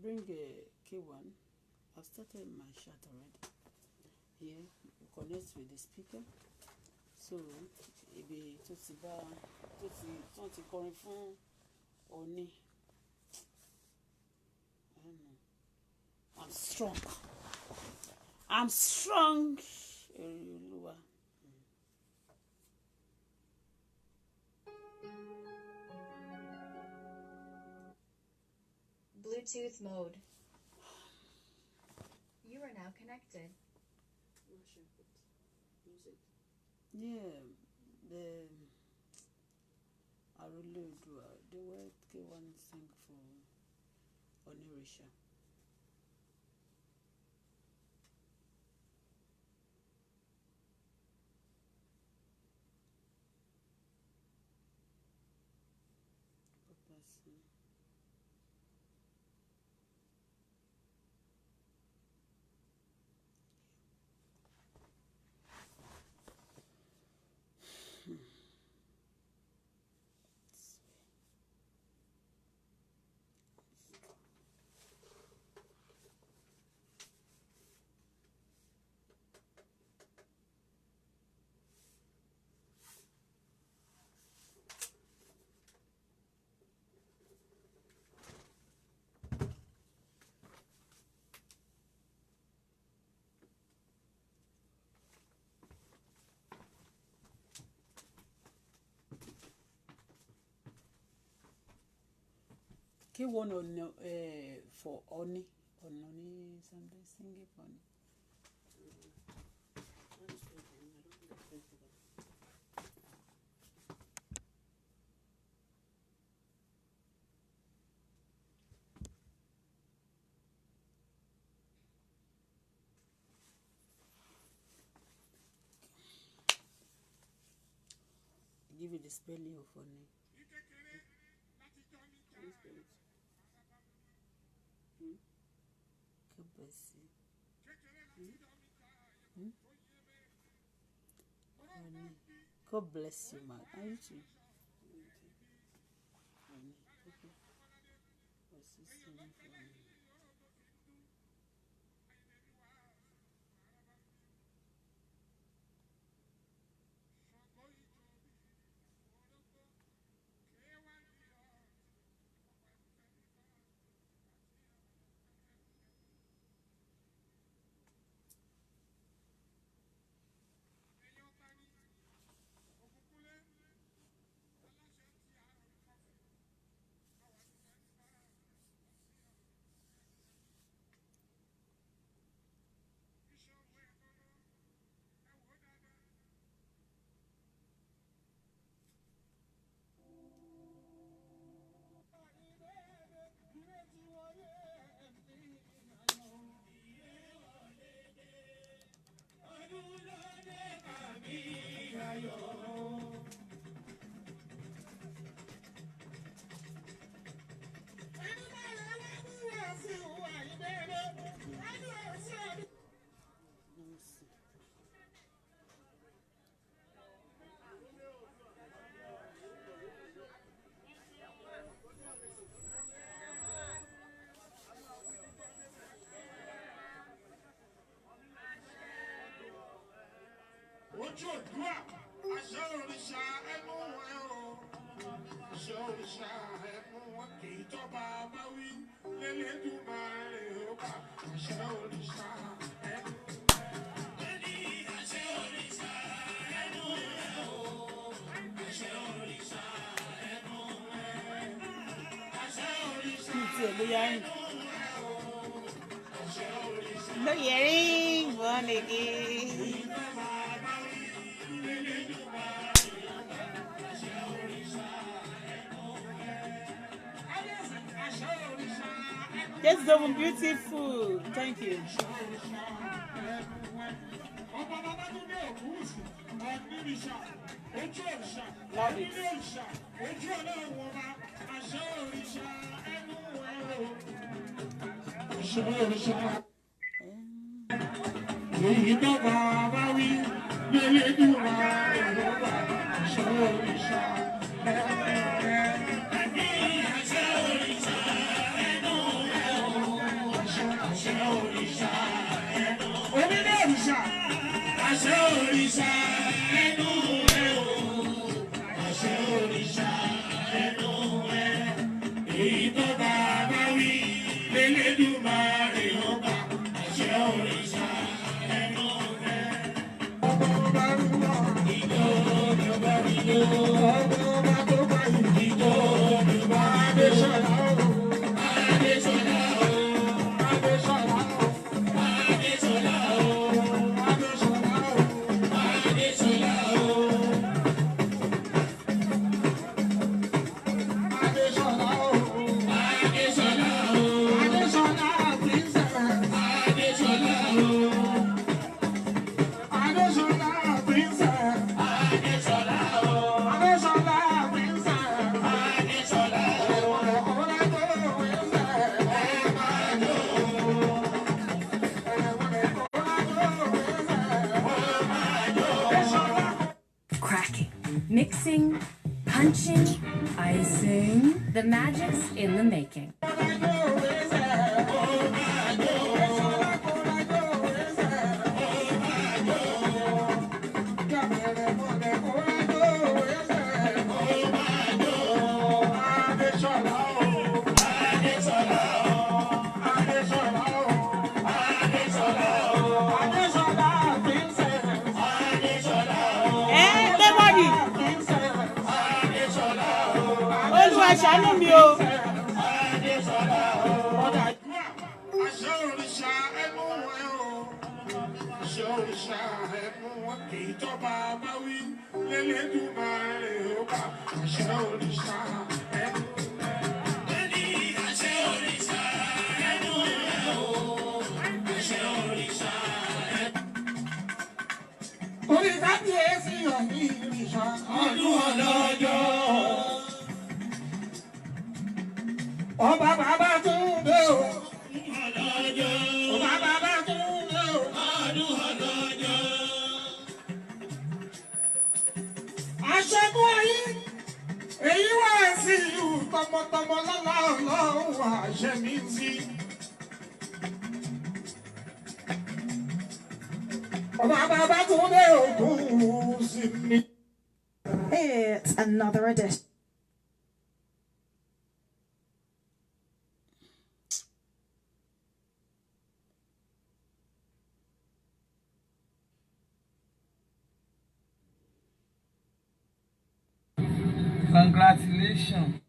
Bring a K1. I've started my chat already. Here, connect with the speaker. So, ibi tó ti bá tó ti kọrin fún Ọọ̀ni. I don't know. I'm strong. I'm strong. Olúwa. Bluetooth mode. You are now connected. Music. Yeah, the Arole Oòduà, the way K1 sing for Onirisha. Person. K1 on for Oni, Oni something singing for Oni. How do you spell the name? I don't think I spelled it right. Give you the spelling of Oni. How do you spell it? Hmm? God bless you. Hmm? Hmm? Oni. God bless you, man. Are you too? Okay. Oni. Okay. What's this singing for Oni? Let me see. Ojú òdúrà àṣẹ òrìṣà ẹnu ẹ o, àṣẹ òrìṣà ẹnu wọn kì í tọ́ba bá wí lẹ́lẹ́dùmarè ó bá àṣẹ òrìṣà ẹnu. Ẹni àṣẹ òrìṣà ẹnu ẹ o, àṣẹ òrìṣà ẹnu ẹ, àṣẹ òrìṣà Mi tiẹ̀ ló yá rìn. ẹnu ẹ o, àṣẹ òrìṣà No hearing, born again. ìtọ́ba bá wí lẹ́lẹ́dùmarè ó bá àṣẹ òrìṣà ẹnu ẹ. Àṣẹ òrìṣà ẹnu Yes, ẹ. so beautiful. Thank you. Ọba Babátúndé Ògúnwùsì, Ọ̀nìrìṣà, ojú òrìṣà, Love it. onílé òrìṣà, ojú ọlọ́run ọba, àṣẹ òrìṣà ẹnu ẹ̀rọ. Àṣẹ òrìṣà èyí tó bá wí, lélẹ́dùnmáà ìrọ̀bà, àṣẹ òrìṣà ẹnu ẹ̀. Àṣẹ òrìṣà ẹnu ẹ̀ o. òrìṣà ẹnu ẹ o. Àṣẹ òrìṣà ẹnu ẹ. Èyí tó bá bá wí lélẹ́dùmarè ó bá. Àṣẹ òrìṣà ẹnu ẹ. Ìjọ mi ò bá rí lọ. Ìjọ mi ò bá rí lọ. Adéṣọlá o. Adéṣọlá o. Adéṣọlá o. Adéṣọlá o. Adéṣọlá o. Adéṣọlá o. Adéṣọlá o. Adéṣọlá o. Cracking, mixing, punching, icing. The magic's in the making. Ẹ lẹ́bọ̀dì, Olúwa ṣàánú mi o. Àṣẹ òrìṣà ẹnu ẹ o. Àṣẹ òrìṣà ẹnu ẹ. Èyí tó bá bá wí lélẹ́dùmarè ó bá. Àṣẹ òrìṣà ẹnu ẹ. Ẹni àṣẹ òrìṣà ẹnu ẹ o. Àṣẹ òrìṣà ẹnu. Orí kábíyèsí ọ̀ní ìrìṣà. Ọdún ọlọ́jọ́. Ọba bàbá tún dé o. Ọlọ́jọ́. Ọba bàbá tún dé o. Ọdún ọlọ́jọ́. Aṣẹ́gun ayé. Èyí wá sí ìlú tọmọtọmọ lọ́la ọlọ́run àṣẹ mi sí. Ọba bàbá tún dé ògùn sí mi. It's another edition. Congratulations.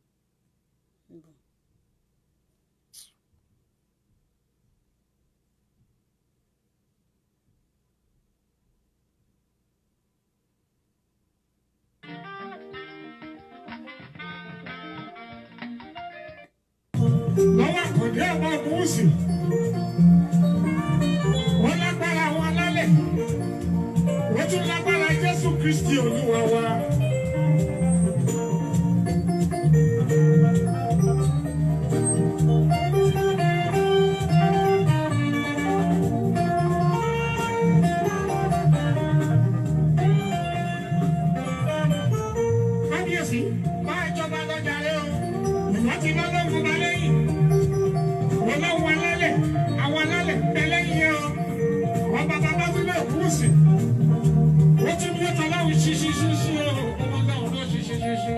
Lọ́wọ́ àkàndé ọmọ gúúsù wọ́n lágbára àwọn alálẹ̀, wọ́n tún lágbára Jésù Kristi Olúwa wa. Kábíyèsí máa jọba lọ́jà rẹ o, ìwọ́n ti lọ́lọ́run ọba lẹ́yìn, wọ́n lọ́wọ́ alálẹ̀, àwọn alálẹ̀ ń bẹ lẹ́yìn yẹn o. Wọ́n bàbá bá tún lè kú sí, wọ́n tún ní tọ́láwù ṣíṣíṣíṣí o, ọmọ náà ló ṣíṣíṣíṣí.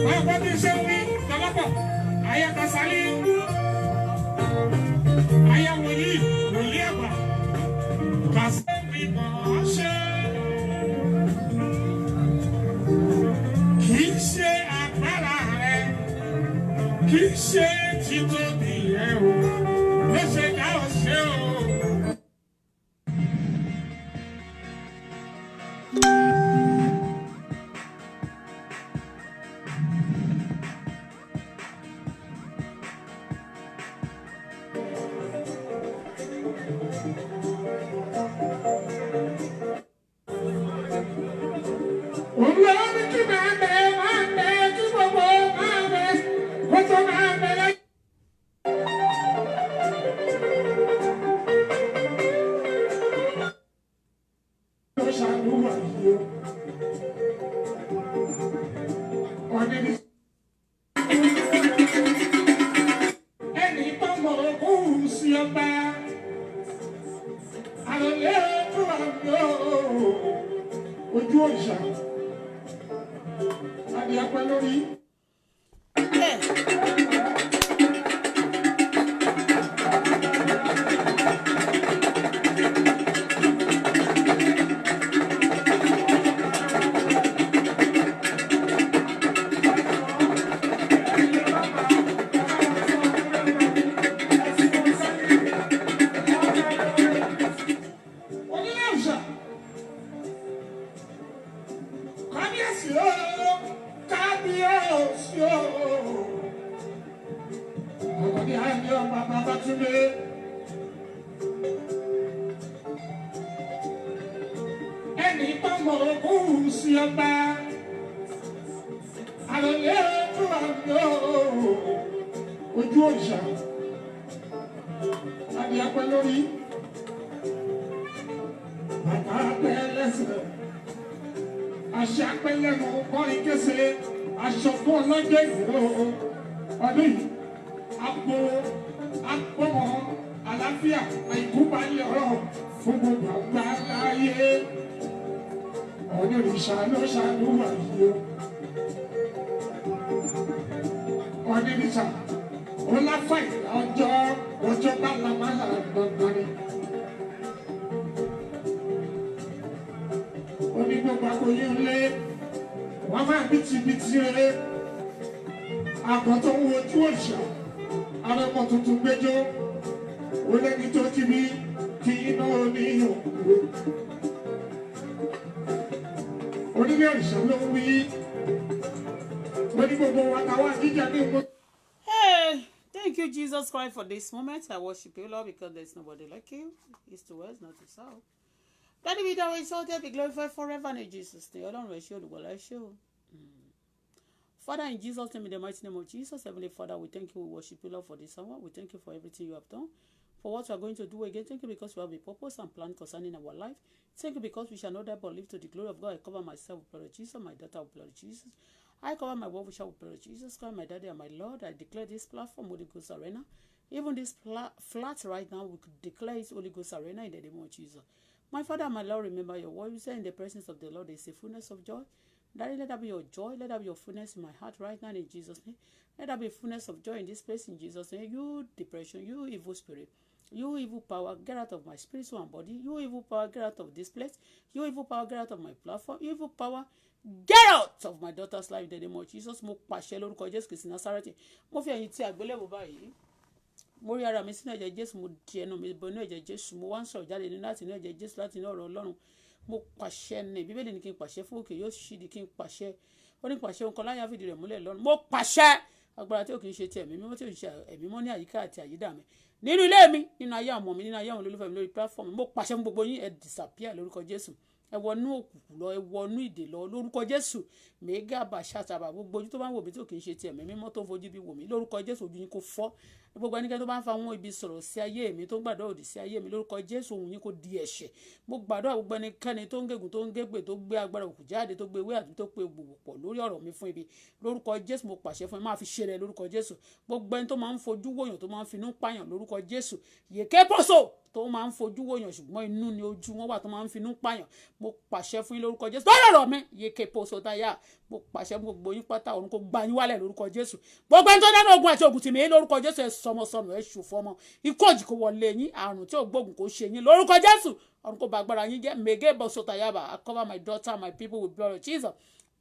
Báwo bá ti ṣe ń wí tọ́lọ́pọ̀ ayé kasálí, ayé wòlíì wòlíì àgbà kàṣẹ́ mi mọ̀ ọ́ ṣe. Kì í ṣe agbára rẹ, kì í ṣe títóbi rẹ o, ló ṣe dá ọ ṣe o. Olórí kí máa bẹ máa bẹ kí gbogbo máa bẹ kó tó máa bẹ lẹ́yìn. àmì ojú òrìṣà àbí apẹ lórí. Onílé òrìṣà kábíyèsí ooo kábíyèsí ooo ọkọ ní àmì ọba Babátúndé. Ẹnì pọ́nmọ́ ogún sí ọba àròlé ojú àmì ooo ojú òrìṣà àbí apẹ lórí bàtà apẹ lẹ́sẹ̀ àṣà pẹlẹnu kọrin kése aṣọ fún ọlọ́jọ́ ìwò ọdún yìí agbo agbọmọ àlàáfíà àìkú balẹ̀ ọ̀rọ̀ fún gbogbo àgbà láyé onírìṣà ló ṣàlùwà yìí o onírìṣà ó láfà ìlà ọjọ́ ọjọ́ bá lamálà gbọ̀ngàn ni. Oní gbogbo aboyún lé wọn máa bìtìbìtì rere àgọ́ tó ń wojú òrìṣà arọmọ tuntun gbẹjọ ó lẹni tó ti bí tí iná oníyàn kú onílé òrìṣà ló ń wí oní gbogbo wa táwa jíjà ní ìmú. Hey, thank you, Jesus Christ, for this moment. I worship you, Lord, because there's nobody like you. East to west, north to south. Daddy, be thou exalted, be glorified forever in Jesus' name. Ọlọ́run ẹ ṣé, Olùgbàlà ẹ ṣé o. Father, in Jesus' name, in the mighty name of Jesus, Heavenly Father, we thank you, we worship you, Lord, for this hour. We thank you for everything you have done, for what we are going to do again. Thank you because you have a purpose and plan concerning our life. Thank you because we shall not die but live to the glory of God. I cover myself with blood of Jesus, my daughter with blood of Jesus. I cover my well wisher with blood of Jesus Christ, my daddy and my Lord. I declare this platform, Holy Ghost Arena. Even this flat right now, we could declare it Holy Ghost Arena in the name of Jesus. My Father and my Lord, remember your word. You say in the presence of the Lord there is a fullness of joy. Daddy, let that be your joy. Let that be your fullness in my heart right now in Jesus' name. Let that be fullness of joy in this place in Jesus' name. You depression, you evil spirit, you evil power, get out of my spirit, soul, and body. You evil power, get out of this place. You evil power, get out of my platform. You evil power, get out of my daughter's life in the name of Jesus. Mo pàṣẹ lórúkọ Jésù Kristi Násárẹ́tì. Mo fi ẹ̀yìn tí àgbélébùú báyìí. Mo rí ara mi sínú ẹ̀jẹ̀ Jésù, mo di ẹnu mi bọ inú ẹ̀jẹ̀ Jésù, mo wá ń sọ̀rọ̀ jáde nínú láti inú ẹ̀jẹ̀ Jésù láti inú ọ̀rọ̀ Ọlọ́run. Mo pàṣẹ ní Bíbélì ní kí n pàṣẹ fún òkè yóò ṣí di kí n pàṣẹ. Ó ní pàṣẹ nǹkan láyà fìdí rẹ̀ múlẹ̀ lọ́run. Mo pàṣẹ agbára tí ò kì í ṣe ti ẹ̀mí mímọ́ tí ò ń ṣe ẹ̀mí mọ́ ní àyíká àti àyídà mi. Nínú ilé mi, nínú ayé àwọn ọmọ mi, nínú ayé àwọn olólùfẹ́ mi lórí platform mi, mo pàṣẹ fún gbogbo yín, ẹ disappear lórúkọ Jésù. Ẹ wọnú òkùnkùn lọ, ẹ wọnú ìdè lọ lórúkọ Jésù. Mẹ́gà bàṣàtàbà gbogbo ojú tó bá ń wò mí tí ò kì í ṣe ti ẹ̀mí mímọ́ tó ń fojú bí wò mí lórúkọ Jésù, ojú yín kò fọ́. Gbogbo ẹnikẹ́ni tó bá ń fa àwọn ibi sọ̀rọ̀ sí ayé mi, tó ń gbàdúrà òdì sí ayé mi lórúkọ Jésù, ohùn yín kò di ẹ̀ṣẹ̀. Mo gbàdúrà gbogbo ẹnikẹ́ni tó ń gégùn, tó ń gégbè, tó gbé agbára òkú jáde, tó gbé ewé àti tó pe gbogbo pọ̀ lórí ọ̀rọ̀ mi fún ibi lórúkọ Jésù, mo pàṣẹ fún ẹ máa fi ṣe rẹ lórúkọ Jésù. Gbogbo ẹni tó máa ń fojú wòyàn, tó máa ń finú pààyàn lórúkọ Jésù, yèké pọ̀sọ̀ tó máa ń fojú wòyàn ṣùgbọ́n inú ni ojú wọn wà, tó máa ń finú pààyàn, mo pàṣẹ fún yín lórúkọ Jésù lórí ọ̀rọ̀ mi, yèké pọ̀sọ̀ táyà. Mo pàṣẹ fún gbogbo yín pátá, ọ̀run kó gbá yín wálẹ̀ lórúkọ Jésù. Gbogbo ẹni tó dáná ogun àti ogun tì mí lórúkọ Jésù, ẹ sọmọ sọnù, ẹ ṣòfò ọmọ, ikú òjì kó wọlé yín, àrùn tí ò gbógun kó ṣe yín lórúkọ Jésù, ọ̀run kó ba agbára yín jẹ́. Mege bọ̀sọ̀ táyà. I cover my daughter, my people with blood of Jesus.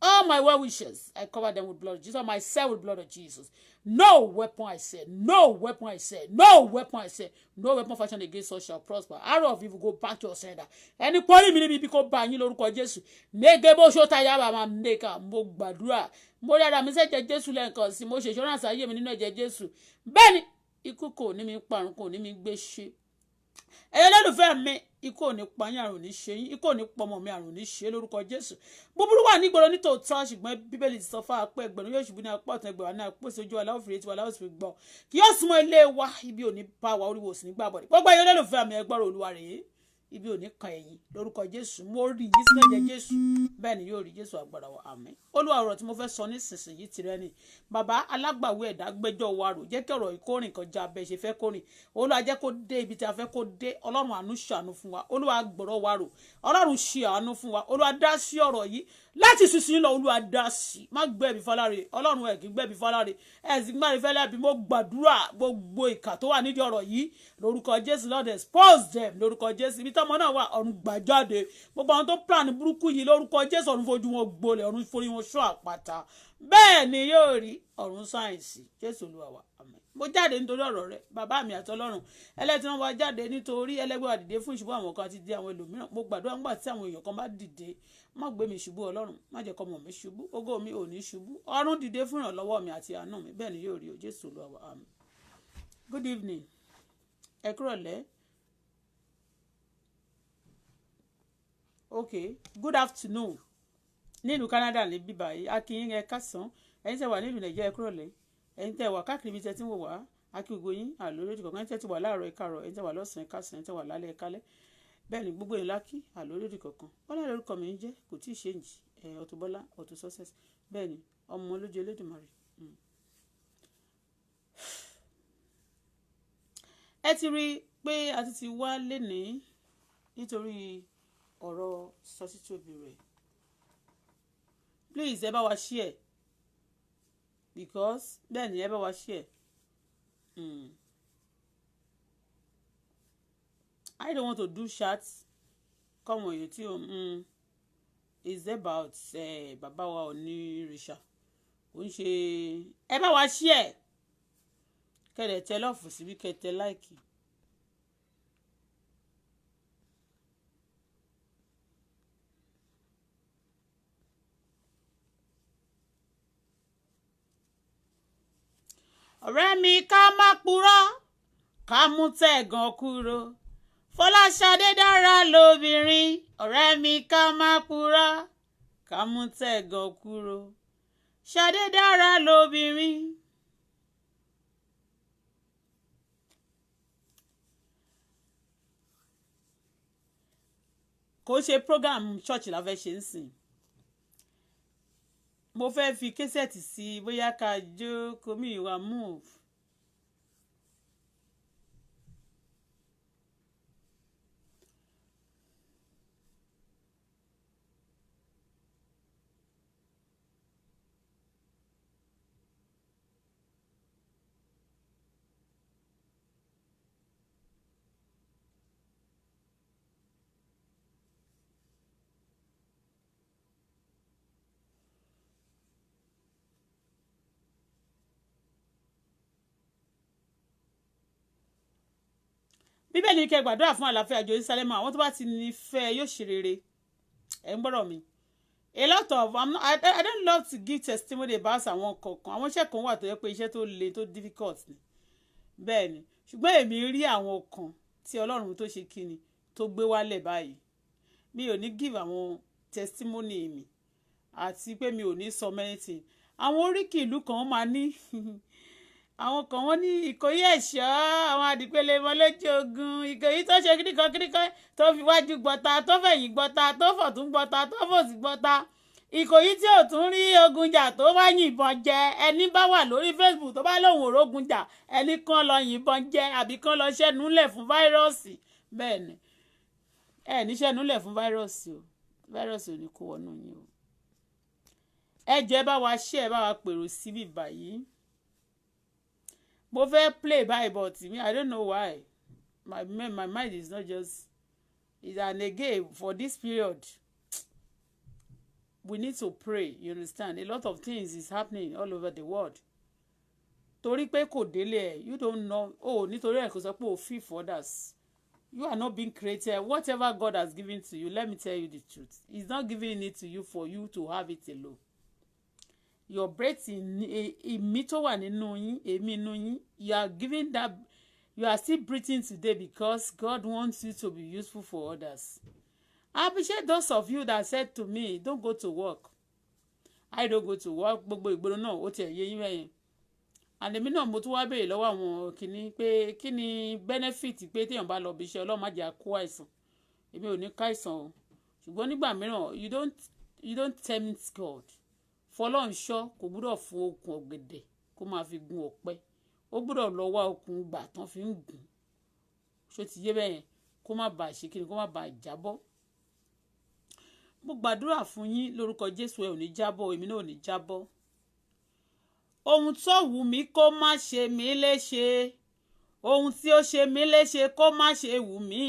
All my well wishes, I cover them with blood of Jesus. Myself with blood of Jesus. No weapon, I said. No weapon, I said. No weapon, I said. No weapon fashioned against us shall prosper. Arrow of evil, go back to your sender. Ẹni pọ́nrí mi níbi ibi kó bá yín lórúkọ Jésù. Mege bó ṣó táyà bá máa nẹ́ka. Mo gbàdúrà. Mo rí ara mi sẹ́jẹ̀ Jésù lẹ́ẹ̀kan sí. Mo ṣe ìṣọ́ránsì ayé mi nínú ẹ̀jẹ̀ Jésù. Bẹ́ẹ̀ni, ikú kò ní mi parun, kò ní mi gbé ṣe. Ẹ̀yin olólùfẹ́ mi, ikú ò ní pa yín, àrùn ò ní ṣe yín, ikú ò ní pọmọ mi, àrùn ò ní ṣe lórúkọ Jésù. Búburú wà nígboro nítòótọ́, ṣùgbọ́n Bíbélì ti sọ fún wa pé ẹgbẹ̀rún yóò ṣubú ní apá ọ̀tún, ẹgbẹ̀rún ní apá òsì, ojú aláwọ̀ fèrè tiwa aláwọ̀ sì fi gbọ́. Kì yóò súnmọ́ ilé wa, ibi ò ní bá wa, orí wo sì ní gbà bọ̀dẹ̀. Gbogbo ẹ̀yin olólùfẹ́ mi, ẹ gbọ́rọ̀ Olúwa rèé. Ibi ò ní kan ẹ̀yin lórúkọ Jésù. Mo rí yín sínú ẹ̀jẹ̀ Jésù, bẹ́ẹ̀ ni yóò rí. Jésù agbára wa, àmín. Olúwa, ọ̀rọ̀ tí mo fẹ́ sọ nísinsìnyí tirẹ̀ ni. Bàbá alágbàwí ẹ̀dá, gbẹ́jọ́ wa rò, jẹ́ kí ọ̀rọ̀ ìkórìn kọjá abẹ́ ṣe fẹ́ kórìn. Olúwa, jẹ́ kó dé ibi tí a fẹ́ kó dé. Ọlọ́run àánú, ṣàánú fún wa. Olúwa, gbọ́rọ̀ wa rò. Ọlọ́run, ṣe àánú fún wa. Olúwa, dá sí ọ̀rọ̀ yìí láti sísìn lọ. Olúwa, dá sí. Má gbẹ̀bí fáláre. Ọlọ́run ẹ̀ kì í gbẹ̀bí fáláre, ẹ̀ sì gbàrí fẹ́lẹ́ bí. Mo gbàdúrà, gbogbo ìkà tó wà nídìí ọ̀rọ̀ yìí, lórúkọ Jésù, Lord, expose them lórúkọ Jésù. Ibi tọ́mọ náà wà, ọ̀run gbàjáde. Gbogbo àwọn tó plan burúkú yìí, lórúkọ Jésù, ọ̀run fojú wọn gbolẹ̀, ọ̀run forí wọn ṣọ́ àpáta. Bẹ́ẹ̀ ni yóò rí. Ọ̀run sáyẹ̀nsì. Jésù Olúwa wa, àmín. Mo jáde nítorí ọ̀rọ̀ rẹ, bàbá mi àti Ọlọ́run ẹlẹ́tí wọn wá jáde nítorí ẹlẹ́gbẹ́ wa dìde fún ìṣubú àwọn kan àti di àwọn ẹlòmíràn. Mo gbàdúrà, nígbà tí àwọn èèyàn kan bá dìde, má gbé mi ṣubú. Ọlọ́run, má jẹ́ kọ́mọ mi ṣubú, ògo mi ò ní ṣubú. Ọ̀run dìde fún ìrànlọ́wọ́ mi àti àánú mi. Bẹ́ẹ̀ ni yóò rí o. Jésù Olúwa wa, àmín. Good evening, ẹ kúrọ̀lẹ́. Okay, good afternoon nílùú Canada ní bíbá yìí. Akínyìn, ẹ kásán. Ẹ̀yin tẹ́ wà nílùú Nàìjíríà, ẹ kúrọ̀lẹ́. Ẹ̀yin tẹ́ wà káàkiri ibi tẹ́ tí ń wò wá, akí gbogbo yín àlórí kọ̀ọ̀kan. Ẹ̀yin tẹ́ ti wà láàárọ̀, ẹ káàárọ̀. Ẹ̀yin tẹ́ wà lọ́sàn-án, ẹ káàsán. Ẹ̀yin tẹ́ wà lálẹ́, ẹ kálẹ́. Bẹ́ẹ̀ ni gbogbo yín lákì àlórí kọ̀ọ̀kan. Bọ́lá lórúkọ mi ń jẹ́, kò tí ì ṣe ń jì ẹ̀ Auto Bola, Auto Success. Bẹ́ẹ̀ ni, ọmọ lójú Elédùmarè. Ẹ ti rí i pé a ti ti wá lénìí nítorí ọ̀rọ̀ sọtítòbí rẹ̀. Please, ẹ bá wa share because, bẹ́ẹ̀ ni, ẹ bá wa share. I don't want to do chat kọ́mọ èyí tí o is about bàbá wa ò ní ìrìṣà kò ń ṣe. Ẹ bá wa share, kẹ́ ẹ tẹ love síbí, kẹ́ ẹ tẹ like. Ọ̀rẹ́ mi, ká má purọ́, ká mú tẹ̀gàn kúrò. Fọláṣadé dára lóbìnrin. Ọ̀rẹ́ mi, ká má purọ́, ká mú tẹ̀gàn kúrò. Ṣadé dára lóbìnrin. Kò ṣe program church la fẹ́ ṣe ń sìn. Mo fẹ́ fi cassette sí, bóyá ká jó komi ìwà move. Bíbélì ní kẹ́ gbàdúrà fún àlàáfíà Jerusalem. Àwọn tó bá ti ní fẹ́ yóò ṣe rere. Ẹ̀ ń gbọ́dọ̀ mi. A lot of I'm not, I don't love to give testimony about àwọn kọ̀ọ̀kan. Àwọn iṣẹ́ kan wà tó yẹ pé iṣẹ́ tó le, tó difficult ni. Bẹ́ẹ̀ ni, ṣùgbọ́n èmi rí àwọn kan tí Ọlọ́run tó ṣe kíni tó gbé wálẹ̀ báyìí. Mi ò ní give àwọn testimony mi àti pé mi ò ní sọ many things. Àwọn oríkì ìlú kan máa ní, àwọn kan wọ́n ní Ìkòyí ẹ̀ṣọ́, àwọn àdìpẹ̀lẹ̀ mọ́ lójú ogun, Ìkòyí tó ṣe kíríkan kíríkan, tó fi wájú gbọ́ta, tó fẹ̀yìn gbọ́ta, tó fọ̀tún gbọ́ta, tó fòsì gbọ́ta, Ìkòyí tí ò tún rí ogun jà tó bá yìnbọn jẹ. Ẹni bá wà lórí Facebook tó bá lóun òrógun jà, ẹni kan lọ yìnbọn jẹ àbí kan lọ ṣẹ́nu lẹ̀ fún virus. Bẹ́ẹ̀ ni, ẹ ní ṣẹ́nu lẹ̀ fún virus o. Virus ò ní kó wọnú yín o. Ẹ jọ̀ọ́, ẹ bá wa ṣe, ẹ bá wa pèrò síbí báyìí. Mo fẹ́ play báyìí, but me, I don't know why my mind is not just is. And again, for this period, we need to pray, you understand? A lot of things is happening all over the world. Torí pé kò délé ẹ, you don't know. Oh, nítorí ẹ kò sọ pé o feel for others. You are not being created. Whatever God has given to you, let me tell you the truth, he's not giving it to you for you to have it alone. Your breath, ìmí tó wà nínú yín, èémí inú yín, you are giving that, you are still breathing today because God wants you to be useful for others. I appreciate those of you that said to me, "Don't go to work." I don't go to work. Gbogbo ìgboro náà ó tiẹ̀ yé yín mẹ́yẹn. And èmi náà, mo tún wá béèrè lọ́wọ́ àwọn kìíní pé kí ni benefit pé téèyàn bá lọ bí iṣẹ́? Ọlọ́run má jẹ́ kó àìsàn. Èmi ò ní káìsàn o, ṣùgbọ́n nígbà mìíràn, you don't tempt God. Fọlọ́nṣọ́ kò gbúdọ̀ fún okùn ọ̀gẹ̀dẹ̀ kó máa fi gun ọ̀pẹ. Ó gbúdọ̀ lọ wá okùn gbà tán fi ń gùn. Ṣó ti yé bẹ́yẹn? Kó má bàa ṣe kíni, kó má bàa jábọ́. Mo gbàdúrà fún yín lórúkọ Jésù, ẹ ò ní jábọ́, èmi náà ò ní jábọ́. Ohun tó wù mí kó má ṣe mí léṣe, ohun tí ó ṣe mí léṣe kó má ṣe wù mí.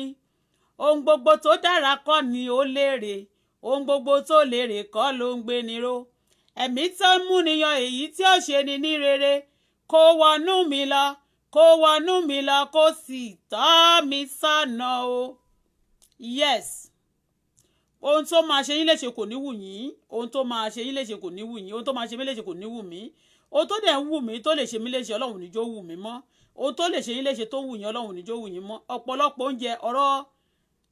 Ohun gbogbo tó dára kọ́ ni ó lérè, ohun gbogbo tó lérè kọ́ ló ń gbé ni ró. Ẹ̀mí tó ń múniyàn èyí tí ó ṣe ni ní rere, kó wọnú mi lọ, kó wọnú mi lọ, kó sì tọ́ mi sọ́nà o. Yes, ohun tó máa ṣe yín léṣe kò ní wù yín, ohun tó máa ṣe yín léṣe kò ní wù yín, ohun tó máa ṣe mí léṣe kò ní wù mí. Ohun tó dẹ̀ ń wù mí tó lè ṣe mí léṣe, Ọlọ́run níjó wù mí mọ́. Ohun tó lè ṣe yín léṣe tó ń wù yín, Ọlọ́run níjó wù yín mọ́. Ọ̀pọ̀lọpọ̀ oúnjẹ ọ̀rọ̀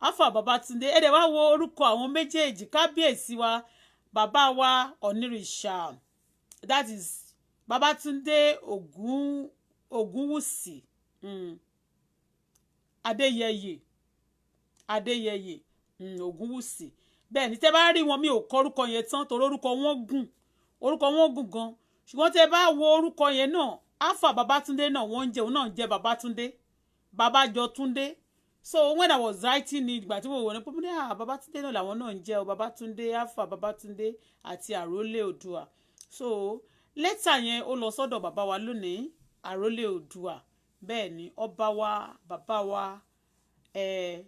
Alfa Babatunde, ẹ dẹ̀ wá wo orúkọ àwọn méjèèjì. Kábíyèsí wa, bàbá wa Onírìṣà, that is Babatunde Ògúnwùsì, Adéyẹyè, Adéyẹyè, Ògúnwùsì. Bẹ́ẹ̀ ni, tẹ́ bá rí wọn, mi ò kọ orúkọ yẹn tán torí orúkọ wọn gùn, orúkọ wọn gùn gan. Ṣùgbọ́n tẹ́ bá wo orúkọ yẹn náà, Alfa Babatunde náà wọ́n ń jẹ́, òun náà ń jẹ́ Babatunde, Babájọ Túndé. So when I was writing it, ìgbà tí mo wò ní pé, ah, Babatunde náà làwọn náà ń jẹ́ o. Babatunde, Alfa Babatunde àti Àrólé Oòduà. So lẹ́tà yẹn, ó lọ sọ́dọ̀ bàbá wa lónìí, Àrólé Oòduà. Bẹ́ẹ̀ ni, ọba wa, bàbá wa,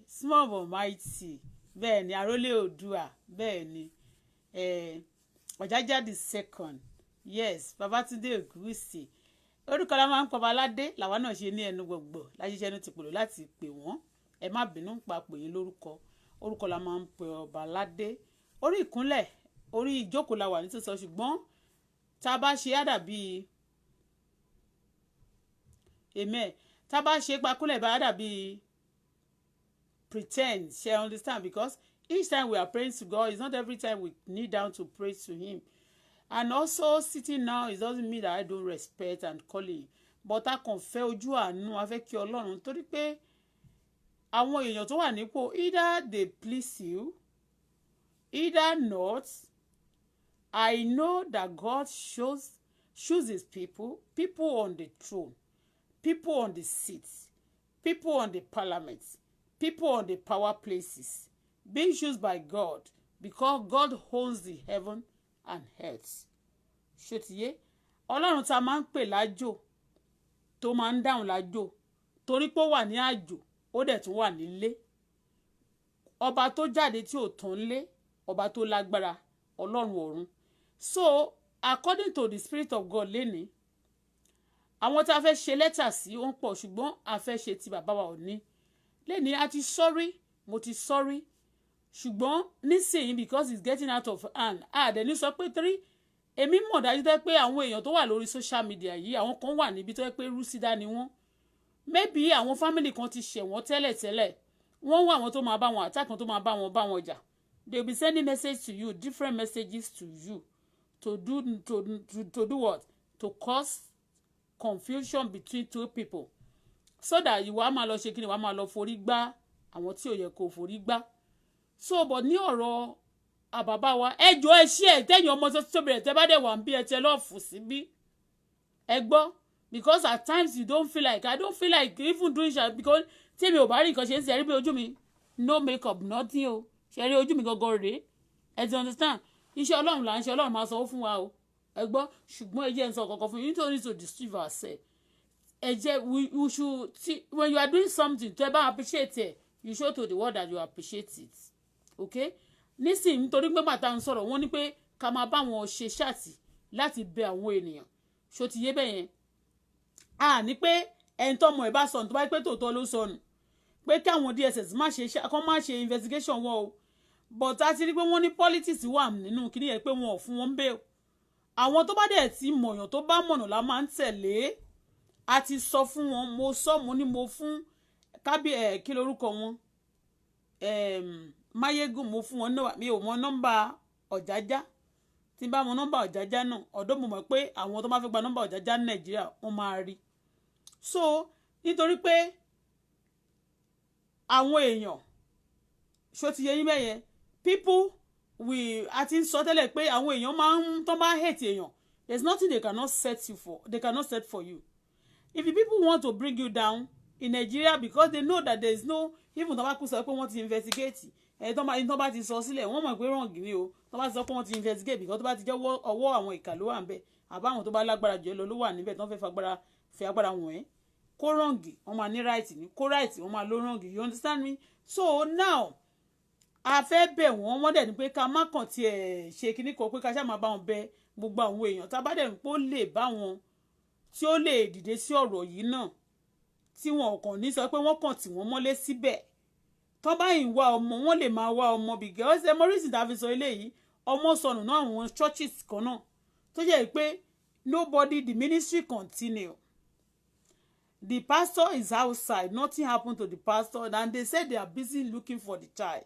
small but mighty. Bẹ́ẹ̀ ni, Àrólé Oòduà. Bẹ́ẹ̀ ni, Ọ̀jájá the Second, yes, Babatunde Ògúnwùsì. Orúkọ la máa ń pọba aládé, làwa náà ṣe ní ẹnu gbogbo láṣiṣẹ́ ẹnu ti pèlò láti pè wọ́n. Ẹ má bínú ń pa pè yín lórúkọ. Orúkọ la máa ń pè ọba aládé. Orí ìkúnlẹ̀, orí ìjókòó la wà ní sísọ, ṣùgbọ́n tá a bá ṣe á dàbí amen. Tá a bá ṣe pakúnlẹ̀ bá á dàbí pretend. Ṣe understand? Because each time we are praying to God, it's not every time we kneel down to pray to him. And also, sitting now, it doesn't mean that I don't respect and call him, but a kàn fẹ́ ojú àánú, a fẹ́ kí Ọlọ́run, torí pé àwọn èèyàn tó wà nípò, either they please you, either not. I know that God shows chooses people, people on the throne, people on the seats, people on the parliament, people on the power places, being chosen by God, because God owns the heaven and earth. Ṣòtìyé, Ọlọ́run tá a máa ń pè lájò, tó máa ń dáhùn lájò, torí pé ó wà ní àjò, ó dẹ̀ tún wà nílé. Ọba tó jáde tí ò tán lé, ọba tó lágbára, Ọlọ́run ọ̀run. So according to the spirit of God, lénìí, àwọn tá a fẹ́ ṣe lẹ́tà sí ó ń pọ̀, ṣùgbọ́n a fẹ́ ṣe ti bàbá wa ò ní lénìí. A ti sọ́rí, mo ti sọ́rí, ṣùgbọ́n nísìnyí, because it's getting out of hand, a dẹ̀ ní sọ pé torí èmi mọ̀ dájú tẹ́ pé àwọn èèyàn tó wà lórí social media yìí, àwọn kan wà níbi tó yẹ pé rúsídà ni wọ́n. Maybe àwọn family kan ti ṣẹ̀ wọ́n tẹ́lẹ̀tẹ́lẹ̀, wọ́n wá àwọn tó máa bá wọn attack, tó máa bá wọn jà. They will be sending message to you, different messages to you, to do what? To cause confusion between two people, so that ìwà máa lọ ṣe kí ni, wàá máa lọ forí gbá àwọn tí ò yẹ kó forí gbá. So but ní ọ̀rọ̀ àbàbá wa, ẹ jọ, ẹ ṣí ẹ tẹ̀yìn ọmọ tó bẹ̀rẹ̀, tẹ́ bá dẹ̀ wà ń bí, ẹ tẹ love síbí. Ẹ gbọ́, because at times you don't feel like, I don't feel like even doing ṣá, because tí èmi ò bá rí nǹkan ṣe ń ṣe, ẹ rí bí ojú mi, no makeup, nothing o. Ṣe rí ojú mi gangan rèé? Ẹ ti understand? Iṣẹ́ Ọlọ́run là ń ṣe, Ọlọ́run máa sanwó fún wa o. Ẹ gbọ́, ṣùgbọ́n ẹ jẹ́ n sọ kankan fún yín. You don't need to deceive ourselves. Ẹ jẹ́ we should, when you are doing something, tó ẹ bá appreciate ẹ, you show to the world that you appreciate it, okay? Nísìnyí, nítorí pé bàtà ń sọ̀rọ̀, wọ́n ní pé ká máa bá wọn ṣe chat láti bẹ àwọn ènìyàn. Ṣó ti yé bẹ́ẹ̀ yẹn? A ní pé ẹni tọ́mọ ẹ̀ bá sọnù, tó bá pé tòótọ́ ló sọnù, pé kí àwọn DSS má ṣe kọ́, má ṣe investigation wọn o. But a ti rí pé wọ́n ní politics wà nínú kíní yẹn, pé wọn ò fún wọn bẹ́ẹ̀. Àwọn tó bá dẹ̀ ti mọ̀yàn, tó bá mọ̀nà la máa ń tẹ̀lé. A ti sọ fún wọn, mo sọ, mo ní mo fún kábí ẹ̀, kí lorúkọ wọn, Máyégún, mo fún wọn náà. Mi ò mọ nọ́mbà Ọ̀jájá. Tí n bá mọ nọ́mbà Ọ̀jájá náà, ọ̀dọ́ mo mọ̀ pé àwọn tó máa fẹ́ gba nọ́mbà Ọ̀jájá ní Nàìjíríà, wọ́n máa rí. So nítorí pé àwọn èèyàn Ṣó ti yé yín bẹ́yẹn? People, we a ti ń sọ tẹ́lẹ̀ pé àwọn èèyàn máa ń tán bá hate èèyàn, there is nothing they cannot set you for, they cannot set for you. If the people want to bring you down in Nigeria, because they know that there is no, even tó bá kú sọ pé wọ́n ti investigate ẹ̀, tó bá ti sọ sílẹ̀, wọ́n mọ̀ pé wrong ni o. Tó bá ti sọ pé wọ́n ti investigate, because tó bá ti jẹ́ ọwọ́ àwọn ìkà ló wà ń bẹ̀, àbáwọn tó bá lágbára jù ẹ́ lọ ló wà níbẹ̀, tó ń fẹ́ fagbára fi agbára wọ̀n ẹ́, kó wrong, wọ́n máa ní right ní, kó right, wọ́n máa ló wrong. You understand me? So now, a fẹ́ bẹ̀ wọ́n, wọ́n dẹ̀ ní pé ká má kàn tiẹ̀ ṣe kinní kan, pé ká ṣáà máa bá wọn bẹ gbogbo àwọn èèyàn tá a bá dẹ̀ ń pé ó lè bá wọn tí ó lè dìde sí ọ̀rọ̀ yìí náà, tí wọn kàn ní sọ pé wọ́n kàn tì wọ́n mọ́lé síbẹ̀. Tó bá yìí wá ọmọ, wọn lè máa wá ọmọ, because ẹ mọ reason tá a fi sọ eléyìí, ọmọ sọnù náà, àwọn churches kan náà tó jẹ́ pé nobody, the ministry continue, the pastor is outside, nothing happen to the pastor, and they said they are busy looking for the child.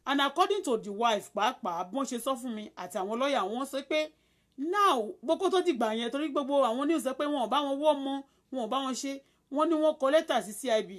And according to the wife pàápàá, bí wọ́n ṣe sọ fún mi àti àwọn lọ́ọ̀yà, wọ́n sọ pé now gbogbo tó dìgbà yẹn, torí gbogbo àwọn news sọ pé wọn ò bá wọn wọ́ ọmọ, wọn ò bá wọn ṣe, wọ́n ní wọ́n kọ lẹ́tà sí CIB,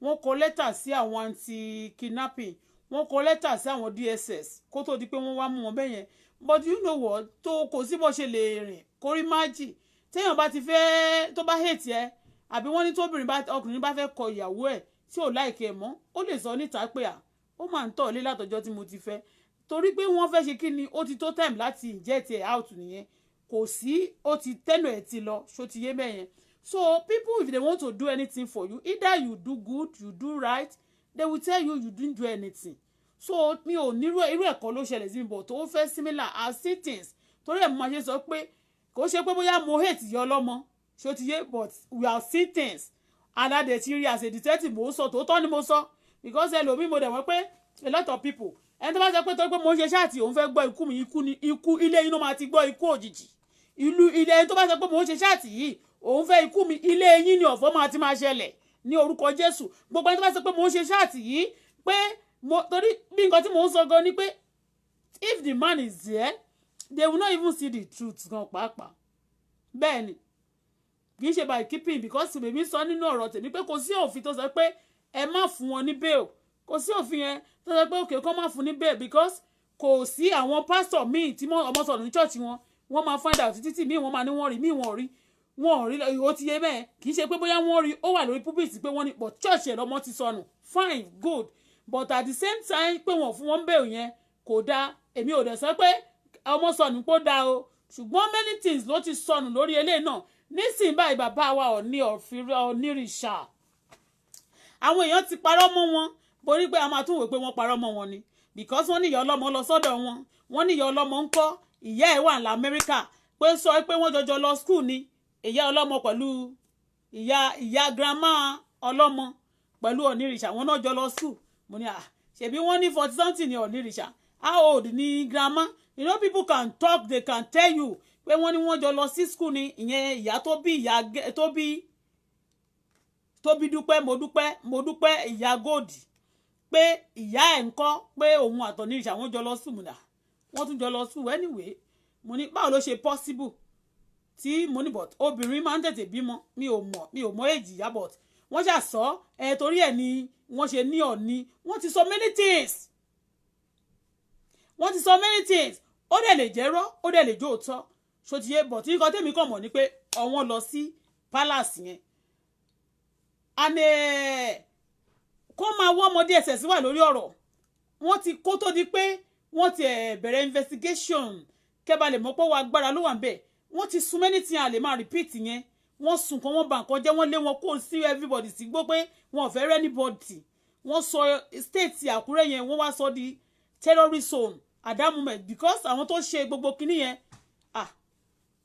wọ́n kọ lẹ́tà sí àwọn anti-kidnapping, wọ́n kọ lẹ́tà sí àwọn DSS kó tó di pé wọ́n wá mú wọn bẹ́yẹn. But you know what? Tó kò sí bó ṣe lè rìn kórí májì, téèyàn bá ti fẹ́ tó bá hate ẹ, àbí wọ́n ní tóbìnrin bá ọkùnrin bá fẹ́ kọ ìyàwó ẹ̀ tí ò like ẹ̀ mọ́, ó lè sọ níta pé à ó máa ń tọ̀ lé látọjọ́ tí mo ti fẹ́, torí pé wọ́n fẹ́ ṣe kí ni, ó ti tó time láti inject ẹ̀ out nìyẹn. Kò sí, ó ti tẹ́nu ẹ̀ ti lọ. Ṣó ti yé bẹ́yẹn? So people, if they want to do anything for you, either you do good, you do right, they will tell you you didn't do anything. So mi ò nírú irú ẹ̀kọ́ ló ṣẹlẹ̀ sí mi, but tó fẹ́ similar. I see things, torí ẹ̀ mo máa ṣe sọ pé kò ṣe pé bóyá mo hate yọ ọlọ́mọ. Ṣó ti yé? But we are seeing things and a ti rí as a detective. Mo sọ tòótọ́ ni mo sọ, because ẹlòmíì, mo dẹ̀ wọ́n pé a lot of people, ẹni tó bá sọ pé torí pé mo ń ṣe chat, òun fẹ́ gbọ́ ikú mi, ikú ni ikú ilé yín ló máa ti gbọ́ ikú òjijì. Ìlú ilé, ẹni tó bá sọ pé mo ń ṣe chat yìí, òun fẹ́ ikú mi, ilé yín ni ọ̀fọ̀ máa ti máa ṣẹlẹ̀ ní orúkọ Jésù. Gbogbo ẹni tó bá sọ pé mo ń ṣe chat yìí pé mo torí bí nǹkan tí mo ń sọ gan ni pé if the man is there, they will not even see the truth gan pàápàá. Bẹ́ẹ̀ ni, kì í ṣe by keeping, because èmi sọ nínú ọ̀rọ̀ tèmi pé kò sí òfin tó sọ pé ẹ má fún wọn ní bail. Kò sí òfin yẹn tó sọ pé òkè kọ́ má fún ní bail, because kò sí àwọn pásítọ̀ míì tí ọmọ sọ̀rọ̀ ní church wọn, wọ́n máa find out títí míì wọ́n máa ní wọ́n rí, míì wọ́n rí, wọ́n rí. Ó ti yé bẹ́ẹ̀? Kì í ṣe pé bóyá wọ́n rí, ó wà lórí pulpit pé wọ́n ní, but church ẹ̀ lọ́mọ ti sọnù. Fine, good, but at the same time, pé wọ́n fún wọn bail yẹn kò dáa. Èmi ò dẹ̀ sọ pé ọmọ sọnù pó dáa o, ṣùgbọ́n many things ló ti sọnù lórí eléyìí náà nísìnyí báyìí. Bàbá wa Ọ̀ní Ọ̀nìrìṣà, àwọn èèyàn ti parọ́ mọ́ wọn, borí pé a máa tún wò pé wọ́n parọ́ mọ́ wọn ni, because wọ́n ní ìyá ọlọ́mọ lọ sọ́dọ̀ wọn, wọ́n ní ìyá ọlọ́mọ ń kọ́, ìyá ẹ̀ wà ní Amẹ́ríkà, pé sọ pé wọ́n jọjọ lọ school ni, ìyá ọlọ́mọ pẹ̀lú ìyá grandma ọlọ́mọ pẹ̀lú Ọ̀nìrìṣà, wọn náà jọ lọ school. Mo ní à ṣèbí wọ́n ní 40 something ní Ọ̀nìrìṣà, how old ni grandma? You know, people can talk, they can tell you pé wọ́n ní wọ́n jọ lọ sí school ni, ìyẹn ìyá tó bí, ìyá tó bí, tó bí Dúpẹ́, mo dúpẹ́, mo dúpẹ́, ìyá góòdì, pé ìyá ẹ̀ ń kọ́ pé òun àtọ̀nìrìṣà wọ́n jọ lọ school múdà, wọ́n tún jọ lọ school. Anyway, mo ní báwo ló ṣe possible tí mo ní, but obìnrin máa ń tètè bímọ. Mi ò mọ̀, mi ò mọ̀ èjì ìyá, but wọ́n ṣà sọ ẹ, torí ẹ̀ ni wọ́n ṣe ní Ọ̀ní. Wọ́n ti sọ many things, wọ́n ti sọ many things. Ó dẹ̀ lè jẹ́rọ́, ó dẹ̀ lè jó òótọ́. Ṣòtìyẹ? But nǹkan tèmi kàn mọ̀ ni pé ọ̀wọ́n lọ sí palace yẹn and kó máa wọ́ ọmọ. DSS wà lórí ọ̀rọ̀, wọ́n ti kó tó di pé wọ́n ti bẹ̀rẹ̀ investigation, kẹ́ bá lè mọ̀ pé wọ́n agbára ló wà ń bẹ̀. Wọ́n ti sun many things, a lè máa repeat yẹn. Wọ́n sùn kan, wọ́n bà nǹkan jẹ́, wọ́n lé wọn kó sí everybody sí gbó pé wọn ò fẹ́ rẹ́ anybody. Wọ́n sọ state Àkúrẹ́ yẹn, wọ́n wá sọ di terrorist zone at that moment, because àwọn tó ṣe gbogbo kinní yẹn, ah,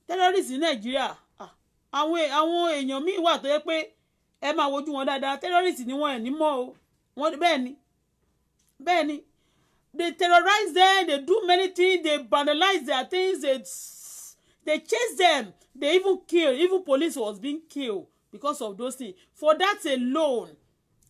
terrorist ní Nàìjíríà, ah, àwọn èèyàn míì wà tó yẹ pé ẹ máa wojú wọn dáadáa, terrorist ni wọ́n, ẹ̀ ní mọ́ o. Wọ́n bẹ́ẹ̀ ni, bẹ́ẹ̀ ni, they terrorize them, they do many things, they vandalize their things, they chase them, they even kill, even police was being killed because of those things. For that alone,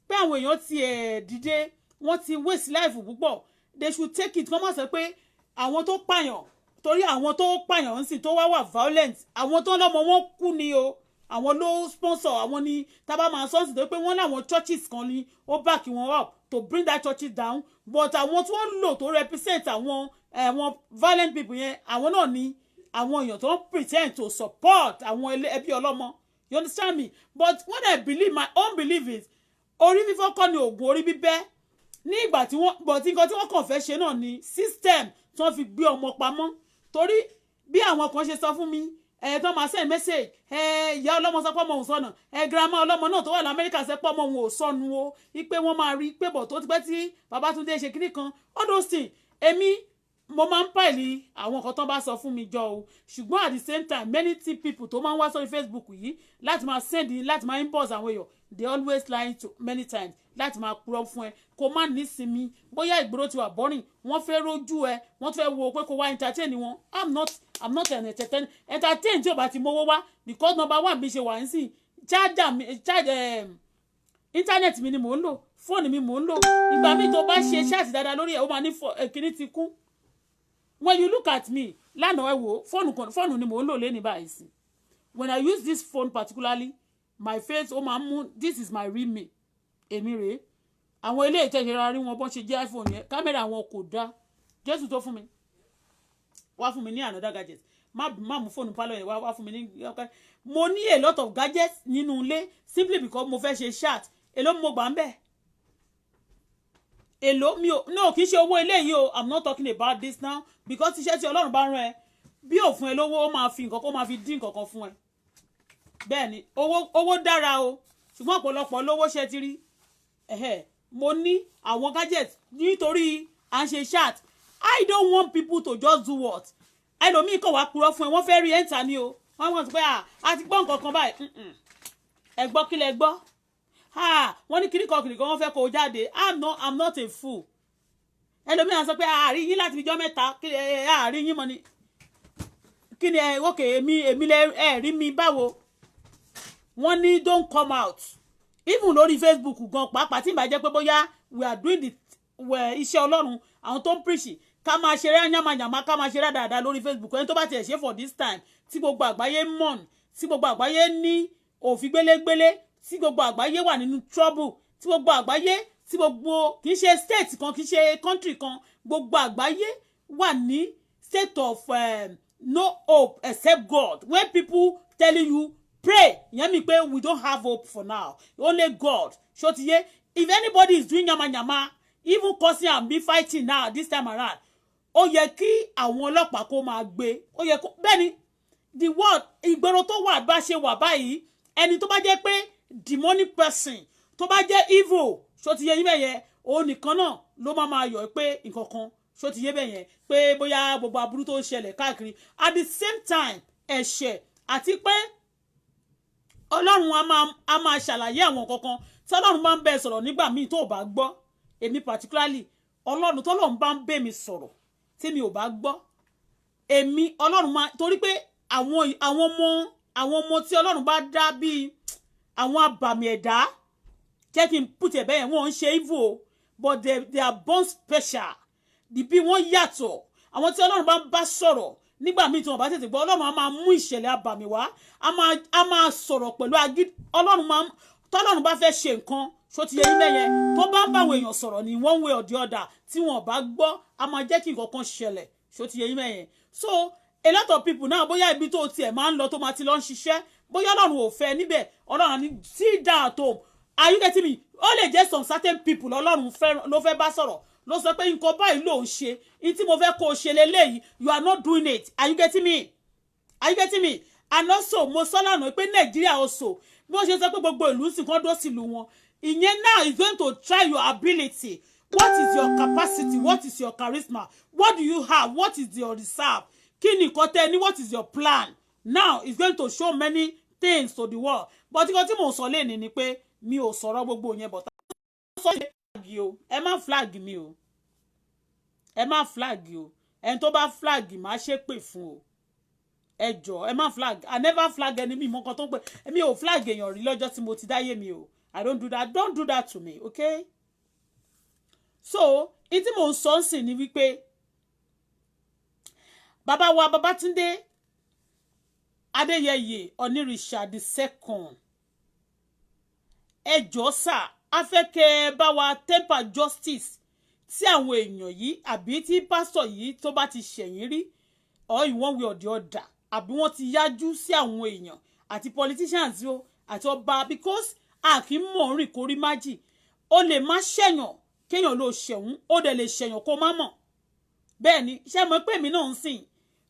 pé àwọn èèyàn ti ẹ̀ dìde, wọ́n ti waste life púpọ̀. They should take it, kọ́ máa sọ pé àwọn tó pààyàn, torí àwọn tó pààyàn ń sìn tó wá wà violent, àwọn tó lọ́mọ wọn kú ni o, àwọn ló sponsor àwọn ni tábà máa sọ́ọ̀sì tó pé wọ́n láwọn churches kan ní ó back wọn up. to bring that church down, but àwọn tí wọ́n lò tó represent àwọn violent people yẹn, àwọn náà ni àwọn èèyàn tó ń pretend to support àwọn ẹbí ọlọ́mọ. You understand me? But what I believe, my own belief is, orí fífọ́ kọ́ ni oògùn orí bíbẹ́. Ní ìgbà tí wọ́n, but nǹkan tí wọ́n kàn fẹ́ ṣe náà ni system tí wọ́n fi gbé ọmọ pamọ́, torí bí àwọn kan ṣe sọ fún mi, ẹ tó máa send message, ẹ ìyá ọlọ́mọ sọ pé ọmọ òun sọnù, ẹ grandma ọlọ́mọ náà tó wà lamẹ́ríkà sọ pé ọmọ òun ò sọnù o, wípé wọ́n máa rí pé bọ̀ tó ti pẹ́ tí Babátúndé ṣe kíní kan, all those things. Èmi mo máa ń pile àwọn nǹkan tó bá sọ fún mi jọ o. Ṣùgbọ́n at the same time, many people tó máa ń wá sórí Facebook yìí láti máa send, láti máa inbox àwọn èèyàn, they always lie to many times, láti máa purọ́ fún ẹ kó má nísinmi. Bóyá ìgboro ti wà boring, wọ́n fẹ́ rójú ẹ, wọ́n fẹ́ wo pé kó wá entertain wọn. I'm not an entertain entertain tí o bá ti mówó wá, because number one, bí ṣe wà ń sìn, charger mi, charge internet mi ni mò ń lò, fóònù mi mò ń lò. Ìgbà mi tó bá ṣe chat dáadáa lórí ẹ̀, ó máa ní kíní ti kún. When you look at me lánàá, ẹ wò fóònù kan, fóònù ni mò ń lò lẹ́ni báyìí sí. When I use this phone particularly, my face ó máa ń mú. This is my real me. Èmi rèé. Àwọn ilé ìtẹ̀sẹ̀ra rí wọn bọ́n ṣe jẹ́ iPhone yẹn, kámẹ́rà wọn kò dáa. Jésù tó fún mi wá fún mi ní another gadget. Má mú fóònù pálọ̀ yẹn wá, wá fún mi ní. Mo ní a lot of gadgets nínú ilé simply because mo fẹ́ ṣe chat. Èló mo gbà ń bẹ̀? Èló? Mi ò, no, kì í ṣe owó eléyìí o. I'm not talking about this now, because iṣẹ́ tí Ọlọ́run bá rán ẹ, bí ò fún ẹ lówó, ó máa fi nǹkan kó máa fi dín nǹkan kan fún ẹ. Bẹ́ẹ̀ ni, owó dára o, ṣùgbọ́n ọ̀pọ̀lọpọ̀ lówó ṣe ti rí. Mo ní àwọn gadget nítorí à ń ṣe chat. I don't want people to just do what ẹlòmíì kàn wá purọ́ fún ẹ. Wọ́n fẹ́ rí enter ni o. Wọ́n wọ́n ti pé à ti gbọ́ nǹkan kan báyìí. Ẹ gbọ́, kí lẹ gbọ́? Wọ́n ní kíríkan kìnìkan, wọ́n fẹ́ kó o jáde. I'm not a fool. Ẹlòmíì á sọ pé àárí yín láti fi jọ́ 3, àárí yín mọ́ ni. Kí ni ẹ? Ok, èmi lẹ ẹ rí mi báwo? Wọ́n ní don't come out, even lórí Facebook gan pàápàá, tí ìbá jẹ́ pé bóyá we are doing the iṣẹ́ Ọlọ́run, àwọn tó ń preach, ká máa ṣeré yàmàyàmá, ká máa ṣeré dáadáa lórí Facebook. Ẹni tó bá tiẹ̀ ṣe for this time tí gbogbo àgbáyé mọ̀n, tí gbogbo àgbáyé ní òfin gbélégbélé, tí gbogbo àgbáyé wà nínú trouble, tí gbogbo àgbáyé, tí gbogbo, kì í ṣe state kan, kì í ṣe country kan, gbogbo àgbáyé wà ní state of no hope except God. When people telling you pray, ìyẹn mi pé we don't have hope for now, only God. Ṣó ti yé? If anybody is doing yamayama, even causing and be fighting now this time around, ó yẹ kí àwọn ọlọ́pàá kó máa gbé. Ó yẹ kó bẹ́ẹ̀ ni. The world, ìgboro tó wà bá ṣe wà báyìí, ẹni tó bá jẹ́ pé demonic person, tó bá jẹ́ evil, ṣó ti yé yín bẹ́ẹ̀ yẹn, òun nìkan náà ló máa máa yọ̀ pé nǹkan kan. Ṣó ti yé bẹ́ẹ̀ yẹn? Pé bóyá gbogbo aburú tó ń ṣẹlẹ̀ káàkiri, at the same time, ẹ̀ṣẹ̀ àti pé Ọlọ́run a máa ṣàlàyé àwọn kankan tí Ọlọ́run bá ń bẹ sọ̀rọ̀ nígbà míì tó o bá gbọ́. Èmi particularly, Ọlọ́run tọ́lọ́run bá ń bẹ̀ mi sọ̀rọ̀ tí mi ò bá gbọ́, èmi Ọlọ́run máa, torí pé àwọn ọmọ tí Ọlọ́run bá dá bíi àwọn abàmì ẹ̀dá, jẹ́ kí n put ẹ̀ bẹ́yẹn, wọ́n ń ṣe evil o, but they are born special. Bí wọ́n yàtọ̀. Àwọn tí Ọlọ́run bá ń bá sọ̀rọ̀ nígbà míì tí wọ́n bá tètè gbọ́, Ọlọ́run á máa mú ìṣẹ̀lẹ̀ abàmì wá, á máa sọ̀rọ̀ pẹ̀lú agídí. Ọlọ́run máa, tọ́lọ́run bá fẹ́ ṣe nǹkan, ṣó ti yẹ yín mẹ́yẹn, tó bá ń báwọn èèyàn sọ̀rọ̀ ní one way or the other, tí wọ́n bá gbọ́, á máa jẹ́ kí nǹkan kan ṣẹlẹ̀. Ṣó ti yẹ yín mẹ́yẹn? So a lot of people now, bóyá ibi tó tiẹ̀ máa ń lọ, tó máa ti lọ ń ṣiṣẹ́, bóyá Ọlọ́run ò fẹ́ níbẹ̀, Ọlọ́run ní sit down at home. Are you getting me? Ó lè jẹ́ some certain people Ọlọ́run ló fẹ́ bá sọ̀rọ̀, ló sọ pé nǹkan báyìí ló ń ṣe ní tí mo fẹ́ kó o ṣe leléyìí, you are not doing it. Are you getting me? Are you getting me? And also, mo sọ lánàá pé Nàìjíríà also, bí wọ́n ṣe sọ pé gbogbo ìlú sì kán dó sílùú wọn, ìyẹn now is going to try your ability. What is your capacity? What is your charisma? What do you have? What is your reserve? Kí ni nǹkan tẹ́ ní? What is your plan? Now is going to show many things to the world. But nǹkan tí mò ń sọ lẹ́ni ni pé mi ò sọ̀rọ̀ gbogbo yẹn, but sọ flag o. Ẹ má flag mi o, ẹ má flag o. Ẹni tó bá flag, má ṣépè fún o. Ẹ jọ, ẹ má flag. I never flag ẹni. Mi mọ nǹkan tó ń pè. Èmi ò flag èèyàn rí lọ́jọ́ tí mo ti dáyé mi o. I don't do that. Don't do that to me, okay? So ìtí mò ń sọ ń sìn ni wípé bàbá wa Babátúndé Adéyẹyè Onírìṣà the second, ẹ jọ̀ọ́ sà, A fẹ́ kẹ́ ẹ bá wa temper justice tí àwọn èèyàn yìí àbí tí pásítọ̀ yìí tó bá ti ṣẹ̀yìn rí, or in one way or the other, àbí wọ́n ti yájú sí àwọn èèyàn àti politicians o àti ọba, because a kì í mọ̀ rìn kórí májì. Ó lè má ṣẹ̀yàn kéèyàn ló ṣẹ̀wọ̀n, ó dẹ̀ lè ṣẹ̀yàn kó má mọ̀. Bẹ́ẹ̀ ni. Ṣé mo pè mí náà ń sìn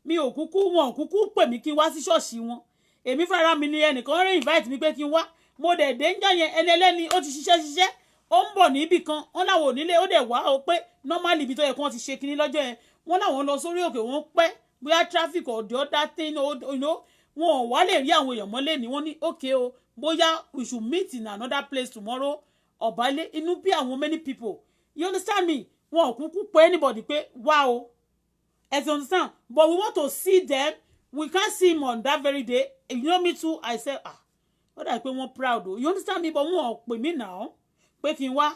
mi ò kúkú, wọn ò kúkú pè mí kí n wá sí ṣọ́ọ̀ṣì wọn. Èmi fúnra mi ni ẹnìkan rí invite mi pé kí n wá. Mo dẹ̀ dé ń jọ yẹn. Ẹni ẹlẹ́ni ó ti ṣiṣẹ́ ṣiṣẹ́, ó ń bọ̀ níbì kan, wọ́n láwọn ò nílé, ó dẹ̀ wá o pé normally ibi tó yẹ kí wọ́n ti ṣe kinní lọ́jọ́ yẹn, wọ́n láwọn lọ sórí òkè, wọ́n pẹ́, bóyá traffic or the other thing, wọn ò wá lè rí àwọn èèyàn mọ́lẹ̀ ní. Wọ́n ní okay o, bóyá we should meet in another place tomorrow. Ọ̀bálẹ̀ inú bí àwọn many people, you understand me? Wọn ò kúkú pé anybody pé wá o, ẹ ti understand? But we want to see them. We can't see him on that very day. You know me too, I say, ah, ó dà pé wọ́n proud o, you understand me? But wọn ò pè mí now pé kí n wá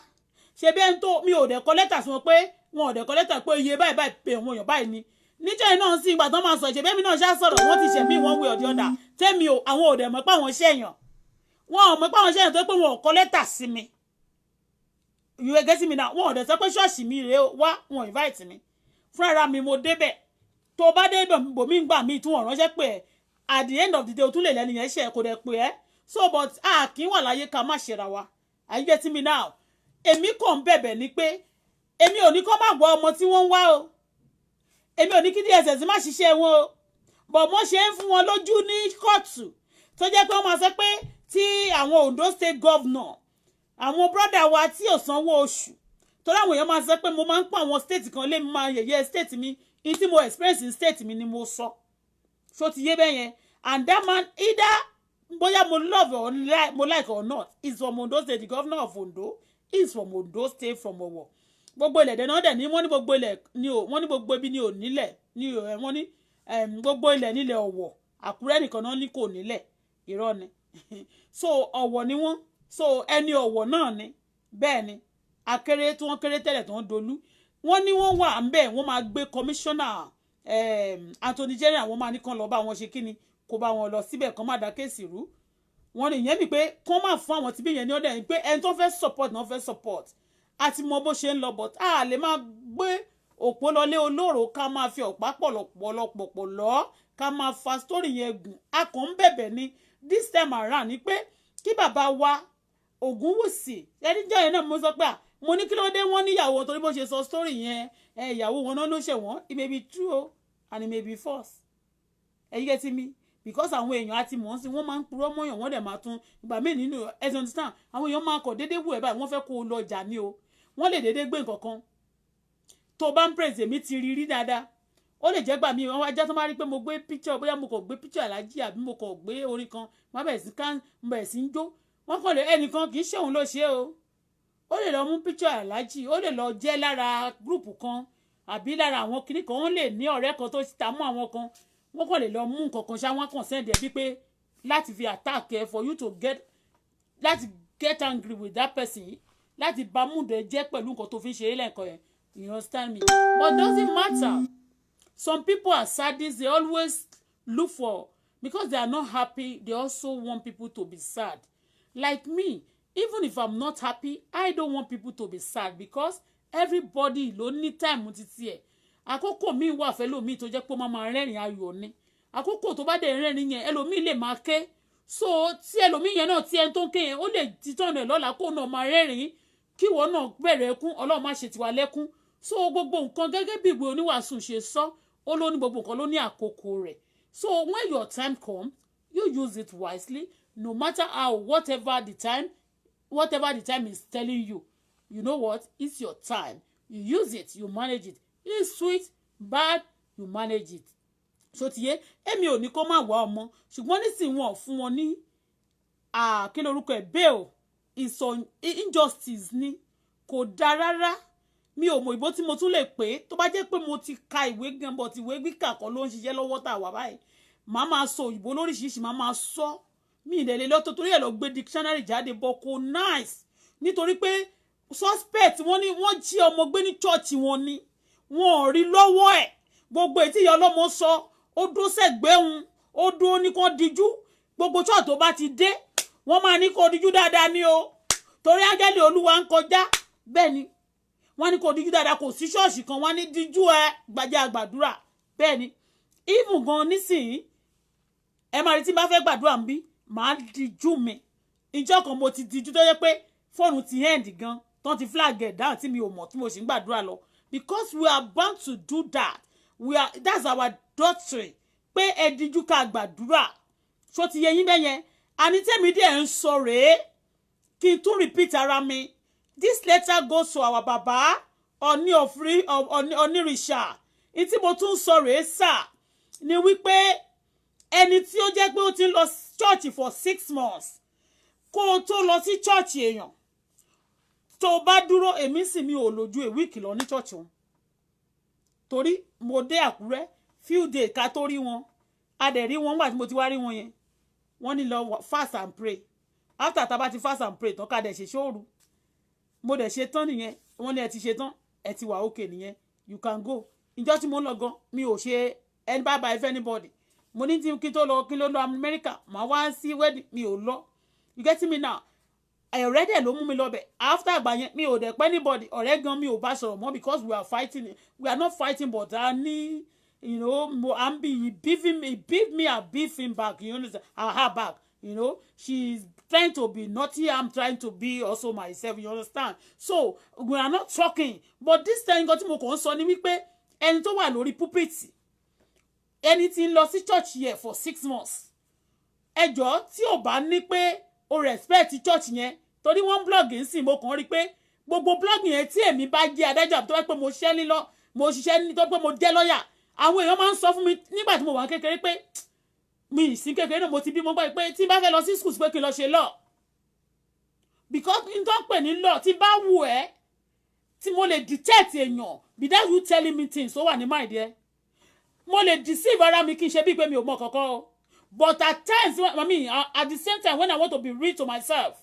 ṣe bí ẹni tó mi ò dẹ̀ kọ lẹ́tà sí wọn, pé wọn ò dẹ̀ kọ lẹ́tà pé iye báyìí báyìí pé àwọn èèyàn báyìí ni. Níjọ́ yìí náà sí ìgbà tó máa sọ ìṣe bẹ́ẹ̀ mi náà ṣá sọ̀rọ̀, wọ́n ti ṣẹ̀mí one way or the other. Tẹ́mi ò, àwọn ò dẹ̀ mọ̀ pé àwọn ṣẹ̀yàn, wọn ò mọ̀ pé àwọn ṣẹ̀yàn tó pé wọn ò kọ lẹ́tà sí mi. You get me now? Wọn ò dẹ̀ sọ pé ṣọ́ọ̀ṣì mi rèé wá, wọn invite mi. Fúnra mi mo débẹ̀. Tó bá dé bòmí gbà mí tí wọ́n ránṣẹ́ pé ẹ̀, at the end of the day, o tún lè lẹ́nu yẹn ṣe kò dẹ̀ pé ẹ́. So but a kì í wà láyé ká má ṣera wa. Are you getting me now? Èmi kàn ń bẹ̀bẹ̀ ni pé èmi ò ní kó má gbọ́ ọmọ tí wọ́n ń wá o. Èmi ò ní kí DSS má ṣiṣẹ́ wọn o, but wọ́n ṣe ń fún wọn lójú ní kóòtù tó jẹ́ pé wọ́n máa sọ pé tí àwọn Ondo State governor, àwọn brother wa tí ò sanwó oṣù, torí àwọn èèyàn máa sọ pé mo máa ń pọ̀ àwọn state kan lé mi, máa yẹ̀yẹ́ state mi. In tí mo experience in state mi ni mo sọ. So ti yé bẹ́ẹ̀ yẹn? And that man, either bóyá mo love or like, mo like or not, is from Ondo State. The governor of Ondo is from Ondo State, from Ọ̀wọ̀. Gbogbo ilẹ̀ dẹ̀ náà dẹ̀ ní wọ́n ní gbogbo ilẹ̀ ní o, wọ́n ní gbogbo ibi ní ò nílẹ̀ ní o, wọ́n ní gbogbo ilẹ̀ nílẹ̀ Ọ̀wọ̀. Àkúrẹ́ nìkan náà ní kò nílẹ̀, irọ́ ni. So Ọ̀wọ̀ ni wọ́n, so ẹni Ọ̀wọ̀ náà ni. Bẹ́ẹ̀ ni, akéré tí wọ́n kéré tẹ́lẹ̀ tí wọ́n dolú, wọ́n ní wọ́n wà ń bẹ̀. Wọ́n máa gbé commissioner, Attorney General, wọ́n máa ní kán lọ bá wọn ṣe kíni, kó bá wọn lọ síbẹ̀, kán má dá case rú. Wọ́n ní ìyẹn mi pé kán má fún àwọn tí bí yẹn ní ọ̀dẹ̀ pé ẹni tó fẹ́ support náà fẹ́ support àti mọ bó ṣe ń lọ. But a lè máa gbé òpó lọlé olóró, ká máa fi ọ̀pá pọ̀lọpọ̀lọpọ̀ lọ, ká máa fa story yẹn gùn. A kàn ń bẹ̀bẹ̀ ni this time around ni pé kí bàbá wa Ògúnwùsì ẹni jọ́ yẹn náà, mo sọ pé à, mo ní kí ló dé? Wọ́n níyàwó, torí bó ṣe sọ story yẹn, ẹ ìyàwó wọn náà ló ṣẹ̀ wọ́n. It may be true o, and it may be false. Ẹ you get me? Because àwọn èèyàn àti mọ̀ ọ́n sí, wọ́n máa ń purọ́ mọ́yàn, wọ́n dẹ̀ máa tún ìgbà míì nínú ẹ ti understand. Àwọn èèyàn máa kọ̀ déédéé wù ẹ́ báyìí, wọ́n fẹ́ kó o lọ jà ní o. Wọ́n lè déédéé gbé nǹkan kan tó bá ń praise. Èmi ti rí rí dáadáa. Ó lè jẹ́ gbà mí, wọ́n wá jẹ́ tó máa rí pé mo gbé picture, bóyá mo kàn gbé picture alájí àbí mo kàn gbé orin kan, wọ́n bẹ̀rẹ̀ sí ká bẹ̀rẹ̀ sí ń jó. Wọ́n kàn lè ẹnìkan, kì í ṣe òun ló ṣe o. Ó lè lọ mú picture alájí, ó lè lọ jẹ́ lára group kan àbí lára àwọn kinní kan. Wọ́n lè ní ọ̀rẹ́ kan tó ta mọ́ àwọn kan, wọ́n kàn lè lọ mú nǹkan kan ṣá, wọ́n kàn send ẹ̀ bí pé láti fi attack ẹ, for you to get láti get angry with that person, láti bá mood ẹ jẹ́ pẹ̀lú nǹkan tó fi ń ṣeré lẹ́ẹ̀kan yẹn. You understand me? But doesn't matter. Some people are sadists. They always look for, because they are not happy, they also want people to be sad. Like me, even if I'm not happy, I don't want people to be sad, because everybody ló ní time títí ẹ̀. Àkókò míì wà fẹ́lòmíì tó jẹ́ pé ó máa máa rẹ́rìn ayọ̀ ni. Àkókò tó bá dẹ̀ rẹ́rìn yẹn, ẹlòmíì lè máa ké. So tí ẹlòmíì yẹn náà, tí ẹni tó ń ké yẹn, ó lè títọ́nà ẹ̀ lọ́la kó náà máa rẹ́rìn, kí ìwọ náà bẹ̀rẹ̀ ẹkún. Ọlọ́run má ṣe tiwa lẹ́kún. So gbogbo nǹkan, gẹ́gẹ́ bí ìwé oníwàásù ṣe sọ, ó ló ní gbogbo nǹkan ló ní àkókò rẹ̀. So when your time come, you use it wisely, no matter how, whatever the time, whatever the time is telling you. You know what? It's your time, you use it, you manage it. It's sweet, bad, you manage it. So ti yé? Èmi ò ní kó má wá ọmọ, ṣùgbọ́n nísìnyí wọn ò fún wọn ní, kí lorúkọ ẹ̀, bail. Ìsọ injustice ni, kò dáa rárá. Mi ò mọ ìbò tí mo tún lè pè é. Tó bá jẹ́ pé mo ti ka ìwé gan, bọ̀ tí ìwé gbígbà kan ló ń ṣiṣẹ́ lọ́wọ́ tá a wà báyìí, màá máa sọ òyìnbó lóríṣiríṣi, màá máa sọ mí ìdẹ̀lẹ̀ lọ́tọ̀, torí ẹ̀ lọ gbé dictionary jáde bọ̀. Kò nice, nítorí pé suspect, wọ́n ní wọ́n jí ọmọ gbé ní church wọn ni, wọn ò rí lọ́wọ́ ẹ̀. Gbogbo ètí ìyá ọlọ́mọ sọ, ó dúró sẹ́gbẹ́ òun, ó dúró ní kó díjú. Gbogbo church tó bá ti dé, wọ́n máa ní kó díjú dáadáa ní o. Torí áńgẹ́lì Olúwa ń kọjá. Bẹ́ẹ̀ ni, wọ́n ní kò díjú dáadáa. Kò sí ṣọ́ọ̀ṣì kan, wọ́n ní díjú ẹ gbàjẹ́ àgbàdúrà. Bẹ́ẹ̀ ni, even gan nísìnyí, ẹ máa rí tí n bá fẹ́ gbàdúrà ń bí, màá díjú mi. Ìjọ kan mo ti díjú tó yẹ pé fóònù ti end gan tán, ti flag ẹ̀ down, tí mi ò mọ̀, tí mo sì ń gbàdúrà lọ, because we are bound to do that. We are, that's our doctrine, pé ẹ díjú ká gbàdúrà. Ṣó ti yẹ yín bẹ́yẹn? Àní tèmi díẹ̀ ń sọ rèé, kí n tún repeat ara mi. This letter goes to our baba Ọọ̀ni Onírìṣà. Ní tí mo tún sọ rèé sà ni wípé ẹni tí ó jẹ́ pé ó ti ń lọ church for 6 months, kó o tó lọ sí church èèyàn tó o bá dúró, èmi sì mi ò lójú a week lọ ní church wọn, torí mo dé Àkúrẹ́ few days ká tó rí wọn. A dẹ̀ rí wọn. Nígbà tí mo ti wá rí wọn yẹn, wọ́n ní lọ fast and pray. After tá a bá ti fast and pray tán, ká dẹ̀ ṣe ṣóòru. Mo dẹ̀ ṣe tán nìyẹn. Wọ́n ní ẹ ti ṣe tán, ẹ ti wà okay nìyẹn, you can go. Ìjọ tí mo ń lọ gan, mi ò ṣe ẹni bye bye if anybody. Mo ní tí kí tó lọ, kí ló lọ Amẹ́ríkà, màá wá sí wedding, mi ò lọ. You get me now? Ọ̀rẹ́ dẹ̀ ló mú mi lọ bẹ̀. After àgbà yẹn, mi ò dẹ̀ pẹ́ anybody. Ọ̀rẹ́ gan, mi ò bá sọ̀rọ̀ mọ́, because we are fighting. We are not fighting, but a ní I'm be he beefing me, he beef me, I beef him back, you understand, I her back. She's trying to be naughty, I'm trying to be also myself, you understand? So we are not talking. But this time, nǹkan tí mo kàn ń sọ ni wípé ẹni tó wà lórí pulpit, ẹni tí ń lọ sí church yẹn for 6 months, ẹ jọ̀ọ́, tí ò bá ní pé o respect church yẹn, torí wọ́n blog ń sìn, mo kàn rí pé gbogbo blog yẹn, tí èmi bá jẹ́ adájọ́, tó bá pé mo ṣiṣẹ́ nílọ, mo ṣiṣẹ́ ní, tó pé mo jẹ́ lọ́yà, àwọn èèyàn máa ń sọ fún mi nígbà tí mo wà kékeré pé mi ì sí kékeré náà, mo ti bímọ gbọ́ pé tí n bá fẹ́ lọ sí school, pé kí n lọ ṣe law, because n tó ń pè ní law, tí bá wù ẹ́, tí mo lè detect èèyàn without you telling me things tó wà ní mind ẹ. Mo lè deceive ara mi kí n ṣe bíi pé mi ò mọ kankan o. But at times, I mean, at the same time, when I want to be real to myself,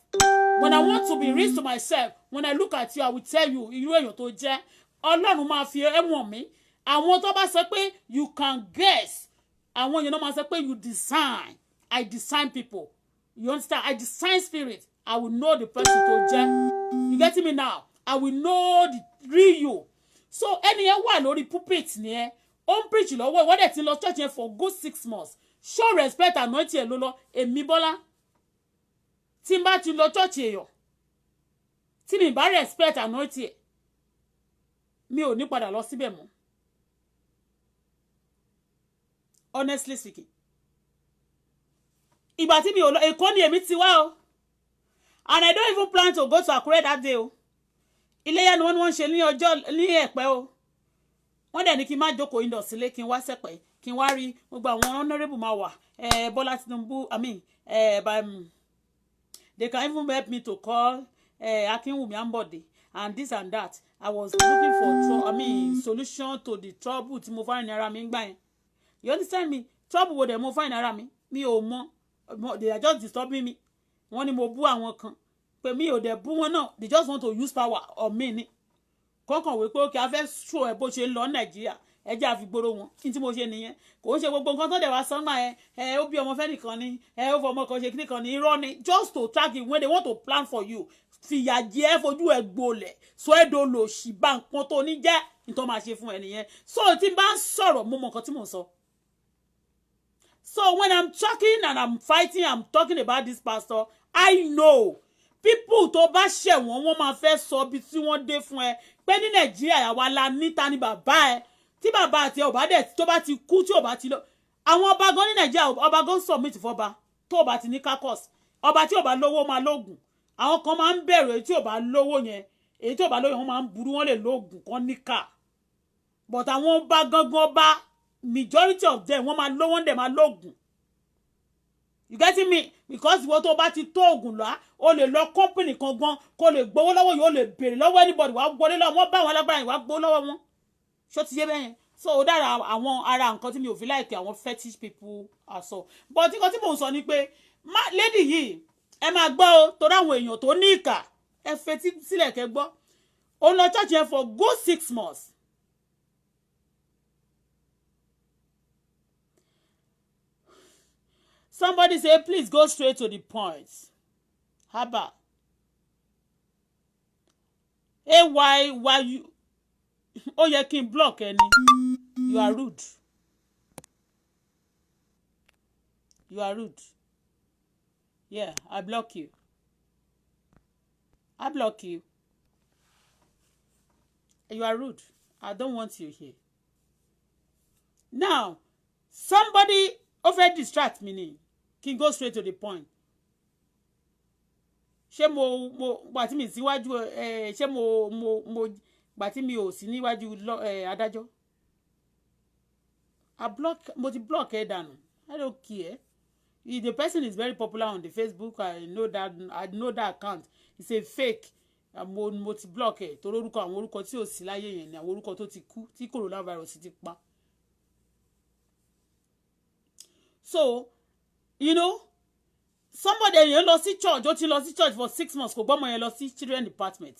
when I want to be real to myself, when I look at you, I will tell you irú èèyàn tó jẹ́. Ọlọ́run máa fi ẹ̀wọ̀n mi. Àwọn tó bá sọ pé you can guess, àwọn èèyàn náà máa sọ pé you design. I design people, you understand? I design spirit. I will know the person tó jẹ́. You get me now? I will know the real you. So ẹni yẹn wà lórí pulpit nìyẹn, ó ń preach lọ́wọ́, ìwọ́n dẹ̀ ti lọ church yẹn for good 6 months. Show respect, anointing ẹ̀ ló lọ. Èmi Bọ́lá, tí n bá ti lọ church èèyàn, tí mi bá respect anointing ẹ̀, mi ò ní padà lọ síbẹ̀ mọ́, honestly speaking. Ìgbà tí mi ò lọ, Èkó ni èmi ti wá o, and I don't even plan to go to Akure that day o. Iléyá ni wọ́n ní wọ́n ń ṣe ní ọjọ́ ní Ẹ̀pẹ́ o. Wọ́n dẹ̀ ní kí n má jókòó indoor sílé, kí n wá sẹ̀pẹ́, kí n wá rí gbogbo àwọn honourable máa wà, Bọ́lá Tinubu. I mean, they can even help me to call Akinwumi Ambode and this and that. I was looking for, I mean, solution to the trouble tí mo find ara mi ń gbà yẹn. You understand me? Trouble wo dẹ̀ mo find ara mi, mi ò mọ̀. They are just disturbing me. Wọ́n ní mo bú àwọn kan, pé mi ò dẹ̀ bú wọn náà. They just want to use power on me ni kọ́kàn wípé ó kí a fẹ́ show ẹ bó ṣe ń lọ Nàìjíríà. Ẹ jẹ́ àfigboro wọn kí n tí mo ṣe nìyẹn. Kò ń ṣe gbogbo nǹkan tó dẹ̀ wá sọ́ngbà yẹn. Ẹ ó bí ọmọ fẹ́ nìkan ni, ẹ ó fọmọ kan ṣe kíní kan ní, irọ́ ni. Just to track you when they want to plan for you, fìyà jẹ ẹ́, fojú ẹ gbolẹ̀, sọ ẹ́ dolo ṣì bá nǹkan tó ní jẹ́ nítorí máa ṣe fún ẹ nìyẹn. So tí n bá ń sọ̀rọ̀, mo mọ nǹkan tí mò ń sọ. So when I'm talking and I'm fighting, I'm talking about this pastor, I know people tó bá ṣẹ̀wọ̀n, wọ́n máa fẹ́ sọ ibi tí wọ́n dé fún ẹ pé ní Nàìjíríà àwa la níta ni bàbá ẹ, tí bàbá àti ẹ ò bá dẹ̀ tó bá ti kú, tí ò bá ti lọ, àwọn ọba gan ní Nàìjíríà, ọba gan submit fọba tó ò bá ti ní kakos. Ọba tí ò bá lówó máa lóògùn. Àwọn kan máa ń bẹ̀rù èyí tí ò bá lówó yẹn. Èyí tí ò bá lówó yẹn, wọ́n máa ń burú, wọ́n lè lóògùn kan níkà. But àwọn ọba gangan, ọba, majority of them, wọ́n máa lówó, ń dẹ̀ máa lóògùn. You getting me? Because ìwọ tó bá ti tó oògùn lọ, o lè lọ company kan gan, kó lè gbowó lọ́wọ́ yìí, o lè béèrè lọ́wọ́ anybody, wàá wọlé lọ́wọ́ wọn, bá àwọn alágbára yìí, wàá gbowó lọ́wọ́ wọn. Ṣó ti yé bẹ́yẹn? So ó dára àwọn ara nǹkan tí mi ò fi like àwọn fetish people àsọ. But nǹkan tí mò ń sọ ni pé lady yìí, ẹ máa gbọ́ o, torí àwọn èèyàn tó ní ìkà, ẹ fetí sílẹ̀ kẹ́ gbọ́. Ó lọ church yẹn for good 6 months. Somebody say, "Please go straight to the point." Haba. Ay y ó yẹ kí n block ẹni. You are rude, you are rude. Yeah, I block you, I block you. You are rude. I don't want you here. Now, somebody ó fẹ́ distract me ni kí n go straight to the point. Ṣé mo gbà tí mi síwájú ẹ, ṣé mo gbà tí mi ò sí níwájú adájọ́? I block, mo ti block ẹ dànù. I don't care if the person is very popular on the Facebook. I know that, I know that account, it's a fake. Mo ti block ẹ torí orúkọ, àwọn orúkọ tí ò sí láyé yẹn ni àwọn orúkọ tó ti kú tí coronavirus ti pa. So somebody yẹn lọ sí church, ó ti lọ sí church for 6 months, kò gbọ́mọ yẹn lọ sí children department.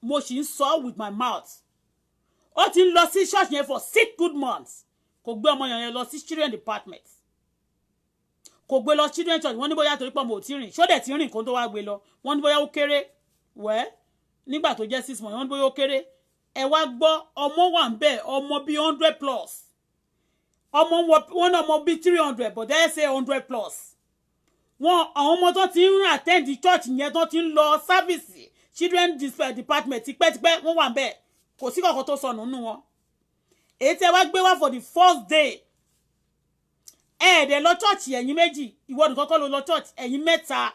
Mo sì ń sọ with my mouth, ó ti ń lọ sí church yẹn for 6 good months, kò gbé ọmọ yẹn lọ sí children department, kò gbé lọ children church. Wọ́n ní bóyá torí pé ọmọ ò tí rìn, ṣó dẹ̀ tí rìn kó tó wá gbé lọ? Wọ́n ní bóyá ó kéré wẹ́ nígbà tó jẹ́ 6 months, wọ́n ní bóyá ó kéré. Ẹ wá gbọ́, ọmọ wà ń bẹ̀, ọmọ bíi 100 plus, ọmọ wọn náà, ọmọ bíi 300, but they say 100 plus. Wọn àwọn ọmọ tó ti ń attend church yẹn, tó ti ń lọ service children department tipẹ́tipẹ́, wọ́n wà ń bẹ̀, kò sí kankan tó sọnù nínú wọn. Èyí tẹ́ wá gbé wá for the first day, ẹ ẹ̀dẹ̀ lọ church, ẹ̀yin méjì, ìwọ nìkan kọ́ ló lọ church, ẹ̀yin mẹ́ta.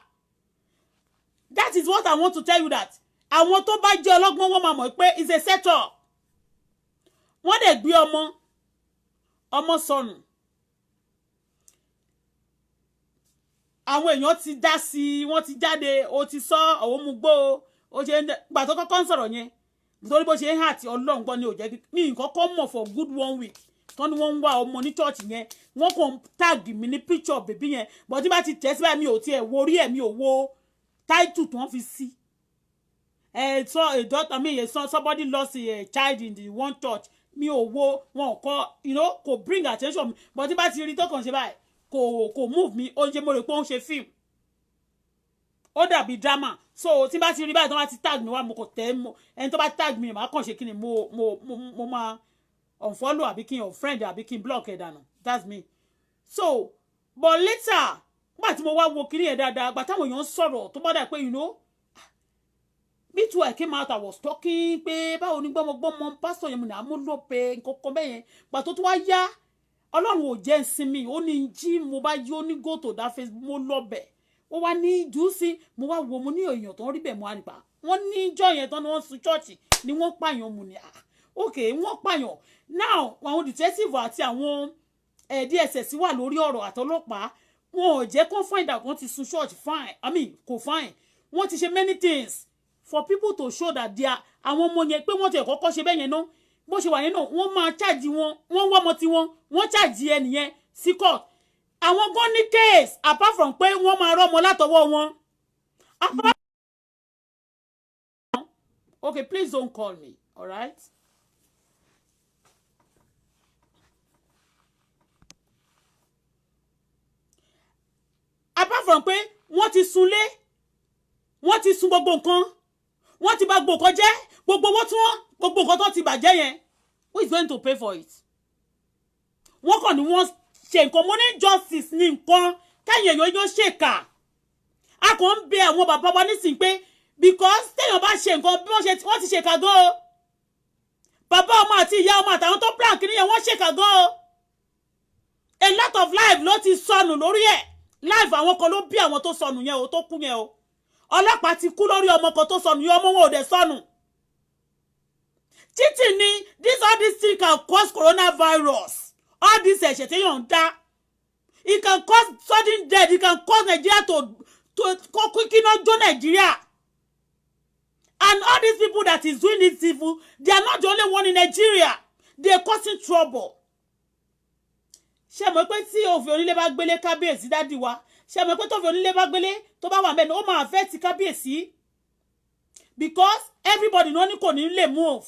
That is what I want to tell you, that àwọn tó bá jẹ́ ọlọ́gbọ́n, wọ́n máa mọ̀ pé it's a setup. Wọ́n dẹ̀ gbé ọmọ, ọmọ sọnù. Àwọn èèyàn ti dá sí i, wọ́n ti jáde. Ó ti sọ òun mú gbó ó ṣe ń gbà tó kọ́kọ́ ń sọ̀rọ̀ yẹn, nítorí bó ṣe ń hà tí Ọlọ́run gbọ́ ni ò jẹ́ mi nǹkan kọ́ mọ̀. For good one week tán ni wọ́n ń wá ọmọ ní church yẹn, wọ́n kàn tag mi ní picture baby yẹn, but tí bá ti tẹ̀ síbẹ̀, mi ò tiẹ̀ wo orí ẹ̀, mi ò wo title tí wọ́n fi sí ẹ. So a daughter, I mean, a son, somebody lost a child in the one church. Mi ò wo wọn kọ, kò bring attention mi, but tí bá ti rí tó kàn ṣe báyìí, kò move mi. Ó ń ṣe, mo rò pé ó ń ṣe film, ó dàbí drama. So tí bá ti rí báyìí, tó bá ti tag mi wá, mo kò tẹ́ mo ẹni tó bá tag mi, màá kàn ṣe kí ni, mo máa unfollow àbí kí n unfriend àbí kí n block ẹ̀ dànù. That's me. So but later, nígbà tí mo wá wo kíní yẹn dáadáa, gbà táwọn èèyàn ń sọ̀rọ̀ tó bá dà pé me too, I came out, I was talking pé báwo ni gbọ́mọgbọ́mọ pásítọ̀ yẹn, mo ní àmúlòpẹ̀ nǹkan kan bẹ́ẹ̀ yẹn. Gbà tó tún wá yá, Ọlọ́run ò jẹ́ ìsinmi, ó ní jí mo bá yí, ó ní go to that Facebook, mo lọ bẹ̀, ó wá ní jùúsí, mo wá wo, mo ní èèyàn tó ń rí bẹ̀, mo á nípa wọ́n ní ìjọ yẹn tán ni wọ́n sun church ni wọ́n pààyàn. Mu ni, ah, ok, wọ́n pààyàn. Now àwọn detective àti àwọn DSS wà lórí ọ̀rọ̀ àtọlọ́pàá, wọn ò jẹ́ kó find out wọ́n ti sun church. Fine, I mean, kò fine. Wọ́n ti ṣe many things for people to show that they are àwọn ọmọ yẹn, pé wọ́n ti kọ́kọ́ ṣe bẹ́ẹ̀ yẹn náà. Bó ṣe wà yẹn náà, wọ́n máa charge wọn, wọ́n wọ́ ọmọ tiwọn, wọ́n charge ẹnìyẹn sí court. Àwọn gan ní case, apart from pé wọ́n máa rọ́mọ látọwọ́ wọn. Apart. Okay, please don't call me, all right? Apart from pé wọ́n ti sunlé, wọ́n ti sun gbogbo nǹkan, wọ́n ti bà gbogbo nǹkan jẹ́, gbogbo owó tí wọ́n, gbogbo nǹkan tó ti bàjẹ́ yẹn, who is going to pay for it? Wọ́n kàn ní wọ́n ṣe nǹkan. Mo ní justice ní nǹkan kẹ́yìn èèyàn yóò ṣèkà. A kàn ń bẹ àwọn bàbá wa nísìnyí pé because téèyàn bá ṣe nǹkan bí wọ́n ṣe, wọ́n ti ṣèkà gan o. Bàbá ọmọ àti ìyá ọmọ àtàwọn tó plan kìíní yẹn, wọ́n ṣèkà gan o. A lot of life ló ti sọnù lórí ẹ̀. Life àwọn kan ló bí àwọn tó sọnù yẹn o, tó kú yẹn o. Ọlọ́pàá ti kú lórí ọmọ kan tó sọnù yẹn, ọmọ wọn ò dẹ̀ sọnù títì ni. This, all this thing can cause coronavirus. All this ẹ̀ṣẹ̀ téèyàn ń dá, it can cause sudden death, it can cause Nigeria to kó kíná jó Nigeria. And all these people that is doing this evil, they are not the only one in Nigeria. They are causing trouble. Ṣé mọ̀ pé tí òfin onílé bá gbélé, kábíyèsí dádì wa, ṣé mọ̀ pé tófin onílé bá gbélé, tó bá wà mẹ́nu, ó máa affect kábíyèsí, because everybody náà ní kò ní lè move,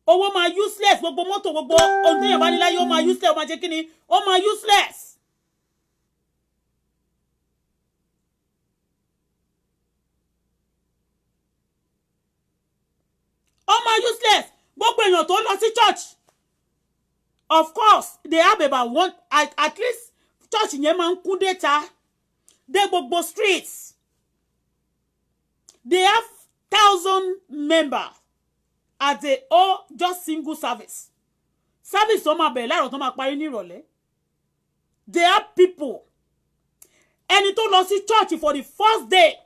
owó máa useless, gbogbo mọ́tò, gbogbo ohun téèyàn bá ní láyé, ó máa useless, ó máa ṣe kí ni, ó máa useless. Máa useless. Gbogbo èèyàn tó lọ sí church, of course they have about one, at least church yẹn máa ń kún déta dé gbogbo streets. They have thousand members at the all just single service. Service tó máa bẹ̀rẹ̀ láàárọ̀ tó máa parí ní ìrọ̀lẹ́. They have people. Ẹni tó lọ sí church for the first day,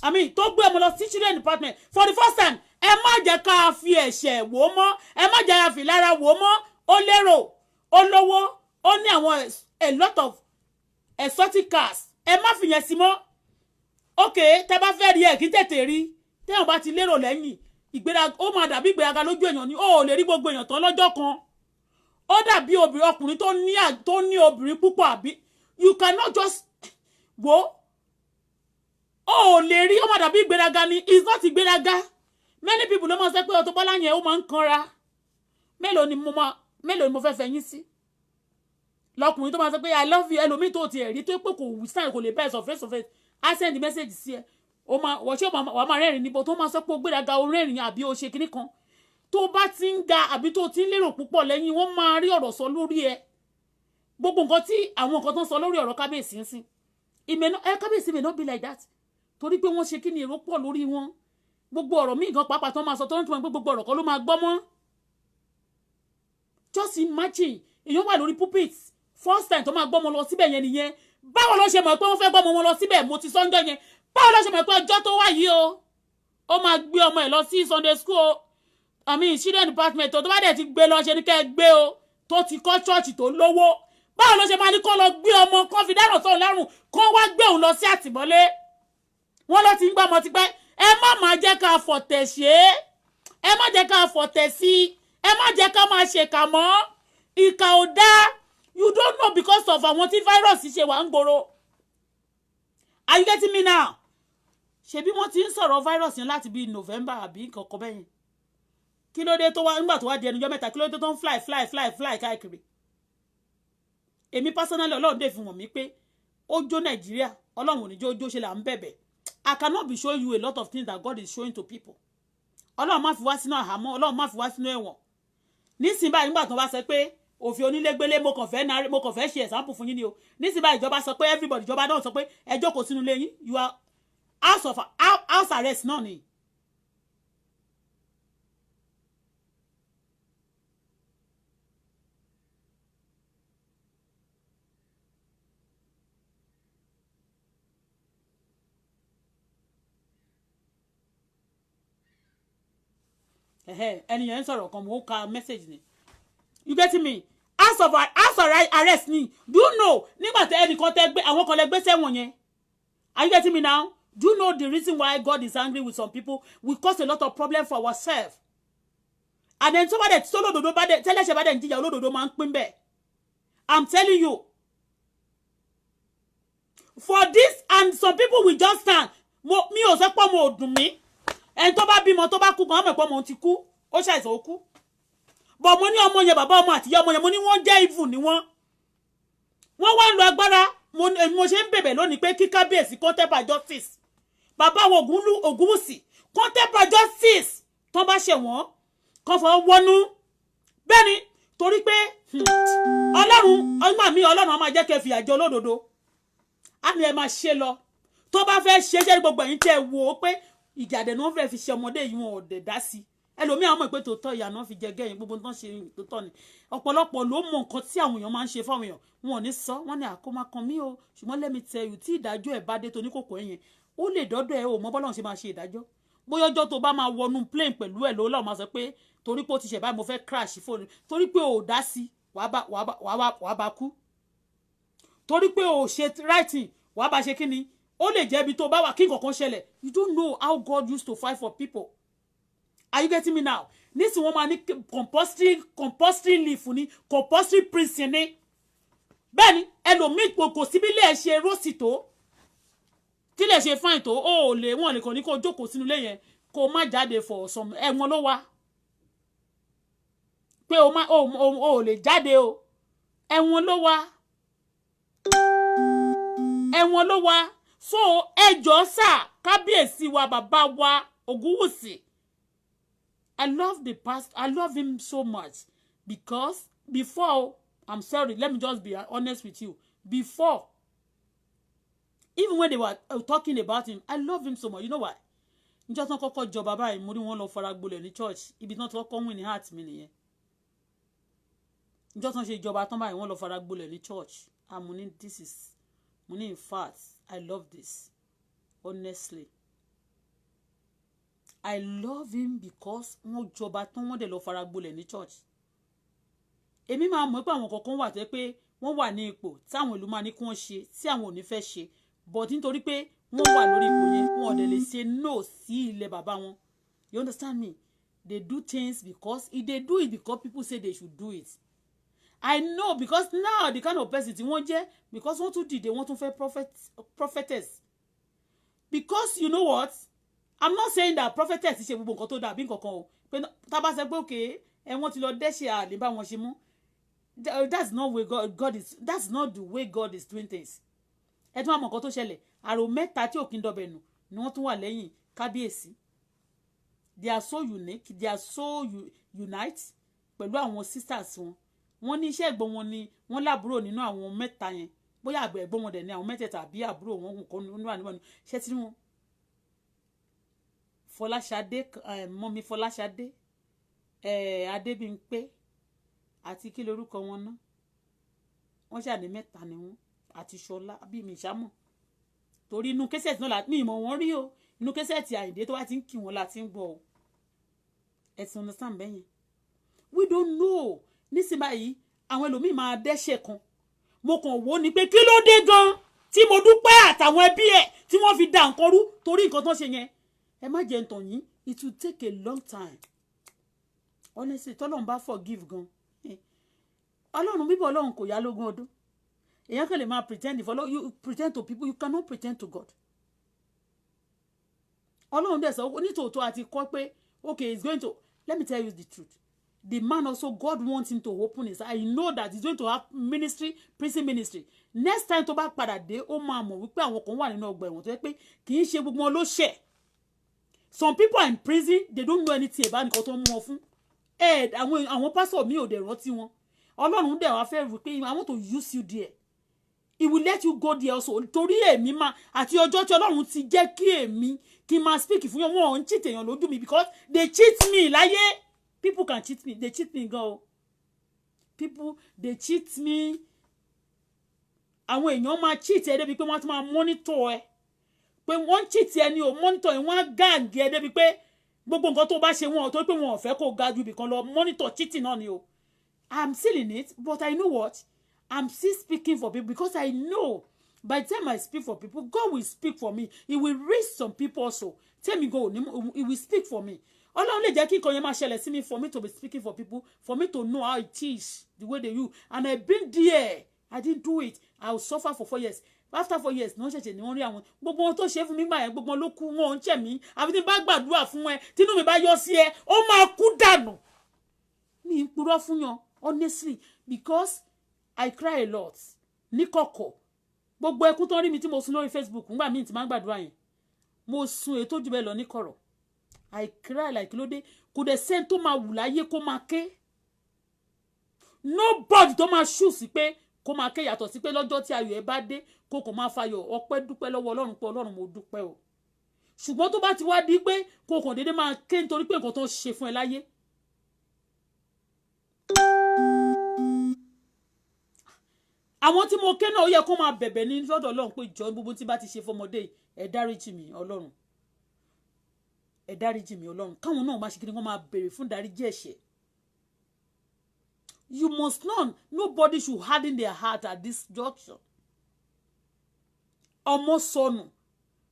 I mean, tó gbé ọmọ lọ sí children department for the first time, ẹ má jẹ́ ká fi ẹ̀ṣẹ̀ wò ó mọ́, ẹ má jẹ́ ká fi lára wò ó mọ́. Ó lérò, ó lówó, ó ní àwọn a lot of exotic cars, ẹ má fìyẹn sí mọ́. Ok, tẹ bá fẹ́ rí ẹ kí tètè rí. Téèyàn bá ti lérò lẹ́yìn, ìgbéraga, ó máa dàbí ìgbéraga lójú èèyàn ni. Ó ò lè rí gbogbo èèyàn tán lọ́jọ́ kan. Ó dàbí obìnrin, ọkùnrin tó ní obìnrin púpọ̀, àbí? You cannot just wo, ó ò lè rí. Ó máa dàbí ìgbéraga ni. It's not ìgbéraga. Many people ló máa sọ pé Auto Bola yẹn, ó máa ń kanra. Mélòó ni mo fẹ́ fẹ́ yín sí lọkùnrin tó máa sọ pé "I love you"? Ẹlòmíì tó tiẹ̀ rí, tó pé kò sáà, kò lè bẹ́ẹ̀ sọ face to face, á send message sí ẹ, ó máa wọ́n ṣé wàá máa rẹ́rìn níbo tó máa sọ pé ó gbéraga, ó rẹ́rìn àbí ó ṣe kinní kan. Tó bá ti ń ga àbí tó ti ń lérò púpọ̀ lẹ́yìn, wọ́n máa rí ọ̀rọ̀ sọ lórí ẹ. Gbogbo nǹkan tí àwọn nǹkan tó ń sọ lórí ọ̀rọ̀ kábíyèsí ń sìn ìmẹ̀nà ẹ, kábíyèsí may not be like that, torí pé wọ́n ṣe kí ni, èrò pọ̀ lórí wọn. Gbogbo ọ̀rọ̀ míì gan pàápàá tó máa sọ, tó ń túmọ̀ pé gbogbo ọ̀rọ̀ kan ló máa gbọ́ mọ́. Just imagine, èèyàn wà lórí pulpit, first time tó máa gbọ́mọ lọ síbẹ̀ yẹn nìyẹn. Báwo ló ṣe mọ̀ pé wọ́n fẹ́ gbọ́mọ wọn lọ síbẹ̀? Mo ti sọ́njọ́ yẹn. Báwo ló ṣe mọ̀ pé ọjọ́ tó wà yìí o, ó máa gbé ọmọ ẹ̀ lọ sí Sunday school o, I mean children department, tó bá dẹ̀ ti gbé lọ, ṣe ní kẹ́ ẹ gbé o, tó ti kọ́ church, tó lówó, báwo ló ṣe máa ní kó lọ gbé ọmọ, kó fi dáràn sóun lọ́rùn, kó wá gbé òun lọ sí àtìmọ́lé? Wọ́n ló ti ń gbọ́ ọmọ tipẹ́. Ẹ má máa jẹ́ ká fọ̀tẹ̀ ṣe é, ẹ má jẹ́ ká fọ̀tẹ̀ sí i, ẹ má jẹ́ ká máa ṣèkà mọ́. Ìkà ò dáa. You don't know, because of àwọn tí virus ṣe wà ń gbòòrò. Are you getting me now? Ṣebí wọ́n ti ń sọ̀rọ̀ virus yẹn láti bíi November àbí nǹkan kan bẹ́yẹn. Kí ló dé tó wá nígbà tó wá di ẹnujọ́ mẹ́ta? Kí ló dé tó ń fly fly fly fly káàkiri? Èmi personally, Ọlọ́run dè fi wọ̀n mí pé ó jó Nàìjíríà. Ọlọ́run ò ní jó jó ṣe là ń bẹ̀bẹ̀. I cannot be showing you a lot of things that God is showing to people. Ọlọ́run má fi wá sínú àhámọ́, Ọlọ́run má fi wá sínú ẹ̀wọ̀n. Nísìnyí báyìí, nígbà tó bá sọ pé òfin onílégbélé, mo kàn fẹ́ ṣe example fún yín ni o. Nísìnyí báyìí, ìjọba sọ pé everybody, ìjọba náà sọ pé ẹ jókòó sínú ilé yín. You are house of house arrest náà ni. Ẹni yẹn ń sọ̀rọ̀ kan, mò ń ka message ni. You get me? House of arrest ni. Do you know, nígbà tí ẹnìkan tẹ gbé, àwọn kan lẹ gbé sẹ́wọ̀n yẹn? Are you getting me now? Do you know the reason why God is angry with some people? We cause a lot of problem for ourselves. And then tó bá dẹ̀ tó lódodo bá dẹ̀ tẹ́lẹ̀ṣẹ̀ bá dẹ̀ ń jìyà, olódodo máa ń pín bẹ́ẹ̀. I'm telling you for this. And some people will just stand. Mo mi ò sọ pé mo ò dùn mí. Ẹni tó bá bímọ, tó bá kú gan, ọmọ ìpọ́ mọ̀ ti kú, ó ṣàìsàn, ó kú bọ̀. Mo ní ọmọ yẹn, bàbá ọmọ àtìyá ọmọ yẹn, mo ní wọ́n jẹ́ evil ni wọ́n. Wọ́n wá ń lo agbára. Mo ṣe ń bẹ̀bẹ̀ lónìí pé kí kábíyèsí kó temper justice. Bàbá wo Ògúnwùsì kó temper justice. Tán bá ṣe wọ́n, kán fọwọ́ wọnú. Bẹ́ẹ̀ ni, torí pé Ọlọ́run ọgbà mi, Ọlọ́run á máa jẹ́ kẹ́ fìyà jẹ olódodo, á ní ẹ máa ṣe lọ. Tó bá fẹ́ ṣe é ṣe, gbogbo ẹ̀yin tẹ́ ẹ wò ó pé ìjà dẹ̀ ni wọ́n fẹ́ fi ṣe ọmọdé yìí, wọn ò dẹ̀ dá sí. Ẹlòmíì àwọn mọ̀ pé tòótọ́ ìyà náà fi jẹ gẹ́yìn, gbogbo nǹkan ṣe tòótọ́ ni. Ọ̀pọ̀lọpọ̀ ló mọ nǹkan tí àwọn èèyàn máa ń ṣe fáwọn èèyàn, wọn ò ní sọ. Wọn ní àkómá kan mí o. Ṣùgbọ́n let me tell you, tí ìdájọ́ ẹ̀ bá dé tó ní kòkó ẹ̀yẹn, ó lè dọ́dọ̀ ẹ̀ o mọ bọ́lọ́run ṣe máa ṣe ìdájọ́. Bóyá ọjọ́ tó bá máa wọnú plane pẹ̀lú ẹ̀ lówó, lọ́wọ́ máa sọ pé torí pé ó ti ṣẹ̀ báyìí, mo fẹ́ crash fóònù, torí pé o ò dá sí, wàá bá kú. Torí pé o ò ṣe writing, wàá bá ṣe kí ni. Ó lè jẹ́ ibi tó bá wà kí nǹkan kan ṣẹlẹ̀. You don't know how God used to fight for people. Are you getting me now? Nísìnyí, wọ́n máa ní compulsory leave ní compulsory prison ní. Bẹ́ẹ̀ ni, ẹlòmíì kò síbi lè ṣe rósì tó, tí lè ṣe fine tó, ó lè wọ́n lè kàn ní kó jókòó sínú ilé yẹn, kó má jáde for some. Ẹ̀wọ̀n ló wà pé o má o ò lè jáde o. Ẹ̀wọ̀n ló wà, ẹ̀wọ̀n ló wà. So ẹjọ́ sà, kábíyèsí wa, bàbá wa Ògúnwùsì, I love the past. I love him so much because before, I'm sorry, let me just be honest with you, before, even when they were talking about him, I love him so much. You know why? Níjọ́ tí wọ́n kọ́kọ́ jọba báyìí, mo rí wọn lọ fara gbolẹ̀ ní church. Ibi tí wọ́n ti kọ́kọ́ win ní heart mi nìyẹn. Níjọ́ tí wọ́n ṣe ìjọba tán báyìí, wọ́n lọ fara gbolẹ̀ ní church. Ah, mo ní this is, mo ní in fact, I love this, honestly. I love him because wọ́n jọba tán, wọ́n dẹ̀ lọ fara gbolẹ̀ ní church. Èmi máa mọ̀ pé àwọn kọ̀ọ̀kan wà tó yẹ pé wọ́n wà ní ipò táwọn ìlú máa ní kí wọ́n ṣe tí àwọn ò ní fẹ́ ṣe, but nítorí pé wọ́n wà lórí ipò yẹn, wọn ò dẹ̀ lè ṣe no sí ilẹ̀ bàbá wọn. You understand me? They do things because if they do it, because people say they should do it. I know, because now the kind of person tí wọ́n jẹ́, because wọ́n tún dìde, wọ́n tún fẹ́ prophet, prophetess. Because you know what, I'm not saying that prophetess ṣe gbogbo nǹkan tó dà bí nǹkan kan o, pé tá a bá sọ pé okay, ẹ wọ́n ti lọ dẹ́ṣẹ̀, àlè bá wọn ṣe mú. That's not way God is, that's not the way God is doing things. Ẹ tún wá mọ̀ nǹkan tó ṣẹlẹ̀. Àrò mẹ́ta tí òkín dọbẹ̀ nù ni wọ́n tún wà lẹ́yìn kábíyèsí. They are so unique, they are so unite pẹ̀lú àwọn sisters wọn. Wọ́n ní iṣẹ́ ẹ̀gbọ́n wọn ni wọ́n lábúrò nínú àwọn mẹ́ta yẹn, bóyá àgbẹ̀ ẹ̀gbọ́n wọn dẹ̀ ní àwọn mẹ́tẹ̀ẹ̀ta àbí àbúrò wọn kò nínú àníwọ̀n ni ṣé tí wọn. Fọláṣadé, mummy Fọláṣadé Adébímpé àti kí lorúkọ wọn ná, wọ́n ṣàní mẹ́ta ni wọ́n àti Ṣọlá bí mi ìṣámọ̀, torí inú cassette náà mi ìmọ̀ wọn rí o. Inú cassette Àyìndé tó bá ti ń kì wọ́n la ti ń gbọ́ o. Ẹ ti understand bẹ́yẹn? We don't know. Nísìnyí báyìí, àwọn ẹlòmíì máa dẹ́ṣẹ̀ kan. Mo kàn wò ó ni pé kí ló dé gan tí mo dúpẹ́ àtàwọn ẹbí ẹ̀ tí wọ́n fi da nǹkan rú, torí nǹkan tó ń ṣe yẹn, ẹ má jẹ́ ntàn yín, it will take a long time, honestly. Tọ́lọ́run bá forgive gan, Ọlọ́run bíbọ̀, Ọlọ́run kò yá lógún ọdún. Èèyàn kàn lè máa pretend for you, pretend to people, you cannot pretend to God. Ọlọ́run dẹ̀ sọ nítòótọ́ àti kọ́ pé okay, he's going to, let me tell you the truth, the man also, God wants him to open his eye. I know that he's going to have ministry, prison ministry. Next time tó bá padà dé, ó máa mọ̀ wípé àwọn kan wà nínú ọgbà ẹ̀wọ̀n tó yẹ pé kì í ṣe gbogbo wọn ló ṣẹ̀. Some people are in prison, they don't know anything about nǹkan tó ń mú wọn fún ẹ. Àwọn pásọ̀ mi ò dẹ̀ rántí wọn. Ọlọ́run dẹ̀ wá fẹ́ rí pé I want to use you there, he will let you go there also. Torí èmi máa àti ọjọ́ tí Ọlọ́run ti jẹ́ kí èmi kí n máa speak fún yẹn, wọn ò ń cheat èèyàn lójú mi because they cheat me láyé. People can cheat me, they cheat me gan o. People, they cheat me. Àwọn èèyàn máa cheat ẹ débi pé wọ́n á tún máa monitor ẹ, pé wọ́n ń cheat ẹ ní o, monitor ẹ. Wọ́n á gang ẹ débi pé gbogbo nǹkan tó bá ṣe, wọn ò tó pé wọn ò fẹ́ kó ga ju ibìkan lọ. Monitor, cheating náà ni o. I'm still in it, but I know what, I'm still speaking for people because I know by the time I speak for people, God will speak for me. He will raise some people also. Tell me, go, he will speak for me. Ọlọ́run lè jẹ́ kí nǹkan yẹn máa ṣẹlẹ̀ sí mi for me to be speaking for people, for me to know how it is, the way they use. And I been there, I didn't do it. I will suffer for 4 years. After 4 years ní wọ́n ṣẹ̀ṣẹ̀ ní wọ́n rí àwọn gbogbo wọn tó ṣe fún mi gbà yẹn, gbogbo wọn ló kú. Wọn ò ń ṣẹ̀ mí. Àfi tí n bá gbàdúrà fún ẹ, tínú mi bá yọ sí ẹ, ó máa kú dànù. Mi ń purọ́ fún yan, honestly, because I cry a lot níkọ̀kọ̀. Gbogbo ẹkún tó ń rí mi tí mo sun lórí Facebook ńgbà míì tí máa ń gbàdúrà yẹn, mo sun èyí tó jù bẹ́ẹ̀ lọ níkọ̀rọ̀. I cry like lóde. Kò dẹ̀ sẹ́ni tó máa wù láyé kó máa ké. Nobody tó máa ṣù sí pé kó máa ké, yàtọ̀ sí pé lọ́jọ́ tí ayọ̀ ẹ bá dé, kó kò máa fayọ̀ ọpẹ́ dúpẹ́ lọ́wọ́ Ọlọ́run pé Ọlọ́run, mo dúpẹ́ o. Ṣùgbọ́n tó bá ti wá di pé kó kàn déédéé máa ké nítorí pé nǹkan tó ń ṣe fún ẹ láyé, àwọn tí mo ké náà, ó yẹ kó máa bẹ̀bẹ̀ ní lọ́dọ̀ Ọlọ́run pé jọ, gbogbo tí bá ti ṣe fọmọdé, ẹ dáríjì mí Ọlọ́run, ẹ dáríjì mí Ọlọ́run. Káwọn náà máa ṣe kí ni, wọ́n máa béèrè fún dáríjì ẹ̀ṣẹ̀. You must not, nobody should harden their heart at this junction. Ọmọ sọnù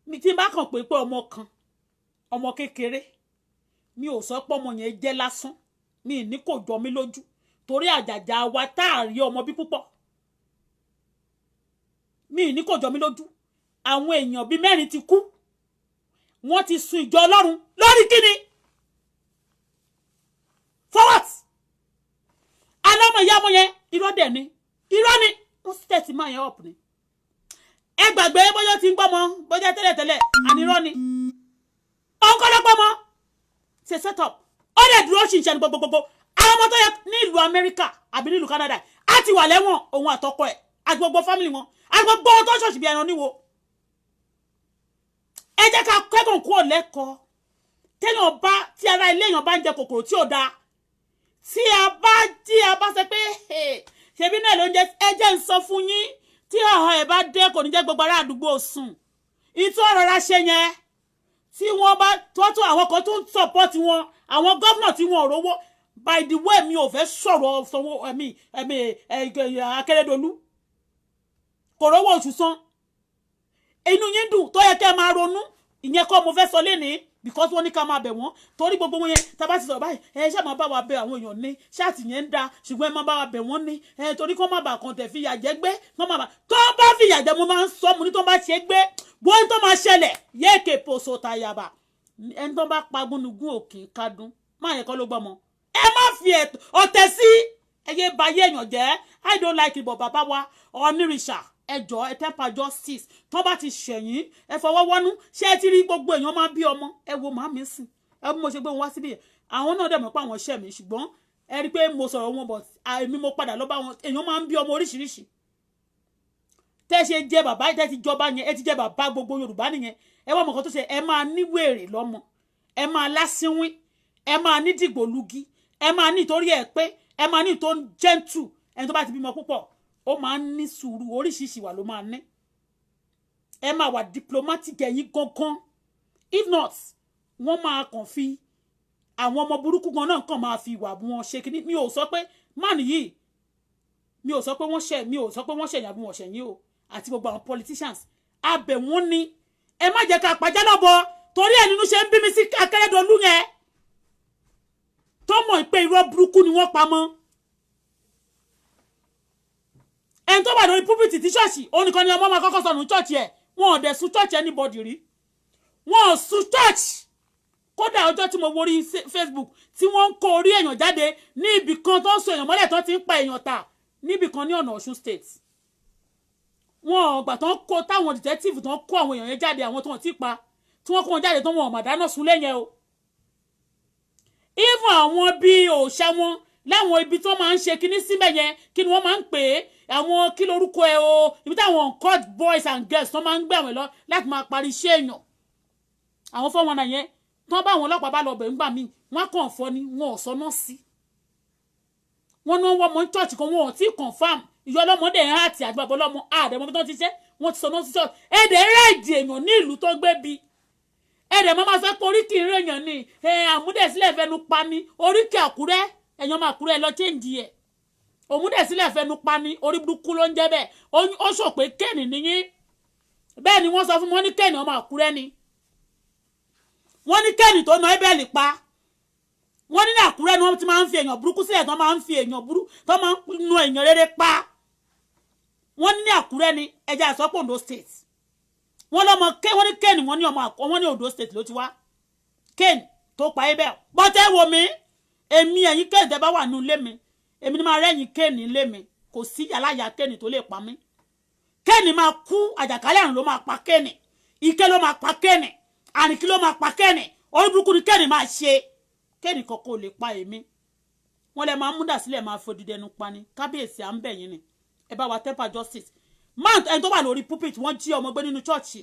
mi, tí n bá kàn pé ọmọ kan, ọmọ kékeré, mi ò sọ pé ọmọ yẹn jẹ́ lásán. Mi ní kò jọ mí lójú, torí àjàjà wa tá a rí ọmọ bí púpọ̀, mi ní kò jọ mí lójú. Àwọn èèyàn bíi mẹ́rin ti kú, wọ́n ti sun ìjọ Ọlọ́run lórí kíni? For what? Alámọ̀ ìyá ọmọ yẹn, irọ́ dẹ̀ ni, irọ́ ni. Wọ́n set máa yẹn up ni. Ẹ gbàgbé bóyá ti ń gbọ́mọ bóyá tẹ́lẹ̀tẹ́lẹ̀, àní irọ́ ni. Ọ̀nkọ́lọ́gbọ́mọ ṣe set up. Ó dẹ̀ dúró sì ń ṣẹnu gbogbogbò. Àwọn ọmọ tó yẹ nílùú Amẹ́ríkà àbí nílùú Canada á ti wà lẹ́wọ̀n, òun àtọkọ ẹ̀ àti gbogbo family wọn àti gbogbo ohun tó ń ṣòṣì bí ẹran níwo. Ẹ jẹ́ ká kẹ́kọ̀ọ́ kúrò lẹ́kọ̀ọ́. Téèyàn bá tí ara ilé èèyàn bá ń jẹ kòkòrò tí ò dáa, tí a bá sọ pé ṣebí náà ló ń jẹ, ẹ jẹ́ ń sọ fún yín, tí ọ̀hún ẹ̀ bá dé, kò ní jẹ́ gbogbo ará àdúgbò sùn. Ìtú ọ̀rọ̀ ra ṣe yẹn, tí wọ́n bá tó tó àwọn kan tó ń support wọn, àwọn gómìnà tí wọn ò rówó. By the way, mi ò fẹ́ sọ̀rọ̀ sanwó ẹ̀mí ẹ̀mí Akérèdọ́lù kò rówó oṣù san. Inú yín dùn tó yẹ kẹ́ ẹ máa ronú. Ìyẹn kọ́ mo fẹ́ sọ lénìí, because wọ́n ní ká máa bẹ̀ wọ́n torí gbogbo wọn yẹn. Tá a bá ti sọ̀rọ̀ báyìí, ẹ ṣáà máa bá wa bẹ̀ àwọn èèyàn ní ṣáàtì yẹn ń da, ṣùgbọ́n ẹ máa bá wa bẹ̀ wọ́n ní ẹ torí kó má bàa kàn tẹ̀ fìyà jẹ gbé, kó má bàa tó bá fìyà jẹ. Mo máa ń sọ, mo ní tó bá ṣe gbé wọ́n tó máa ṣẹlẹ̀ yéèké poso tayaba. Ẹni tó bá pa gúnugún òkè kádùn má yẹ kọ́ ló gbọ́mọ. Ẹ má fi ọ̀tẹ̀ sí, ẹ yé ba yé èèyàn jẹ́. I don't like it, but bàbá wa onírìṣà, ẹ jọ̀ọ́, ẹ temper justice. Tó bá ti ṣẹ̀yìn, ẹ fọwọ́ wọ́nú. Ṣé ẹ ti rí gbogbo èèyàn máa bí ọmọ? Ẹ wo màmí sìn, ẹ bí mo ṣe gbé wọn wá síbí. Àwọn náà dẹ̀ mọ̀ pé àwọn ṣẹ̀ mí, ṣùgbọ́n ẹ rí i pé mo sọ̀rọ̀ wọn, but èmi mo padà lọ bá wọn. Èèyàn máa ń bí ọmọ oríṣiríṣi. Tẹ́ ṣe jẹ bàbá, tẹ́ ti jọba yẹn, ẹ ti jẹ bàbá gbogbo Yorùbá nìyẹn. Ẹ wá mọ̀ kan tó ṣe, ẹ máa ní wèrè lọ́mọ, ẹ máa lásínwín, ẹ máa ní dìgbòlugi, ẹ máa ní ìtorí ẹ pé ẹ máa ní tó ń gentle. Ẹni tó bá ti bímọ púpọ̀, ó máa ń ní sùúrù, oríṣiríṣi wà ló máa ní. Ẹ máa wà diplomatic ẹ̀yin gangan. If not, wọ́n máa kàn fi àwọn ọmọ burúkú gan náà kàn máa fi ìwà wọn ṣe kíní. Mi ò sọ pé man yìí, mi ò sọ pé wọ́n ṣẹ̀, mi ò sọ pé wọ́n ṣẹ̀yìn àbí wọ́n ṣẹ̀yìn o. Àti gbogbo àwọn politicians, abẹ̀ wọ́n ní ẹ má jẹ́ ká pàjá lọ́bọ, torí ẹ̀ nínú ṣe ń bí mi sí Akérèdọ́lù yẹn tó mọ̀ pé irọ́ burúkú ni wọ́n pa mọ́. Ẹni tó wà lórí púpìtì tí ṣọ́ọ̀ṣì, òun nìkan ni ọmọ máa kọ́kọ́ sọnù ṣọ́ọ̀ṣì ẹ̀. Wọn ò dẹ̀ sun ṣọ́ọ̀ṣì anybody rí, wọn ò sun ṣọ́ọ̀ṣì. Kódà ọjọ́ tí mo wo orí Facebook tí wọ́n ń kó orí èèyàn jáde ní ibì kan tó ń so èèyàn mọ́lẹ̀, tó ti ń pa èèyàn tà níbì kan ní ọ̀nà Ọ̀ṣun State, wọn ò gbà tó ń kó táwọn detective tó ń kó àwọn èèyàn yẹn jáde, àwọn tó ń ti pa, tí wọ́n kó wọn jáde tó wọn ò mà dáná sun lẹ́yìn o. Even àwọn bíi òòṣà wọn láwọn ibi tó máa ń ṣe kinní síbẹ̀ yẹn, kí ni wọ́n máa ń pè é, àwọn kí lorúkọ ẹ o, ibi táwọn court boys and girls tó máa ń gbé àwọn lọ láti máa parí iṣẹ́ èèyàn, àwọn fọ́wọ́n náà yẹn, tó bá àwọn ọlọ́pàá bá lọ bẹ̀ ńgbà míì, wọ́n kàn fọ́ ni, wọn ò sọ náà sí. Wọ́n ní wọ́n mọ ní church kan, wọn ò tí confirm. Ìyá ọlọ́mọdé ń hàtì àti bàbá ọlọ́mọ àdẹ̀mọ́ bí wọ́n ti ṣe, wọ́n ti sọ náà sí church. Ẹ̀ẹ́dẹ̀ rẹ́ẹ̀dì èèyàn ní ìlú tó gbé bi, ẹ̀ẹ́dẹ̀ máa ma sọ pé oríkì èèyàn ni àmúdẹ̀sílẹ̀ fẹnu pa ni oríkì Àkúrẹ́. Ẹ̀yàn máa Àkúrẹ́ lọ change ẹ̀. Òmúdẹ̀sílẹ̀ fẹnu pa ni, orí burúkú ló ń jẹ́ bẹ́ẹ̀. Ó sọ pé kéènì níyín. Bẹ́ẹ̀ ni wọ́n sọ fún wọn ní kéènì ọmọ Àkúrẹ́ ni. Wọ́n ní kéènì tó na Ébẹ́lì pa, wọ́n ní ní Àkúrẹ́ ni wọ́n ti máa ń fi èèyàn burúkú sílẹ̀, tó máa ń fi èèyàn burú, tó máa ń nu èèyàn rere pa. Wọ́n ní ní Àkúrẹ́ ni ẹja àsọpọ̀ Ondo State. Wọ́n lọ́mọ wọ́n ní kéènì, wọ́n ní ọmọ, wọ́n ní Ondo State ló ti wá, kéènì tó pa Ébẹ́lì. Bọ́tẹ́ wo mi, èmi ẹ̀yin kéènì tẹ́ bá wà nínú ilé mi, èmi ni máa rẹ́yìn kéènì ilé mi. Kò sí yàláyà kéènì tó lè pa mí. Kéènì máa kú, àjàkálẹ̀ àrùn ló máa pa kéènì, ike ló máa pa kéènì, àrìnkí ló máa pa kéènì, orí burúkú ni kéènì máa ṣe. Kéènì kankan ò lè pa èmi. Wọ́n lè máa múdà sílẹ̀, máa fòdìdí ẹnu pa ni. Kábíyèsí, à ń bẹ̀ yín ni, ẹ bá wa temper justice. Man ẹni tó wà lórí pulpit, wọ́n jí ọmọ gbé nínú church,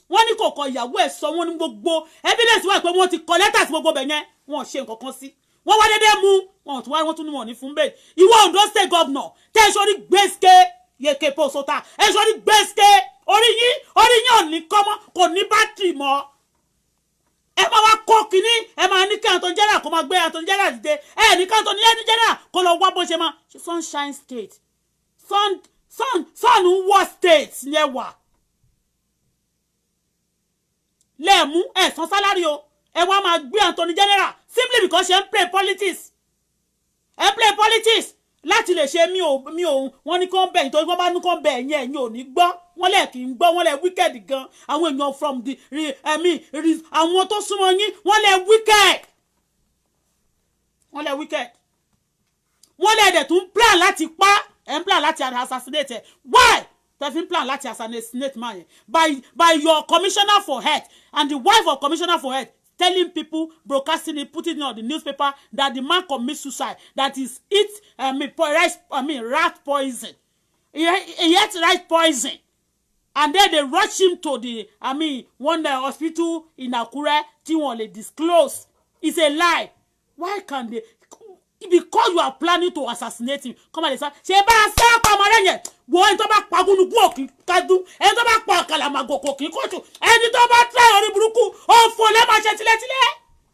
wọ́n ní kò kọ ìyàwó ẹ̀ sọ. Wọ́n ní gbogbo evidence wà pé wọ́n ti kọ lẹ́tà sí gbogbo bẹ̀ yẹn, wọ́n ò ṣe nǹkan kan sí. Wọ́n wá dédé mú wọn, tún wá wọ́n tún ní wọn ní fún bẹ́ẹ̀. Ìwọ Ondo State governor tẹ́ ẹ sọ́rí gbèsè yèké pòsótà, ẹ sọ́rí gbèsè, orí yín, orí yín ò ní kọ́mọ́, kò ní bátìrì mọ́. Ẹ máa wá kó kínní, ẹ máa ní kí Anthony General kó máa gbé Anthony General dìde. Ẹ ní kí Anthony General kó lọ wá bó ṣe máa sunshine state, sun sun sun wọ state yẹn wà lẹ́ẹ̀mú. Ẹ̀ san salary o, ẹ wá máa gbé Anthony General simply because ṣe ń play politics. Ẹ ń play politics láti lè ṣe mi ò wọ́n ní kó ń bẹ̀ yín, torí wọ́n bá ní kó ń bẹ̀ ẹ̀yìn, ẹ̀yìn ò ní gbọ́. Wọ́n lẹ̀ kì í gbọ́, wọ́n lẹ̀ wicked gan. Àwọn èèyàn from the ẹ̀mí àwọn tó súnmọ́ yín, wọ́n lẹ̀ wicked, wọ́n lẹ̀ wicked, wọ́n lẹ̀ dẹ̀ tún plan láti pa ẹ̀, ń plan láti assassinate ẹ̀. Why tẹ́ fi ń plan láti assassinate man yẹn by your commissioner for health and the wife of commissioner for health? telling people, broadcasting it, putting it on the newspaper that the man commit suicide, that is eat, I mean, rice, I mean, rat poison. He ate rice poison. And then they rush him to the, I mean, one hospital in Akure, tí wọ́n lè disclose. It's a lie. Why can they? Because you are planning to assassinate him. Come on, say, ṣe bá a sá pa ọmọ rẹ̀ yẹn. Wo ẹni tó bá pa gúnugún òkì kádùn, ẹni tó bá pa àkàlàmàgò kò kì í kóòtù, ẹni tó bá tẹ orí burúkú, òfò lẹ́ máa ṣe tilétilé.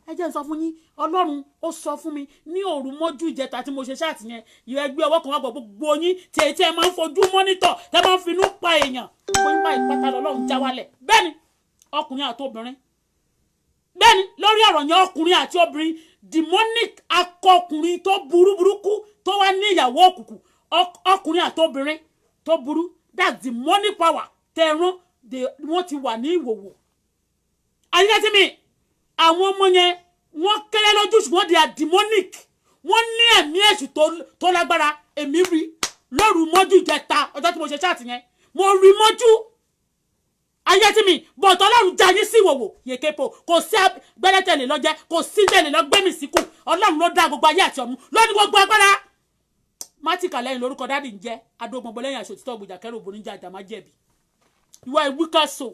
Ẹ jẹ́ n sọ fún yín, Ọlọ́run ó sọ fún mi ní òru mọ́jú ìjẹta tí mo ṣe ṣáàtì yẹn, ìwé ẹgbẹ́ ọwọ́ kan wá gbọ́ gbogbo yín tí èyí tí ẹ máa ń fojú mọ́nítọ̀, tẹ́ máa ń finú pa èèyàn, gbogbo yín báyìí pátá lọ́lọ́run já wálẹ̀. Bẹ́ẹ̀ni, ọkùnrin àti obìnrin. Bẹ́ẹ̀ni, lórí ọ̀rọ̀ yẹn, ọkùnrin àti obìnrin, demonic akọkùnrin tó burú burúkú tó wá ní ìyàwó òkùnkùn, ọkùnrin àti obìnrin tó burú, that's demonic power tẹ̀rán, wọ́n ti wà ní ìwòwò. Àyíká mi, àwọn ọmọ yẹn wọ́n kéré lójú ṣùgbọ́n they are demonic. Wọ́n ní ẹ̀mí èṣù tó lágbára. Èmi rí lóru mọ́jú ìjẹta ọjọ́ tí mo ṣe ṣáàtì yẹn, mo rí mọ́jú ayé tí mi bọ̀tọ̀ Ọlọ́run já yín sí ìwòwò yèképo. Kò sí gbẹ́lẹ́tẹ̀lé lọ́jẹ́, kò sí tẹ̀lé lọ́gbẹ́mì síkù. Ọlọ́run ló dá gbogbo ayé àti ọ̀run ló ní gbogbo agbára. Mátìkà lẹ́yìn lórúkọ dádì ń jẹ́ adógbòǹgbò lẹ́yìn aṣọ òtítọ́ ògbìjà kẹrù òbò níjà àjàmá jẹ̀bi. Ìwà ìwíkà so.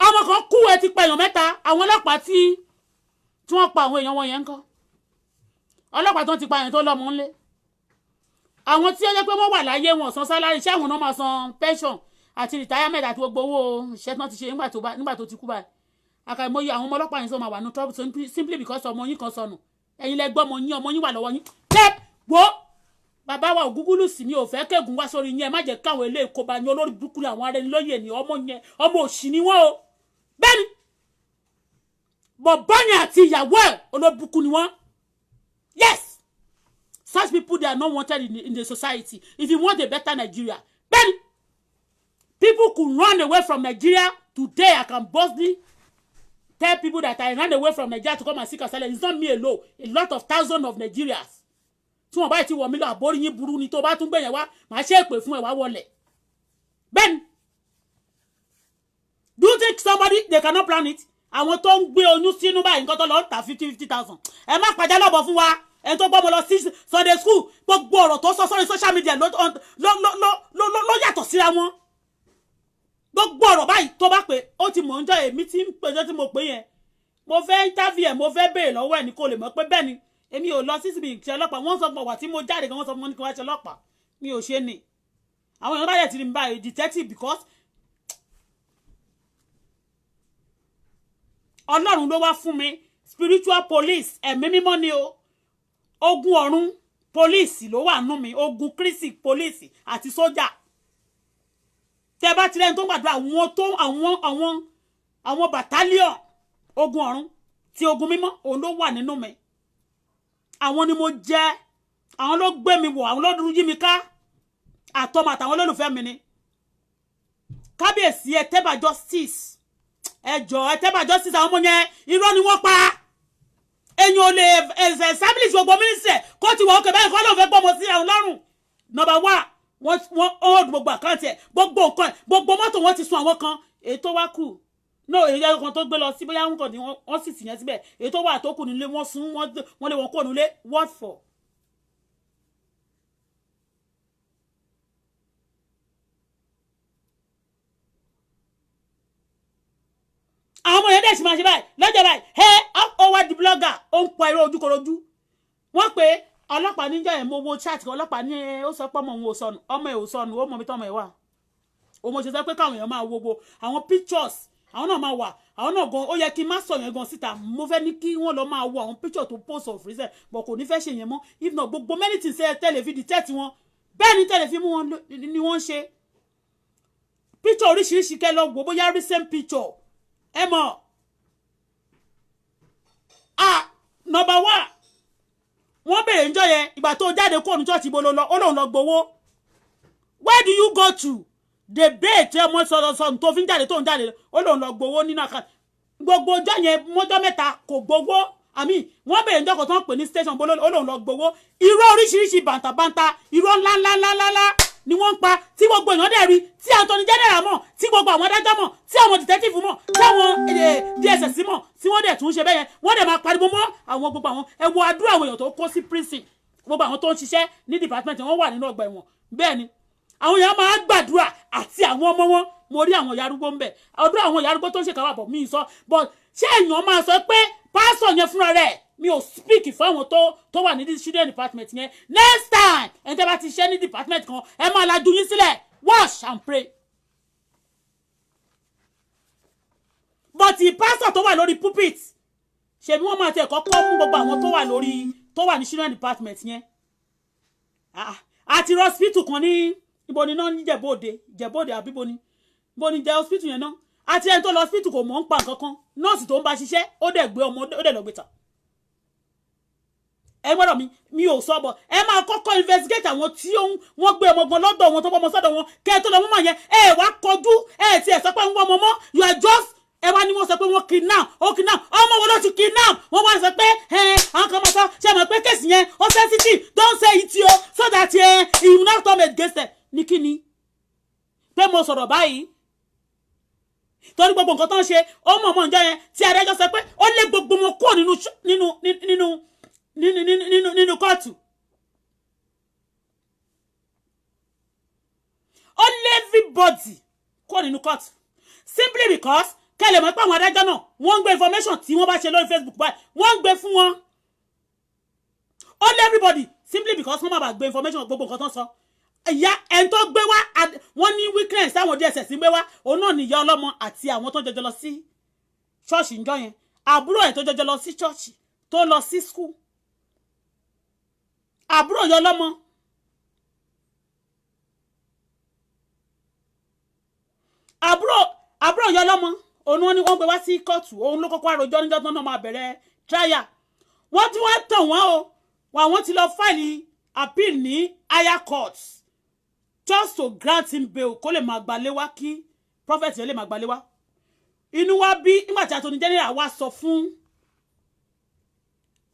Ọmọ kan kú, ẹ ti pa èèyàn mẹ́ta. Àwọn ọlọ́pàá tí wọ́n pa àwọn èèyàn wọn yẹn ń kọ́. Ọlọ́pàá tó ti pa èèyàn tó lọ́mọ ńlé. Àwọn tí ó jẹ́ pé wọ́n wà láyé wọn san sálárì, iṣẹ́ àwọn náà máa san pension àti retirement àti gbogbo owó iṣẹ́ tán ti ṣe nígbà tó ti kú báyìí. Àkàìmọye àwọn ọmọ ọlọ́pàá yẹn sọ máa wà ní trouble simply because ọmọ yín kan sọnù. Ẹ̀yin lẹ gbọ́ ọmọ yín, ọmọ yín wà lọ́wọ́ yín. Tẹ́ wo bàbá wa Ògúngúlù sì mi ò fẹ́ kẹ́gùn wá sórí yín. Ẹ má jẹ́ káwọn eléyìí kó bá yín, olórí burúkú ni àwọn ará ẹni lóye ni ọmọ yẹn, ọmọ òṣì ni wọ́n o. Bẹ́ẹ̀ni, bọ̀bọ́ yẹn àti ìyàwó ẹ̀ olóbùkún ni wọ́n. Yes, such people, they are not wanted in the society. If you want a better Nigeria, bẹ́ẹ̀ni, people could run away from Nigeria today. I can boldly tell people that I ran away from Nigeria to come and seek asylum. It's not me alone. A lot of thousands of Nigerians. Tí wọ́n bá ti wọ̀ mí lọ, àbórí yín burú ni. Tó bá tún gbẹ̀yẹ̀ wá, màá ṣe èpè fún ẹ wá wọlé. Bẹ́ẹ̀ni, do you think somebody they cannot plan it? Àwọn tó ń gbé oyún sínú báyìí, nǹkan tó lọ ń tà 50,000. Ẹ má pàjá lọ́bọ̀ fún wa. Ẹni tó gbọ́mọ lọ sí Sunday school, gbogbo ọ̀rọ̀ tó sọ sórí social media ló yàtọ̀ síra wọn. Gbogbo ọ̀rọ̀ báyìí tó bá pé ó ti mọ̀ ń jọ èmi tí ń pèjọ́ tí mo pè yẹn. Mo fẹ́ interview ẹ̀, mo fẹ́ béèrè lọ́wọ́ ẹ̀ ní kò lè mọ̀ pé bẹ́ẹ̀ ni èmi ò lọ sí síbi ìṣe ọlọ́pàá. Wọ́n sọ fún wa tí mo jáde gan, wọ́n sọ fún wọn ní kí wọ́n ṣe ọlọ́pàá. Mi ò ṣe ni. Àwọn èèyàn bá yẹ ti rí mi báyìí detective because Ọlọ́run ló wá fún mi spiritual police, ẹ̀mí mímọ́ ni o. Ogun ọ̀run police ló wà nú mi, ogun Kristi police àti sójà. Tẹ́ bá ti rẹ́ni tó ń gbàdúrà, àwọn tó àwọn battalion ogun ọ̀run ti ogun mímọ́ òun ló wà nínú mi. Àwọn ni mo jẹ́, àwọn ló gbé mi wọ̀, àwọn ló dúró yí mi ká, àtọmọ àtàwọn olólùfẹ́ mi ni. Kábíyèsí, ẹ tẹ́bà justice, ẹ jọ ẹ tẹ́bà justice. Àwọn ọmọ yẹn irọ́ ni wọ́n pa. Èèyàn ò lè establish gbogbo mínísítẹ̀ kó ti wọ̀ ókè báyìí kó lóun fẹ́ gbọ́mọ sí ẹ̀hún lọ́rùn. Number one, wọ́n hold gbogbo àkáǹtì ẹ̀, gbogbo nǹkan ẹ̀, gbogbo mọ́tò wọn ti sun àwọn kan. Èyí tó wá kù no, èyí kan tó gbé lọ sí bóyá wọn kàn ní wọ́n sì tì yẹn síbẹ̀. Èyí tó wà tó kù nílé wọ́n sun, wọ́n lé wọn kó nílé. What for? Àwọn ọmọ yẹn dẹ̀ sì máa ṣe báyìí lọ́jọ́ báyìí. Ẹ ó wá di blogger, ó ń pa irọ́ ojúkorojú. Wọ́n pé ọlọ́pàá níjọ́ yẹn, mo wo chat kan, ọlọ́pàá ní ó sọ pé ọmọ òun ò sọnù, ọmọ ẹ̀ ò sọnù, ó mọ ibi tọ́mọ ẹ̀ wà. Òun mo ṣe sọ pé káwọn èèyàn máa wo gbogbo àwọn pictures, àwọn náà máa wà, àwọn náà gan ó yẹ kí n má sọ yẹn gan síta. Mo fẹ́ ní kí wọ́n lọ máa wo àwọn picture tó post of recent, but kò ní fẹ́ ṣe yẹn mọ́. If not, gbogbo many things ẹ tẹ́lẹ̀ fi detect wọn, bẹ́ẹ̀ ni tẹ́lẹ̀ fi mú wọn ni wọ́n ń ṣe picture oríṣiríṣi. Kẹ́ lọ wò bóyá recent picture ẹ mọ̀. Ah, number one, wọ́n bèrè níjọ́ yẹn, ìgbà tó jáde kúrò ní church, ibo ló lọ? Ó lóun lọ gbowó. Where do you go to the day tí ọmọ sọ̀rọ̀ sọ̀rọ̀ tó fi ń jáde, tó ń jáde? Ó lóun lọ gbowó nínú àká gbogbo ọjọ́ yẹn, mọ́jọ́ mẹ́ta kò gbowó. Àmì wọ́n bèrè níjọ́ kan tó ń pè ní station, bó ó lóun lọ gbowó. Irọ́ oríṣiríṣi, bàǹtàbàǹtà, irọ́ ńláńláńláńlá. Ni wọ́n ń pa tí gbogbo èèyàn dẹ̀ rí, tí Attorney General mọ̀, tí gbogbo àwọn adájọ́ mọ̀, tí àwọn detective mọ̀, tí àwọn DSS mọ̀, tí wọ́n dẹ̀ tún ṣe bẹ́yẹn. Wọ́n dẹ̀ máa pariwo mọ́ àwọn gbogbo àwọn. Ẹ wo àdúrà àwọn èèyàn tó kó sí prison, gbogbo àwọn tó ń ṣiṣẹ́ ní department wọ́n wà nínú ọgbà ẹ̀wọ̀n. Bẹ́ẹ̀ ni àwọn èèyàn máa gbàdúrà àti àwọn ọmọ wọn. Mo rí àwọn ìyá arúgbó ń bẹ̀, ọdún àwọn ìyá arúgbó tó ń ṣèkà wà bọ̀ mí sọ. But ṣé èèyàn máa sọ pé pásọ̀ yẹn fúnra rẹ̀? Mi ò speak fún àwọn tó wà ní children department yẹn. Next time, ẹni tẹ́ bá ti ṣe ní department kan, ẹ máa lajú yín sílẹ̀, wash and pray. But the pastor tó wà lórí pulpit, ṣebí wọ́n máa tẹ̀ kọ́kọ́ mú gbogbo àwọn tó wà lórí, tó wà ní children department yẹn. Àti hospital kan ní ibo ni náà, ní Jẹ̀bú-Òde, Jẹ̀bú-Òde àbí bo ni, bo ni jẹ́ hospital yẹn náà. Àti ẹni tó lọ hospital kò mọ̀ ń pa nǹkan kan, nọ́ọ̀sì tó ń bá ṣiṣẹ́, ó dẹ̀ gbé ọmọ, ó dẹ̀ lọ gbé ta. Ẹ gbọ́dọ̀ mi ò sọ bọ̀, ẹ máa kọ́kọ́ investigate àwọn tí wọ́n gbé ọmọ gan lọ́dọ̀ wọn, tó bọ́ ọmọ sọ́dọ̀ wọn, kẹ́ ẹ tó lọ mú mọ̀ yẹn. Ẹ wá kọjú, ẹ ti ẹ̀ sọ pé ń wọ́n ọmọ mọ́. You are just, ẹ wá ní wọ́n sọ pé wọ́n kidnap, ó kidnap ọmọ wo ló ti kidnap? Wọ́n wá sọ pé ẹ àwọn kan máa sọ, ṣe mọ̀ pé case yẹn ó sensitive, don't say it o, so that he will not come against them. Ní kí ni pé mo sọ̀rọ̀ báyìí? Torí gbogbo nǹkan tó ń ṣe, ó mọ̀ mọ̀ ǹjọ́ yẹn tí adájọ́ sọ pé ó lé gbogbo wọn kúrò nínú nínú nínú nínú nínú nínú kóòtù. Ó lé everybody kúrò nínú kóòtù simply because kẹlẹ̀ mọ́ pé àwọn adájọ́ náà, wọ́n ń gbé information tí wọ́n bá ṣe lórí Facebook báyìí, wọ́n ń gbé fún wọn. Ó lé everybody simply because wọ́n má bàa gbé information gbogbo nǹkan tó ń sọ. Ìyá ẹni tó gbé wá, wọ́n ní weakness táwọn DSS ń gbé wá, òun náà ní ìyá ọlọ́mọ àti àwọn tó jọjọ lọ sí ṣọ́ọ̀ṣì ńjọ́ yẹn, àbúrò ẹ̀ tó jọjọ lọ sí ṣọ́ọ̀ṣì, tó lọ sí school, àbúrò ìyá ọlọ́mọ. Àbúrò ìyá ọlọ́mọ, òun ni wọ́n gbé wá sí kóòtù. Òun ló kọ́kọ́ àròjọ níjọ́ tó náà máa bẹ̀rẹ̀ trial. Wọ́n tí wọ́n tàn wọ́n o, àwọn ti lọ file appeal ní higher court just to grant him bail, kó lè máa gbalé wá, kí prophet yẹn lè máa gbalé wá. Inú wa bí nígbà tí Attorney General wá sọ fún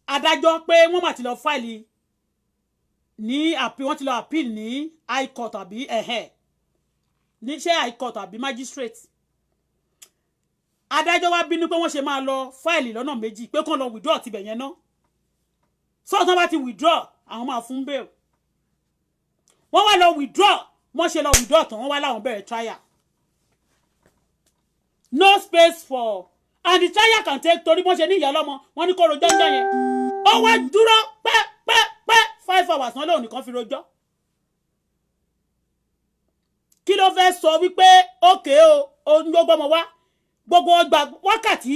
adájọ́ pé wọ́n mà ti lọ file ní appeal, wọ́n ti lọ appeal ní high court àbí ẹ̀hẹ́ ní ṣé high court àbí magistrate. Adájọ́ wá bínú pé wọ́n ṣe máa lọ file lọ́nà méjì, pé kàn lọ withdraw tibẹ̀ yẹn náà. Sọ́ọ̀tàn bá ti withdraw, àwọn máa fún bail. Wọ́n wá lọ withdraw, wọ́n ṣe lọ withdraw tán, wọ́n wá láwọn bẹ̀rẹ̀ trial. No space for, and the trial can take, torí wọ́n ṣe ní ìyá ọlọ́mọ, wọ́n ní kó rojọ́ ńjọ́ yẹn, ó wá dúró pẹ́pẹ́pẹ́ 5 hours náà lóun nìkan fi rojọ́. Kí ló fẹ́ sọ wípé ókè o, òun ló gbọ́mọ wá? Gbogbo ọgbà wákàtí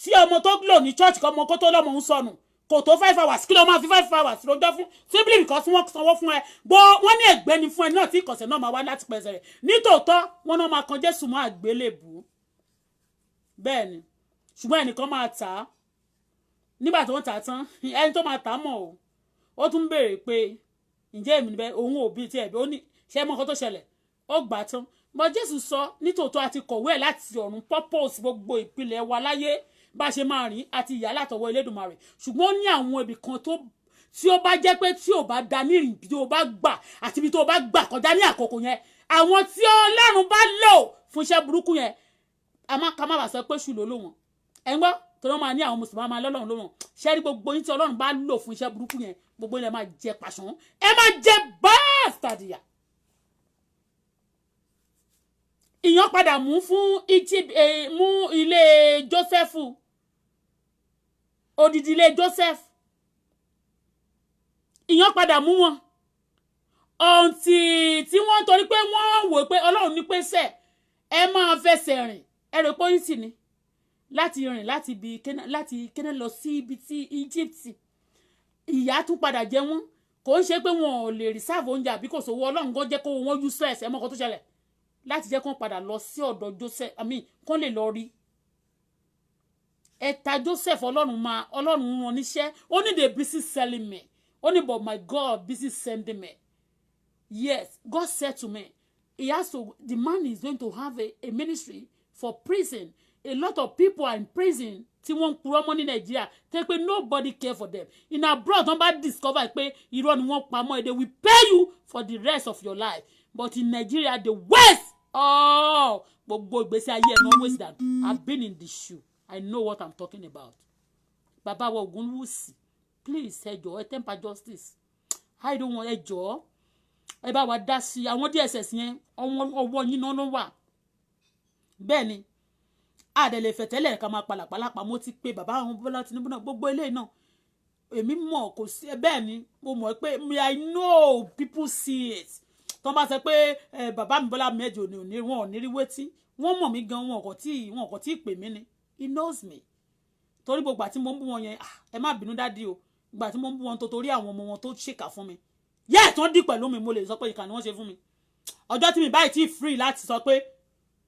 tí ọmọ tó lò ní church kan, ọmọ kó tó lọ́mọ ń sọnù, kò tó 5 hours. Kí ló máa fi 5 hours rojọ́ fún? Simply because wọ́n sanwó fún ẹ gbọ́. Wọ́n ní ẹ̀gbẹ́ ni fún ẹ náà tí ìkọ̀sẹ̀ náà máa wá láti pẹ̀sẹ̀ rẹ̀. Nítòótọ́, wọ́n náà máa kan Jésù mọ́ àgbélébùú, bẹ́ẹ̀ ni, ṣùgbọ́n ẹnìkan máa tà á. Nígbà tó ń tà á tán, ẹni tó máa tà á mọ̀ o, ó tún béèrè pé ǹjẹ́ èmi níbẹ̀ òun ò bí tiẹ̀ bí ó ní ṣé mọ́ nǹkan tó ṣẹlẹ̀. Ó gbà á tán mọ. Jésù sọ nítòótọ́ àti kọ̀wé ẹ̀ láti ọ̀run, purpose gbogbo ìpìlẹ̀ wa láyé, bá ṣe máa rìn àti ìyá látọwọ́ Elédùmarè. Ṣùgbọ́n ó ní àwọn ibì kan tó tí ó bá jẹ́ pé tí ò bá da ní ìrìn tí ó bá gbà àti ibi tó bá gbà kọjá ní àkókò yẹn, àwọn tí Ọlọ́run bá lò fún iṣẹ́ burúkú yẹn, a má ká má bàa sọ pé ṣù ló lò wọ́n. Ẹ̀ ń gbọ́ torí wọ́n máa ní àwọn mùsùlùmí máa lọ́lọ́run ló wọ̀n. Ṣé rí gbogbo yín tí Ọlọ́run bá lò fún iṣẹ́ burúkú yẹn, gbogbo yín lẹ máa jẹ pàṣán, ẹ máa jẹ bastard. Ìyàn padà mú fún Egypt, mú ilé Joseph, odidi ilé Joseph, ìyàn padà mú wọn ọ̀ǹtì tí wọ́n torí pé wọ́n wò pé Ọlọ́run ní pèsè ẹ máa fẹsẹ̀ rìn. Ẹ rò pé ó sì ní láti rìn láti ibi láti Kénáánì lọ sí ibi tí Egypt. Ìyà tún padà jẹ wọ́n. Kò ń ṣe pé wọn ò lè reserve oúnjẹ àbí kò sówó. Ọlọ́run gan jẹ́ kó wọ́n useless. Ẹ mọ̀ nǹkan tó ṣẹlẹ̀ láti jẹ́ kó padà lọ sí ọ̀dọ̀ Joseph, I mean, kó lè lọ rí ẹ̀ta Joseph. Ọlọ́run máa, Ọlọ́run rán níṣẹ́. Ó ní they busy selling me, ó ní but my God busy sending me. Yes, God said to me he has to, the man is going to have a ministry for prison. A lot of people are in prison tí wọ́n ń purọ́ mọ́ ní Nàìjíríà, tẹ́ pé nobody care for them. In abroad, wọ́n bá discover pé irọ́ ni wọ́n pamọ́ ẹ̀, they will pay you for the rest of your life. But in Nigeria, the waste, oh, gbogbo ìgbésí ayé ẹ̀ náà waste that. I've been in the shoe, I know what I'm talking about. Bàbá wa Ògúnwùsì, please, ẹ jọ̀ọ́, ẹ temper justice. I don't want, ẹ jọ̀ọ́, ẹ bá wa dá sí àwọn DSS yẹn. Ọwọ́ yín náà ló wà. Bẹ́ẹ̀ ni, àdẹ̀lẹ̀ fẹ̀tẹ́lẹ̀ ká máa palàpalàpà. Mo ti pe bàbá àwọn Bọ́lá Tinubu náà, gbogbo eléyìí náà èmi mọ̀ kò sí. Bẹ́ẹ̀ ni, mo mọ̀ pé I know people see it. Tó bá sọ pé bàbá mi Bọ́lá mẹ́jọ ní wọn ò ní rí wétí, wọ́n mọ̀ mí gan. Wọn kò tí ì pè mí ni. He knows me, torí gbogbo àti mo ń bú wọn yẹn, ẹ má bínú, daddy o, ìgbà tí mo ń bú wọn tó torí àwọn ọmọ wọn tó ṣèkà fún mi yẹ́ tó ń dì pẹ̀lú mi, mo lè sọ pé ìkà ni wọ́n ṣe fún mi. Ọjọ́ tí mi báyìí tí free láti sọ pé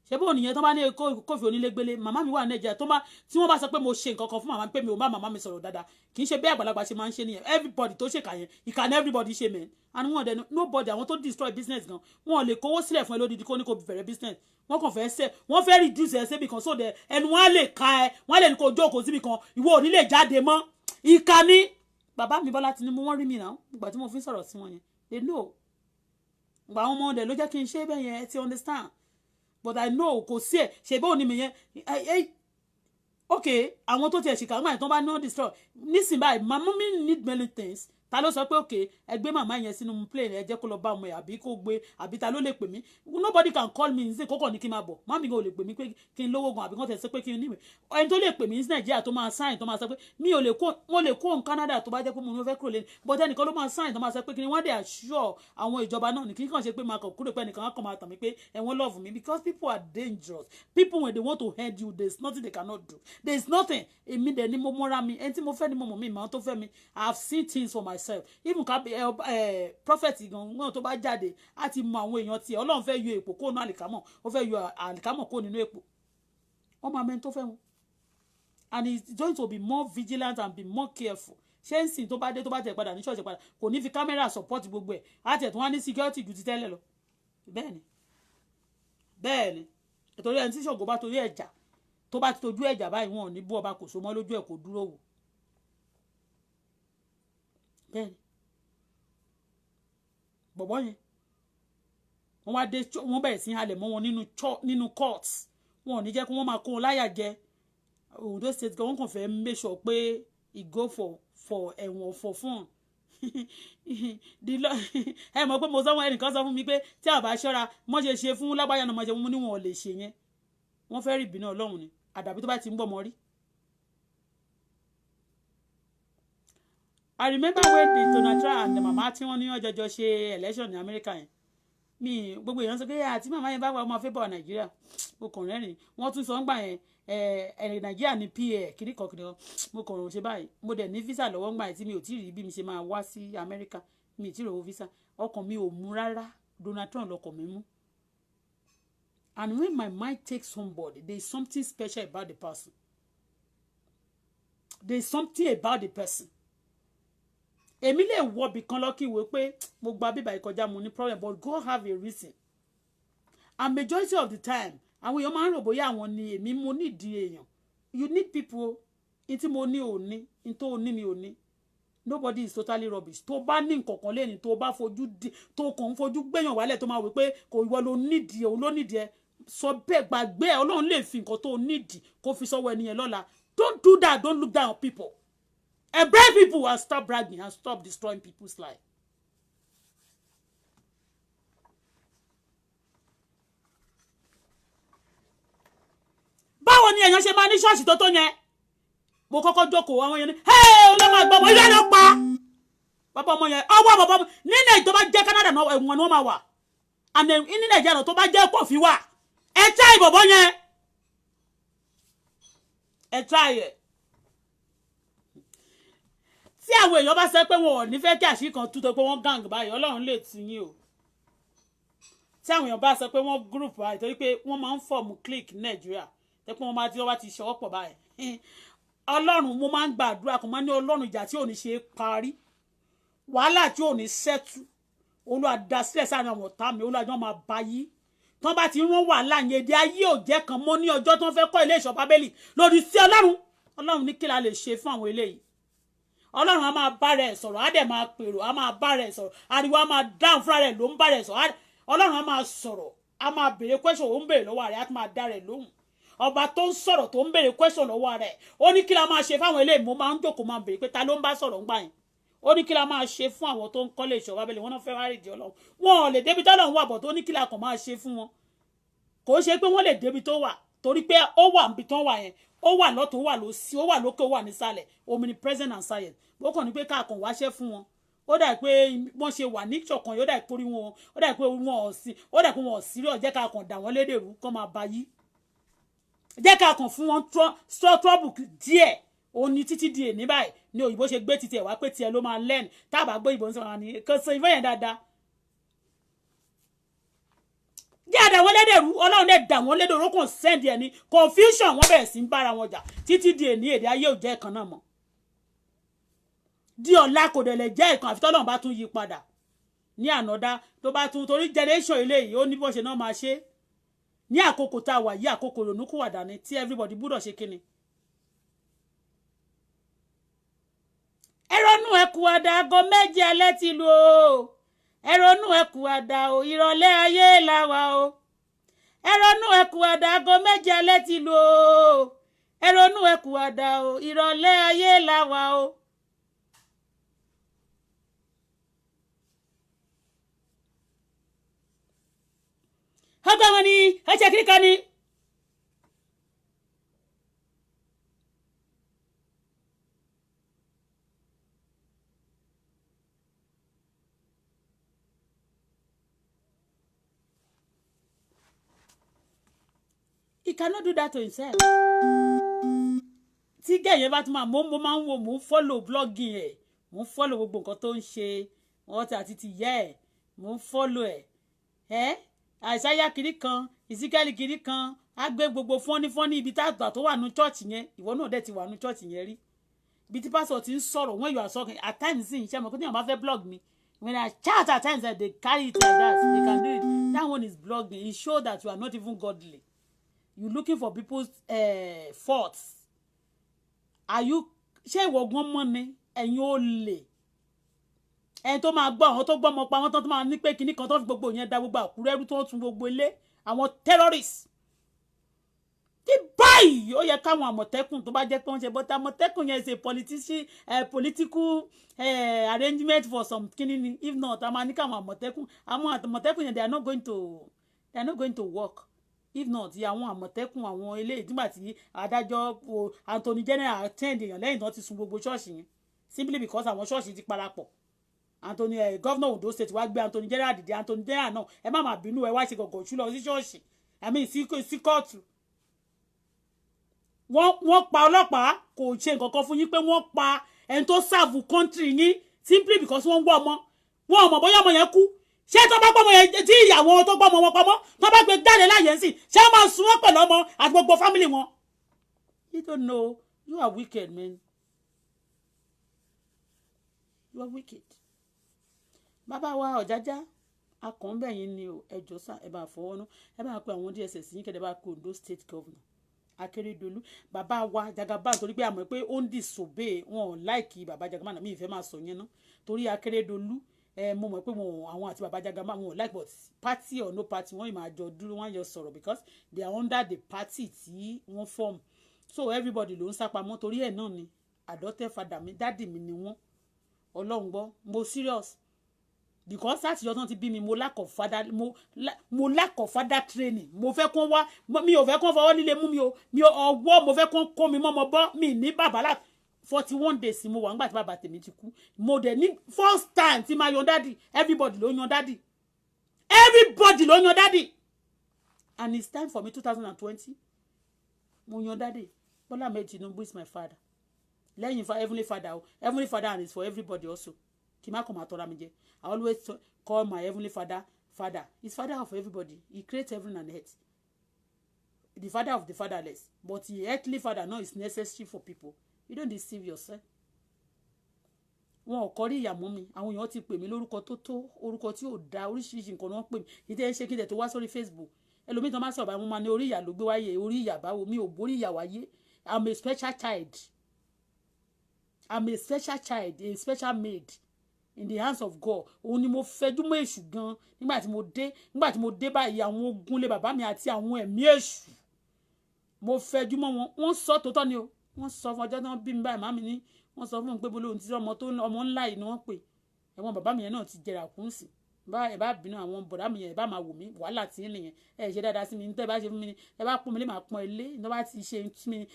ṣé bóun nìyẹn tó bá ní kófì onílégbélé, màmá mi wà ní Nàìjíríà, tó bá tí wọ́n bá sọ pé mo ṣe nǹkan kan fún màmá mi, pé mi ò bá màmá mi sọ̀rọ̀ dáadáa, kì í ṣe bí àgbàlagbà ṣe máa ń ṣe nìyẹn. Everybody tó ṣèkà yẹn, ìkà ní everybody ṣe mẹ́. And wọn dẹ̀ nobody, àwọn tó destroy business gan, wọn ò lè kówó sílẹ̀ fún ẹ lódìdí kó ní kó bẹ̀rẹ̀ business. Wọ́n kàn fẹ́ ṣe, wọ́n fẹ́ reduce ẹ síbi kan, so that ẹnu wọn á lè ka ẹ, wọ́n á lè ní kó jókòó síbi kan, ìwọ ò ní lè jáde mọ́. Ìkà ní bàbá mi Bọ́lá Tinubu. Wọ́n rí mi náà ìgbà tí mo fi ń sọ̀rọ̀ sí wọn yẹn, they know. Ìgbà àwọn ọmọ ọdẹ ló jẹ́ kí n ṣe bẹ́ẹ̀ yẹn, ẹ ti understand? But I know kò sí ẹ̀ ṣe bóun ni mi yẹn. Ok, àwọn tó tiẹ̀ ṣìkà ńgbà tó bá ní destroy nísìnyí báyìí, mama mi need many things. Ta ló sọ pé ok, ẹ gbé màmá yẹn sínú plane, ẹ jẹ́ kó lọ bá ọmọ ẹ̀, àbí kó gbé, àbí ta ló lè pè mí? Nobody can call me nsìn kókò ní kí n máa bọ̀. Màmí gan ò lè pè mí pé kí n lówó gan, àbí kán tẹ̀ sọ pé kí n níwèé. Ẹni tó lè pè mí ní Nàìjíríà tó máa sign, tó máa sọ pé mi ò lè kó, mo lè kó òun Canada, tó bá jẹ́ pé mo fẹ́ kúrò lé, but ẹnìkan ló máa sign tó máa sọ pé kí ni wọ́n dẹ̀ assure àwọn ìjọba náà ní kí n kàn ṣe pé máa kàn kúrò, pé ẹnìkan kàn máa tàn mí pé ẹ̀wọ̀n love me, because people are dangerous people. When they want to hurt you, there is nothing they cannot do. There is nothing. Èmi dẹ̀ ni mo mọ́ra mi, ẹni tí mo fẹ́ ni mo mọ̀ mi, ìmọ̀ tó fẹ́ mi. I have seen things for myself. Even ká ẹ ẹ prophet gan náà tó bá jáde, á ti mọ àwọn èèyàn tiẹ̀. Ọlọ́run fẹ́ yọ èpò kó nínú àlìkámọ̀, ó fẹ́ yọ àlìkámọ̀ kó nínú èpò. Wọ́n máa mẹ́ni tó fẹ́ wọn, and he is going to be more vigilant and be more careful. Ṣé ń sìn tó bá dé, tó bá tẹ̀ padà ní ṣọ́ọ̀ṣì padà, kò ní fi camera support gbogbo ẹ̀, á tẹ̀ tó wá ní security ju ti tẹ́lẹ̀ lọ. Bẹ́ẹ̀ ni, bẹ́ẹ̀ ni, torí ẹni tí Ṣàngó bá torí ẹ̀jà, tó bá ti tojú ẹ̀jà báyìí, wọn ò ní bú ọba kò so mọ́ lójú ẹ̀ kò dúró wò. Bẹ́ẹ̀ ni, bọ̀bọ́ yẹn, wọ́n wá dé, wọ́n bẹ̀rẹ̀ sí halẹ̀ mọ́ wọn nínú court. Wọn ò ní jẹ́ kí wọ́n máa kó wọn láyà jẹ. Ondo State gan, wọ́n kàn fẹ́ make sure pé e go for ẹ̀wọ̀n for fun. Ẹ mọ̀ pé mo sọ wọn, ẹnìkan sọ fún mi pé tí a bá ṣọ́ra, mọ́ ṣe ṣe fún lágbájá náà, mọ́ ṣe mú níwọ̀n ò lè ṣe yẹn. Wọ́n fẹ́ rí ìbínú Ọlọ́run ni, àdàbí tó bá ti ń bọ̀ mọ́ rí. I remember when the Donald Trump and the mama tí wọ́n ní wọ́n jọjọ ṣe election ní America yẹn, mi gbogbo èèyàn sọ pé àti màmá yẹn bá wà, ọmọ fẹ́ bọ̀ Nàìjíríà. Mo kàn rẹ́rìn. Wọ́n tún sọ ń gbà yẹn, ẹ Nàìjíríà ní pa kìnnìkan kìnnìkan. Mo kàn rò ṣe báyìí. Mo dẹ̀ ní visa lọ́wọ́ ńgbà yẹn tí mi ò tí ì rí bí mi ṣe máa wá sí Amẹ́ríkà. Mi ì tí ì rówó visa. Ọkàn mi ò mú rárá. Donald Trump lọkàn mi mú. And when my mind takes somebody, there is something special about the person. There is something about the person. Èmi lè wọ ibì kan lọ́kì ìwé pé mo gba bíbá ìkọjá, mo ní problem, but God have a reason. And majority of the time, àwọn èèyàn máa ń rò bóyá àwọn ni èmi mo nídìí èèyàn. You need people. Ní tí mo ní ò ní, ní tó ní mi ò ní. Nobody is totally rubbish. Tó bá ní nǹkan kan lẹ́ni, tó bá fojú di, tó kàn ń fojú gbẹ̀yàn wálẹ̀, tó máa wí pé kò ìwọ ló nídìí, òun ló nídìí ẹ, sọ bẹ́ẹ̀, gbàgbé ẹ. Ọlọ́run lè fi nǹkan tó nídìí kó fi sọ́wọ́ ẹni yẹn lọ́la. Don't do that. Don't look down on people. Embrace people and stop bragging and stop destroying people's life. Báwo ni èèyàn ṣe máa ní ṣọ́ọ̀ṣì tó tó yẹn? Mo kọ́kọ́ jókòó, àwọn yẹn ní ọlọ́mọ àgbà ọmọ ilé ló pa bàbá ọmọ yẹn, ọwọ́ bàbá ọmọ ní Nàìjíríà. Tó bá jẹ́ Canada náà, ẹ̀wọ̀n ni wọ́n máa wà. And ní Nàìjíríà náà, tó bá jẹ́ kòfin wà, ẹ try ìbọ̀bọ̀ yẹn, ẹ try ẹ̀. Tí àwọn èèyàn bá sọ pé wọn ò ní fẹ́ kí àṣírí kan tú tó pé wọ́n gang báyìí, Ọlọ́run lè tú yín o. Tí àwọn èèyàn bá sọ pé wọ́n group báyìí, torí pé wọ́n máa ń form clique ní Nàìjíríà, tẹ́ pé wọ́n máa tí wọ́n bá ti ṣọwọ́ pọ̀ báyìí, Ọlọ́run, mo máa ń gbàdúrà kan, máa ní Ọlọ́run, ìjà tí ò ní ṣe é parí, wàhálà tí ò ní settle, Olúwa dá sílẹ̀ sáà ní àwọn ọ̀tá mi. Olúwa jọ̀ọ́ máa bá yí tí wọ́n bá ti rán wàhálà yẹn èdè ayé ò jẹ́ kan mọ́. Ní ọjọ́ tí wọ́n fẹ́ kọ́ ilé ìṣọ́ Bábélì lòdì sí Ọlọ́run, Ọlọ́run ní kí la lè ṣe fún àwọn eléyìí? Ọlọ́run á máa bá rẹ̀ sọ̀rọ̀, á dẹ̀ máa pèrò, á máa bá rẹ̀ sọ̀rọ̀, ariwo á máa dáhùn, fúnra rẹ̀ ló ń bá rẹ̀ sọ̀rọ̀. Ọlọ́run á máa sọ̀rọ̀, á máa béèrè question, ó ń béèrè lọ́wọ́ rẹ̀, á tún máa dá rẹ̀ lóhùn. Ọba tó ń sọ̀rọ̀ tó ń béèrè question lọ́wọ́ rẹ̀, ó ní kí la máa ṣe fáwọn eléyìí. Mo máa ń jókòó máa béèrè pé ta ló ń bá sọ̀rọ̀ ń gbà yẹn. Ó ní kí la máa ṣe fún àwọn tó ń kọ́lé ìṣọ̀wá abẹ́lé wọn náà fẹ́ wá rìndì Ọlọ́run, wọn ò lè débi tọ́lọ́run wà bọ̀, tó ní kí la kàn máa ṣe fún wọn. Kò ṣe pé wọ́n lè débi tó wà, torí pé ó wà níbi tán wà yẹn, ó wà lọ́tún, ó wà lósì, ó wà lókè, ó wà nísàlẹ̀, omnipresent and silent. Ó kàn ní pé káàkàn wáṣẹ́ fún wọn. Ó dà pé wọ́n ṣe wà ní ìṣọ̀kan yìí, ó dà pé orí wọn, ó dà pé wọn ò sí, ó dà pé wọn ò sí rí. Ọ̀jẹ́ káàkàn dà wọ́n lédè rú kán máa ba yí, jẹ́ káàkàn fún wọn trouble díẹ̀. Òun ni títí di èní báyìí ni òyìnbó ṣe gbé titi ẹ̀ wá pé tiẹ̀ ló máa learn. Tá a bá gbé ìbò ń sọ̀rọ̀ ni kò sọ ìfẹ́ yẹn dáadáa. Jẹ́ àdá wọn lédè rú, Ọlọ́run lè dà wọ́n lédè rú, kàn send ẹ̀ ní confusion, wọ́n bẹ̀rẹ̀ sí ń bára wọn jà títí di èní. Èdè ayé ò jẹ́ ìkan náà mọ́ di ọ̀la, kò dẹ̀ lè jẹ́ ìkan àfi tọ́lọ́run bá tún yí padà ní ànádá tó bá tún, torí generation eléyìí, ó ní bó ṣe náà máa ṣe ní àkókò tá a wà yí, àkókò ìrònúkúwàdà ni, tí everybody gbúdọ̀ ṣe kíni. Ẹ ronú ẹkù àdá, aago 7 alẹ́ ti lù o. Ẹ ronú ẹkù àdá o, ìrọ̀lẹ́ ayé la wà o. Ẹ ronú ẹkù àdá, aago 7 alẹ́ ti lù o. Ẹ ronú ẹkù àdá o, ìrọ̀lẹ́ ayé la wà o. Ọgbà wọn ni ẹ ṣe kíríkà ni. He cannot do that to himself. Tí gẹ̀yẹ́ bá tún máa mo máa ń wo, mo ń follow blogging ẹ̀, mo ń follow gbogbo nǹkan tó ń ṣe wọ́n ti àti ti yẹ́ ẹ̀, mo ń follow ẹ̀ ẹ́ àìsáyà kiri kan, ìsíkẹ́lì kiri kan, á gbé gbogbo fọ́nífọ́ní ibi tá àgbà tó wà ní chọ́ọ̀chì yẹn. Ìwọ náà dẹ̀ ti wà ní chọ́ọ̀chì yẹn rí, ibi tí pásọ̀ ti ń sọ̀rọ̀ when you are talking at times in iṣẹ́ mọ̀ kó tí wọ́n bá fẹ́ blog mi. When I chat at times, they carry it like that, they can do it. That one is blogging. It show that you are not even godly. You looking for people's faults. Are you, ṣé ìwọ gan mọ́ ni? Ẹ̀yin ò lè ẹni tó máa gbọ́ àwọn tó gbọ́ ọmọ pa àwọn tó máa ní pé kinní kan tó fi gbogbo yẹn da gbogbo Àkúrẹ́ rú, tó tún gbogbo ilé àwọn terrorists tí báyìí. Ó yẹ káwọn Àmọ̀tẹ́kùn, tó bá jẹ́ pé wọ́n ṣe bọ́tà Àmọ̀tẹ́kùn yẹn ṣe politician, political arrangement for some kinní ni. If not, a máa ní káwọn Àmọ̀tẹ́kùn, àwọn Àmọ̀tẹ́kùn yẹn, they are not going to work. If not, àwọn Àmọ̀tẹ́kùn, àwọn eléyìí, nígbà tí adájọ́ Attorney General attend èèyàn lẹ́yìn tó ti sun gbogbo ṣọ́ọ̀ṣì yẹn, simply because àwọn ṣọ́ọ̀ṣì ti parapọ̀. Anthony governor Ondo State wá gbé Attorney General dìde. Attorney General náà, ẹ má má bínú, ẹ wá ṣe gọ̀gọ̀ ṣú lọ sí ṣọ́ọ̀ṣì, I mean sí kóòtù. Wọ́n pa ọlọ́pàá, kò ṣe nǹkan kan fún yín pé wọ́n pa ẹni tó serve country yín, simply because wọ́n ń wọ́ ọmọ wọn ò mọ̀ bóyá ọmọ yẹn kú. Ṣé tó bá gbọ́mọ yẹn, tí ìyàwó tó gbọ́mọ wọn pamọ́, tó bá gbé jáde láàyè ń sìn, ṣé wọ́n máa sun wọ́n pẹ̀lú ọmọ àti gbogbo family wọn? You don't know. You are wicked, man. You are wicked. Bàbá wa Ọ̀jájá akọ̀ǹbẹ̀yìn ni o. Ẹjọ́ sà, ẹ bá fọwọ́ ná, ẹ bá pe àwọn DSS yín, kẹ́lẹ́ bá pe Ondo State Governor Akérédolú, bàbá wa Jagaban, torí pé àmọ́ pé ó ń disobey wọn ò like bàbá Jagaban. Mi ìfẹ́ máa sọ yẹn ná, torí Akérédolú ẹ, mo mọ̀ pé wọn, àwọn àti bàbá Jagaban, wọn ò like, but party or no party, wọ́n yìí máa jọ dúró, wọ́n jọ sọ̀rọ̀ because they are under the party tí wọ́n form. So everybody ló ń sápamọ́ torí ẹ̀ náà ni. Adopted father mi, daddy mi ni wọ́n. Ọlọ́run gbọ́, mo serious, because láti ọdún ti bí mi, mo lack of father training. Mo fẹ́ kó wá, mi ò fẹ́ kó fọwọ́ líle mú mi o, mi ọwọ́, mo fẹ́ kó kó mi mọ́mọ́ bọ́ mi ní bàbá láti 41 days mo wà nígbà tí bàbá tèmi ti kú. Mo dẹ̀ ní first time tí máa yan daddy, everybody ló yan daddy, everybody ló yan daddy, and it's time for me. 2020 mo yan daddy. Bola Ahmed Tinubu is my father, lẹ́yìn heavenly father o, heavenly father, and it's for everybody also. Kì má kàn máa tọ́ra mi jẹ. I always call my heavenly father father. He's father of everybody. He creates heaven and earth, the father of the fatherless, but the earthly father no is necessary for people. You don't deceive yourself. Wọn ò kọrí ìyàmú mi. Àwọn èèyàn ti pè mí lórúkọ tó tó orúkọ tí ò da, oríṣiríṣi nǹkan ni wọ́n pè mí. Kì í tẹ́ ṣe kí n tẹ̀ tó wá sórí Facebook, ẹlòmíì tó máa sọ̀rọ̀ báyìí, wọ́n máa ní orí ìyà ló gbé wáyé. Orí ìyà báwo? Mi ò borí ìyà wáyé. I'm a special child. I'm a special child, a special maid. in the hands of God. Òun ni mo fẹjú mọ́ èṣù gan nígbà tí mo dé, nígbà tí mo dé báyìí, àwọn ogun lé bàbá mi àti àwọn ẹ̀mí èṣù, mo fẹjú mọ́ wọn. Wọ́n sọ tòótọ́ ni o, wọ́n sọ fún ọjọ́ tí wọ́n bí mi báyìí, màmí ni wọ́n sọ fún mi pé bolo ohun tí ọmọ tó ọmọ ńlá yìí ni wọ́n pè. Ẹ̀wọ̀n bàbá mi yẹn náà ti jẹrà kún sí bá ẹ bá bínú àwọn bọ̀dá mi yẹn, ẹ bá máa wò mí wàhálà tí ń nìyẹn. Ẹ ṣe dáadáa sí mi, ní tẹ́ bá ṣe fún mi ni ẹ bá pọ́n mi lé, máa pọ́n ẹ lé. Ní bá ti ṣe mi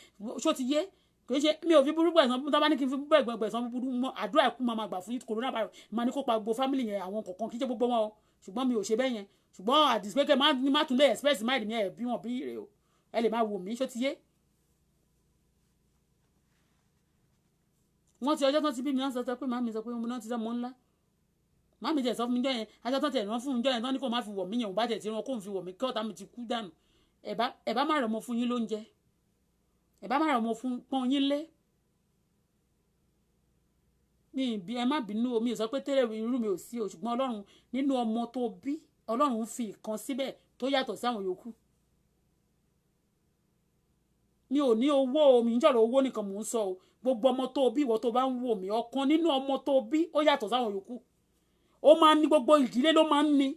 ṣó ti yé, kì í ṣe mi ò fi burú gbẹ̀sán, tó bá ní kí n fi gbẹ̀sán búburú mọ́ àdúrà ẹ̀kú máa gbà fún coronavirus, máa ní kó pa gbogbo family yẹn, àwọn kọ̀ọ̀kan, kì í ṣe gbogbo wọn o, ṣùgbọ́n mi ò ṣe bẹ́ẹ̀ yẹn. Ṣùgbọ́n àdìsípẹ́kẹ́ má tún lè express mind mi, ẹ̀ bí wọn bí rè o, ẹ lè máa wò mí, ṣó ti yé. Wọ́n ti ọjọ́ tán ti bí mi náà sọ pé màmí sọ pé mo náà ti sọ mọ́ ńlá, màmí tẹ̀ sọ fún mi jọ́ yẹn, aṣọ tán tẹ̀ rán fún mi jọ́ yẹn tán ní kó má fi wọ̀ mí yẹn, òun bá tẹ̀ ti rán kó ń fi wọ̀ mí kí ọ̀tá mi ti kú dànù. Ẹ bá má rẹ̀ mọ́ fún yín lóúnjẹ, ẹ bá má rẹ̀ mọ́ fún pọ́n yín lé. Mi bí ẹ má bínú o, mi ò sọ pé tẹ́lẹ̀ irú mi ò sí o, ṣùgbọ́n Ọlọ́run nínú ọmọ tó bí, Ọlọ́run fi ìkan síbẹ̀ tó yàtọ̀ sí àwọn yòókù. Mi ò ní owó o, mi ń jọ̀rọ̀ owó nìkan mò ń sọ o. Gbogbo ọmọ tó bí, ìwọ tó bá ń wò mí, ọ̀kan nínú ọmọ tó bí ó yàtọ̀ sáwọn yòókù. Ó máa ń ní, gbogbo ìdílé ló máa ń ní.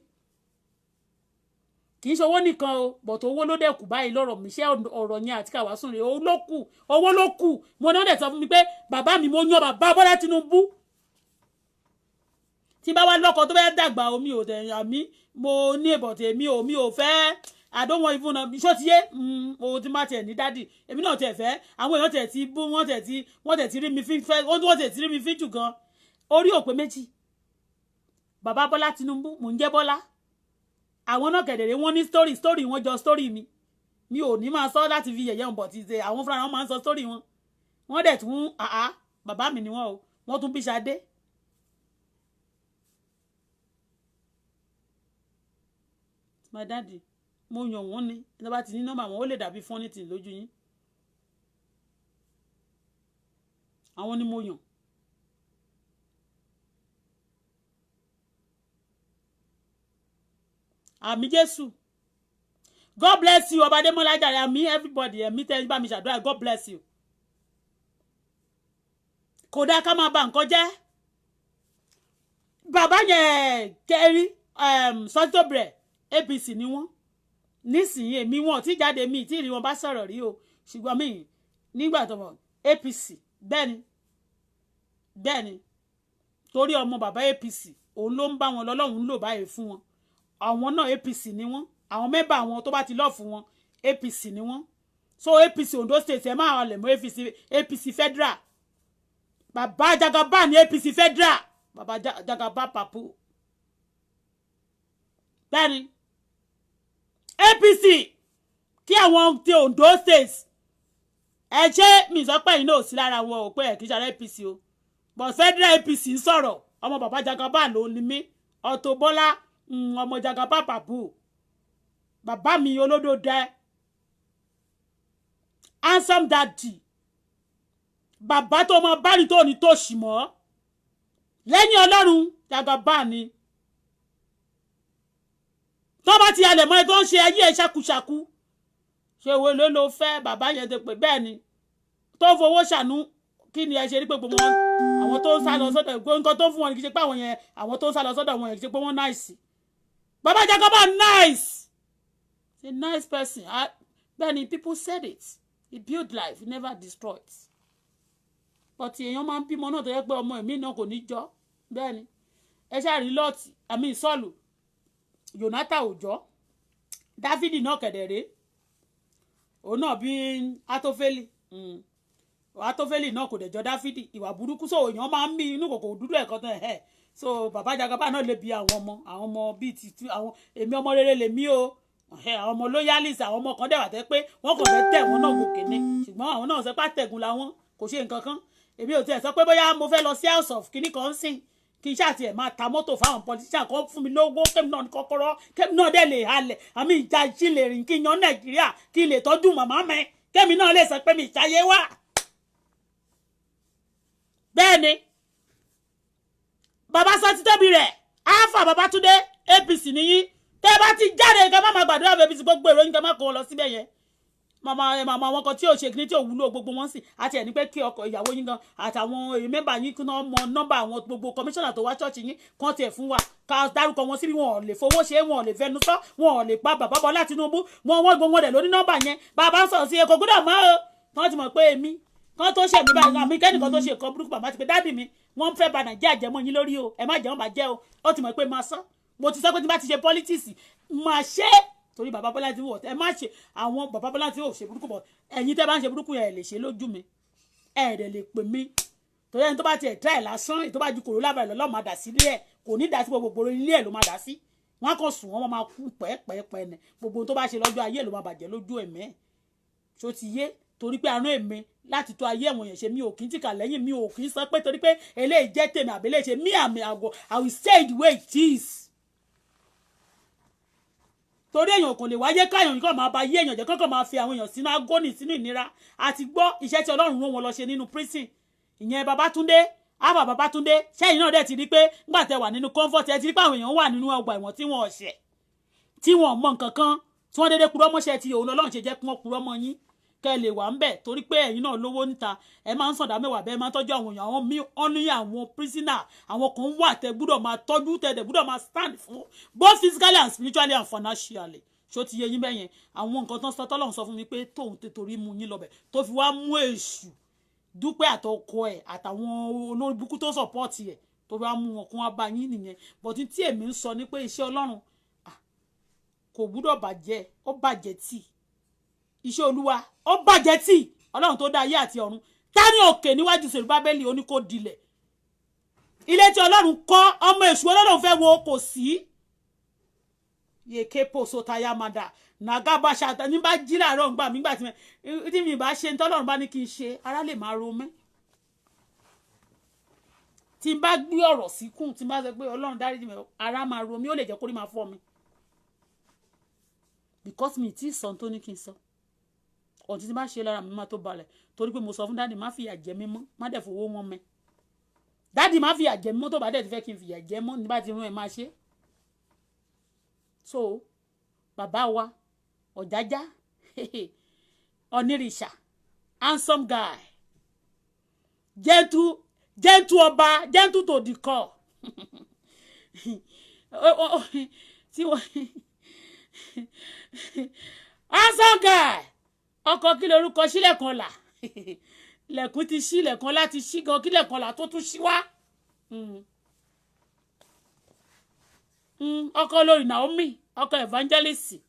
Kì í ṣe owó nìkan o, bọ̀tọ̀ owó ló dẹ̀ kù báyìí lọ́rọ̀ mi. Ṣé ọ̀rọ̀ yẹn àti kàwásùn rèé, owó ló kù, owó ló kù. Mo ní wọ́n dẹ̀ sọ fún mi pé bàbá mi, mo yan bàbá Bọ́lá Tinubu. Tí bá wá lọ́kọ tó fẹ́ dàgbà o, mi ò tẹ̀ àmì, mo ní ìbọ̀tẹ̀ mi ò, mi ò fẹ́. I don't want even ṣó ti yé o, ti má tiẹ̀ ní dádì, èmi náà tiẹ̀ fẹ́. Àwọn èèyàn tiẹ̀ ti bú, wọ́n tiẹ̀ ti rí mi fín fẹ́, wọ́n tiẹ̀ ti rí mi fín jù gan. Orí òpè méjì, bàbá Bọ́lá Tinubu, mò ń jẹ́ Bọ́lá. Àwọn náà kẹ̀dẹ̀rẹ̀ wọ́n ní story, story wọn jọ story mi. Mi ò ní máa sọ láti fi yẹ̀yẹ́ wọn, bọ̀ ti ṣe àwọn fúnra wọn máa ń sọ story wọn. Wọ́n dẹ̀ tún àá bàbá mi ni wọ́n o, wọ́n tún bí Ṣadé. My daddy, mo yàn wọ́n ni, ẹni bá ti ní nọ́mbà wọn ó lè dàbí funny thing lójú yín. Àwọn ni mo yàn. Àmì Jésù. God bless you, Ọba Adémọ́lá jàre, àmì everybody, ẹ̀mí tẹ́ bá mi ṣàdúrà, God bless you. Kò dáa ká máa bà nǹkan jẹ́. Bàbá yẹn kẹrí sọ́tòbẹ̀rẹ̀ APC ni wọ́n. Nísìnyí èmi wọn tí jáde mi tí ìrì wọn bá sọ̀rọ̀ rí o, ṣùgbọ́n mi nígbà tó mọ̀ APC, bẹ́ẹ̀ni bẹ́ẹ̀ni, torí ọmọ bàbá APC òun ló ń bá wọn lọ́lọ́run ń lò báyìí fún wọn. Àwọn náà APC ni wọ́n, àwọn mẹ́bà àwọn tó bá ti lọ́ọ̀ fún wọn APC ni wọ́n. So APC Ondo State ẹ máa lẹ̀ mọ́ APC, APC Federal. Bàbá Jagaba ní APC Federal, bàbá Jagaba Papu. Bẹ́ẹ̀ni APC kí àwọn ti Ondo State ẹ ṣe mi sọ pé ẹ̀yin náà ò sí lára wọn ò pé ẹ̀ kì í ṣe ara APC o, but Federal APC ń sọ̀rọ̀. Ọmọ bàbá Jagaba ló ní mí, Auto Bola, ọmọ Jagaba Papu, bàbá mi olódò dẹ, handsome daddy, bàbá tó mọ báyìí tó ní tòṣì mọ́ lẹ́yìn Ọlọ́run, Jagaba ni. Tó bá ti alẹ̀ mọ́ ẹ tó ń ṣe ayé ẹ ṣàkúṣàkú, ṣe wo ló ló fẹ́ bàbá yẹn ti pè bẹ́ẹ̀ ni tó ń fowó ṣàánú. Kí ni ẹ ṣe rí pé gbogbo wọn àwọn tó ń sá lọ sọ́dọ̀ nǹkan tó ń fún wọn kì í ṣe pé àwọn yẹn, àwọn tó ń sá lọ sọ́dọ̀ wọn yẹn kì í ṣe pé wọ́n nice. Bàbá Jagaba nice, he's a nice person. Bẹ́ẹ̀ ni people said it, he built life, he never destroyed. But èèyàn máa ń bímọ náà tó yẹ pé ọmọ ẹ̀mí náà kò ní jọ. Bẹ́ẹ̀ ni ẹ ṣáà rí lọ́ọ̀tì àmì ìsọ̀lù Jonathan òjọ́, Dáfídì náà kẹ̀dẹ̀rẹ́, òun náà bí Atófélì, Atófélì náà kò dẹ̀jọ́ Dáfídì, ìwà burúkú. So èèyàn máa ń mí inú kòkò dúdú ẹ̀kọ́ tán ẹ̀. So bàbá Jagaba náà lè bi àwọn ọmọ, àwọn ọmọ bíi ti àwọn èmi ọmọ rere lèmi o, àwọn ọmọ loyalist, àwọn ọmọ kan dẹ̀ wà tẹ́ pé wọ́n kàn fẹ́ tẹ̀ wọ́n náà gòkè ni, ṣùgbọ́n àwọn náà sọ pé àtẹ̀gùn làwọn kò ṣe nǹkan kan. Èmi ò tiẹ̀ sọ pé bóyá mo fẹ́ lọ sí house of kinní kan sìn, kí n ṣáà tiẹ̀ máa ta mọ́tò fáwọn politician kan fún mi lówó, kémi náà ní kọ́kọ́rọ́, kémi náà dẹ̀ lè halẹ̀ àmì ìjà jí lè rìn kí n yan Nàìjíríà, kí n lè tọ́jú màmá mi, kémi náà lè sọ pé mi ìṣayé wà. Bẹ́ẹ̀ ni bàbá sọ títóbi rẹ̀, Alpha Babátúndé APC nìyí. Tẹ́ ẹ bá ti jáde kẹ́ má máa gbàdúrà fún APC, gbogbo èrò yín kẹ́ má kó wọn lọ síbẹ̀ yẹn. Màmá ẹ, màmá àwọn kan tí ò ṣe kíní tí ò wúlò, gbogbo wọn sì àti ẹ̀ ní pé kí ọkọ ìyàwó yín gan àtàwọn member yín kí wọ́n mọ nọ́mbà àwọn gbogbo kọmíṣánná tó wá ṣọ́ọ̀ṣì yín kán tiẹ̀ fún wa, ká dárúkọ wọn síbi. Wọn ò lè fowó ṣe, wọn ò lè fẹnu sọ, wọn ò lè pa bàbá Bọ́lá Tinubu. Wọn gbogbo wọn dẹ̀ lóní nọ́mbà yẹn. Bàbá ń sọ̀rọ̀ sí ẹ, kò gbọ́dọ̀ mọ́ o. Kán ti mọ̀ pé èmi kán tó ṣe mí báyìí, àmì kẹ́nìkan tó ṣe nǹkan burúkú, bàbá ti pé daddy mi, wọ́n fẹ́ ba Nàìjíríà jẹ́ mọ́ yín lórí o, ẹ má jẹ́ wọn bá jẹ́ o. Ó ti mọ̀ pé máa sọ, mo ti sọ pé tí bá ti ṣe politics, máa ṣe é torí bàbá Bọ́lá Tinubu. Ẹ má ṣe àwọn bàbá Bọ́lá Tinubu ṣe burúkú bọ̀. Ẹ̀yin tẹ́ bá ń ṣe burúkú yẹn, ẹ lè ṣe lójú mi, ẹ dẹ̀ lè pè mí, torí ẹni tó bá tiẹ̀ try lásán, tó bá ju kòró lábàá lọ́lọ́, máa dà sí ilé ẹ̀. Kò ní dà sí gbogbo gbòòrò, ilé ẹ̀ ló máa dà sí. Wọ́n á kàn sùn, wọ́n máa kú pẹ́ẹ́pẹ́ẹ́pẹ́ ni. Gbogbo tó bá ṣe lọ́jọ́ ayé ló máa bàjẹ́ lójú ẹ̀mí ẹ̀. Ṣó ti yé? Torí pé àánú èmi láti tó ayé ẹ̀wọ̀n yẹn ṣe, mi ò kí ń tìkà lẹ́yìn, mi ò kí ń sọ pé torí pé eléyìí jẹ́ tèmi àbí eléyìí ṣe mí àmì àgọ́. I will say it the way it is, torí èèyàn kò lè wáyé káyọ̀ nǹkan máa ba yé èèyàn jẹ́, kọ́kọ́ máa fi àwọn èèyàn sínú agony, sínú ìnira. Àti gbọ́ iṣẹ́ tí Ọlọ́run rán wọn lọ ṣe nínú prison ìyẹn. Babátúndé àbá Babátúndé, sẹ́yìn náà dẹ̀ ti rí pé nígbà tẹ́ wà nínú comfort, ẹ ti rí pé àwọn èèyàn wà nínú ọgbà ẹ̀wọ̀n tí wọ́n ọ̀ṣẹ̀, tí wọ́n mọ nǹkan kan, tí wọ́n dédé purọ́ mọ́ṣẹ́ ti òun. Ọlọ́run ṣe jẹ́ kí wọ́n purọ́ mọ́ yín kẹ́ ẹ lè wà ń bẹ̀, torí pé ẹ̀yin náà lówó níta, ẹ máa ń sọ̀dá mẹ́wàá bẹ́ẹ̀, máa ń tọ́jú àwọn èèyàn. Àwọn míì wọ́n ní àwọn prisoner, àwọn kan wà tẹ́ gbúdọ̀ máa tọ́jú, tẹ́ dẹ̀ gbúdọ̀ máa stand fún, both physically and spiritually and financially. Ṣó ti yé yín bẹ́yẹn? Àwọn nǹkan tó ń sọ, tọ́lọ́run sọ fún mi pé tóun ti torí mú yín lọ́bẹ̀, tó fi wá mú èṣù Dúpẹ́ àtọkọ ẹ̀ àtàwọn olórí burúkú tó support ẹ̀, tó fi wá mú wọn kún wá bá yín nìyẹn. But tí èmi ń sọ ni pé iṣẹ́ Ọlọ́run kò gbúdọ̀ bàjẹ́. Ó bàjẹ́ tì, iṣẹ́ Olúwa ó bàjẹ́ tì. Ọlọ́run tó dá ayé àti ọ̀run, ta ní òkè níwájú Sèrúbábẹ́lì, ó ní kó dilẹ̀. Ilé tí Ọlọ́run kọ́, ọmọ èṣù Ọlọ́run fẹ́ wo kò sí yèké pòso tayamada nàgàbàṣà. Ní bá jí láàárọ̀ ńgbà mí, gbà tí mi bá ṣe ntọ́lọ́run bá ní kí n ṣe, ara lè máa ro mí. Tí n bá gbé ọ̀rọ̀ síkùn, tí n bá sọ pé Ọlọ́run dáríjì mi, ara máa ro mí, ó lè jẹ́ kórí máa fọ́ mi, because mi tí sọ tó ní kí n sọ ọ̀tí. Tí n bá ṣe lára mi máa tó balẹ̀, torí pé mo sọ fún daddy, má fìyà jẹ mí mọ́, má dẹ̀ fowó wọn mẹ́. Daddy, má fìyà jẹ mí mọ́. Tó bá dẹ̀ ti fẹ́ kí n fìyà jẹ mọ́, ní bá ti rún ẹ máa ṣe. So bàbá wa Ọ̀jájá Onírìṣà, handsome guy, gentle, gentle ọba, gentle to the core, tí wọ́n handsome guy, ọkọ kí lorúkọ sílẹ̀kùn ọ̀la, lẹ̀kùn ti ṣí, lẹ̀kùn láti ṣí gan, kí lẹ̀kùn ọ̀la tó tún ṣí wá. Ọkọ lórí Naomi, ọkọ evangelist.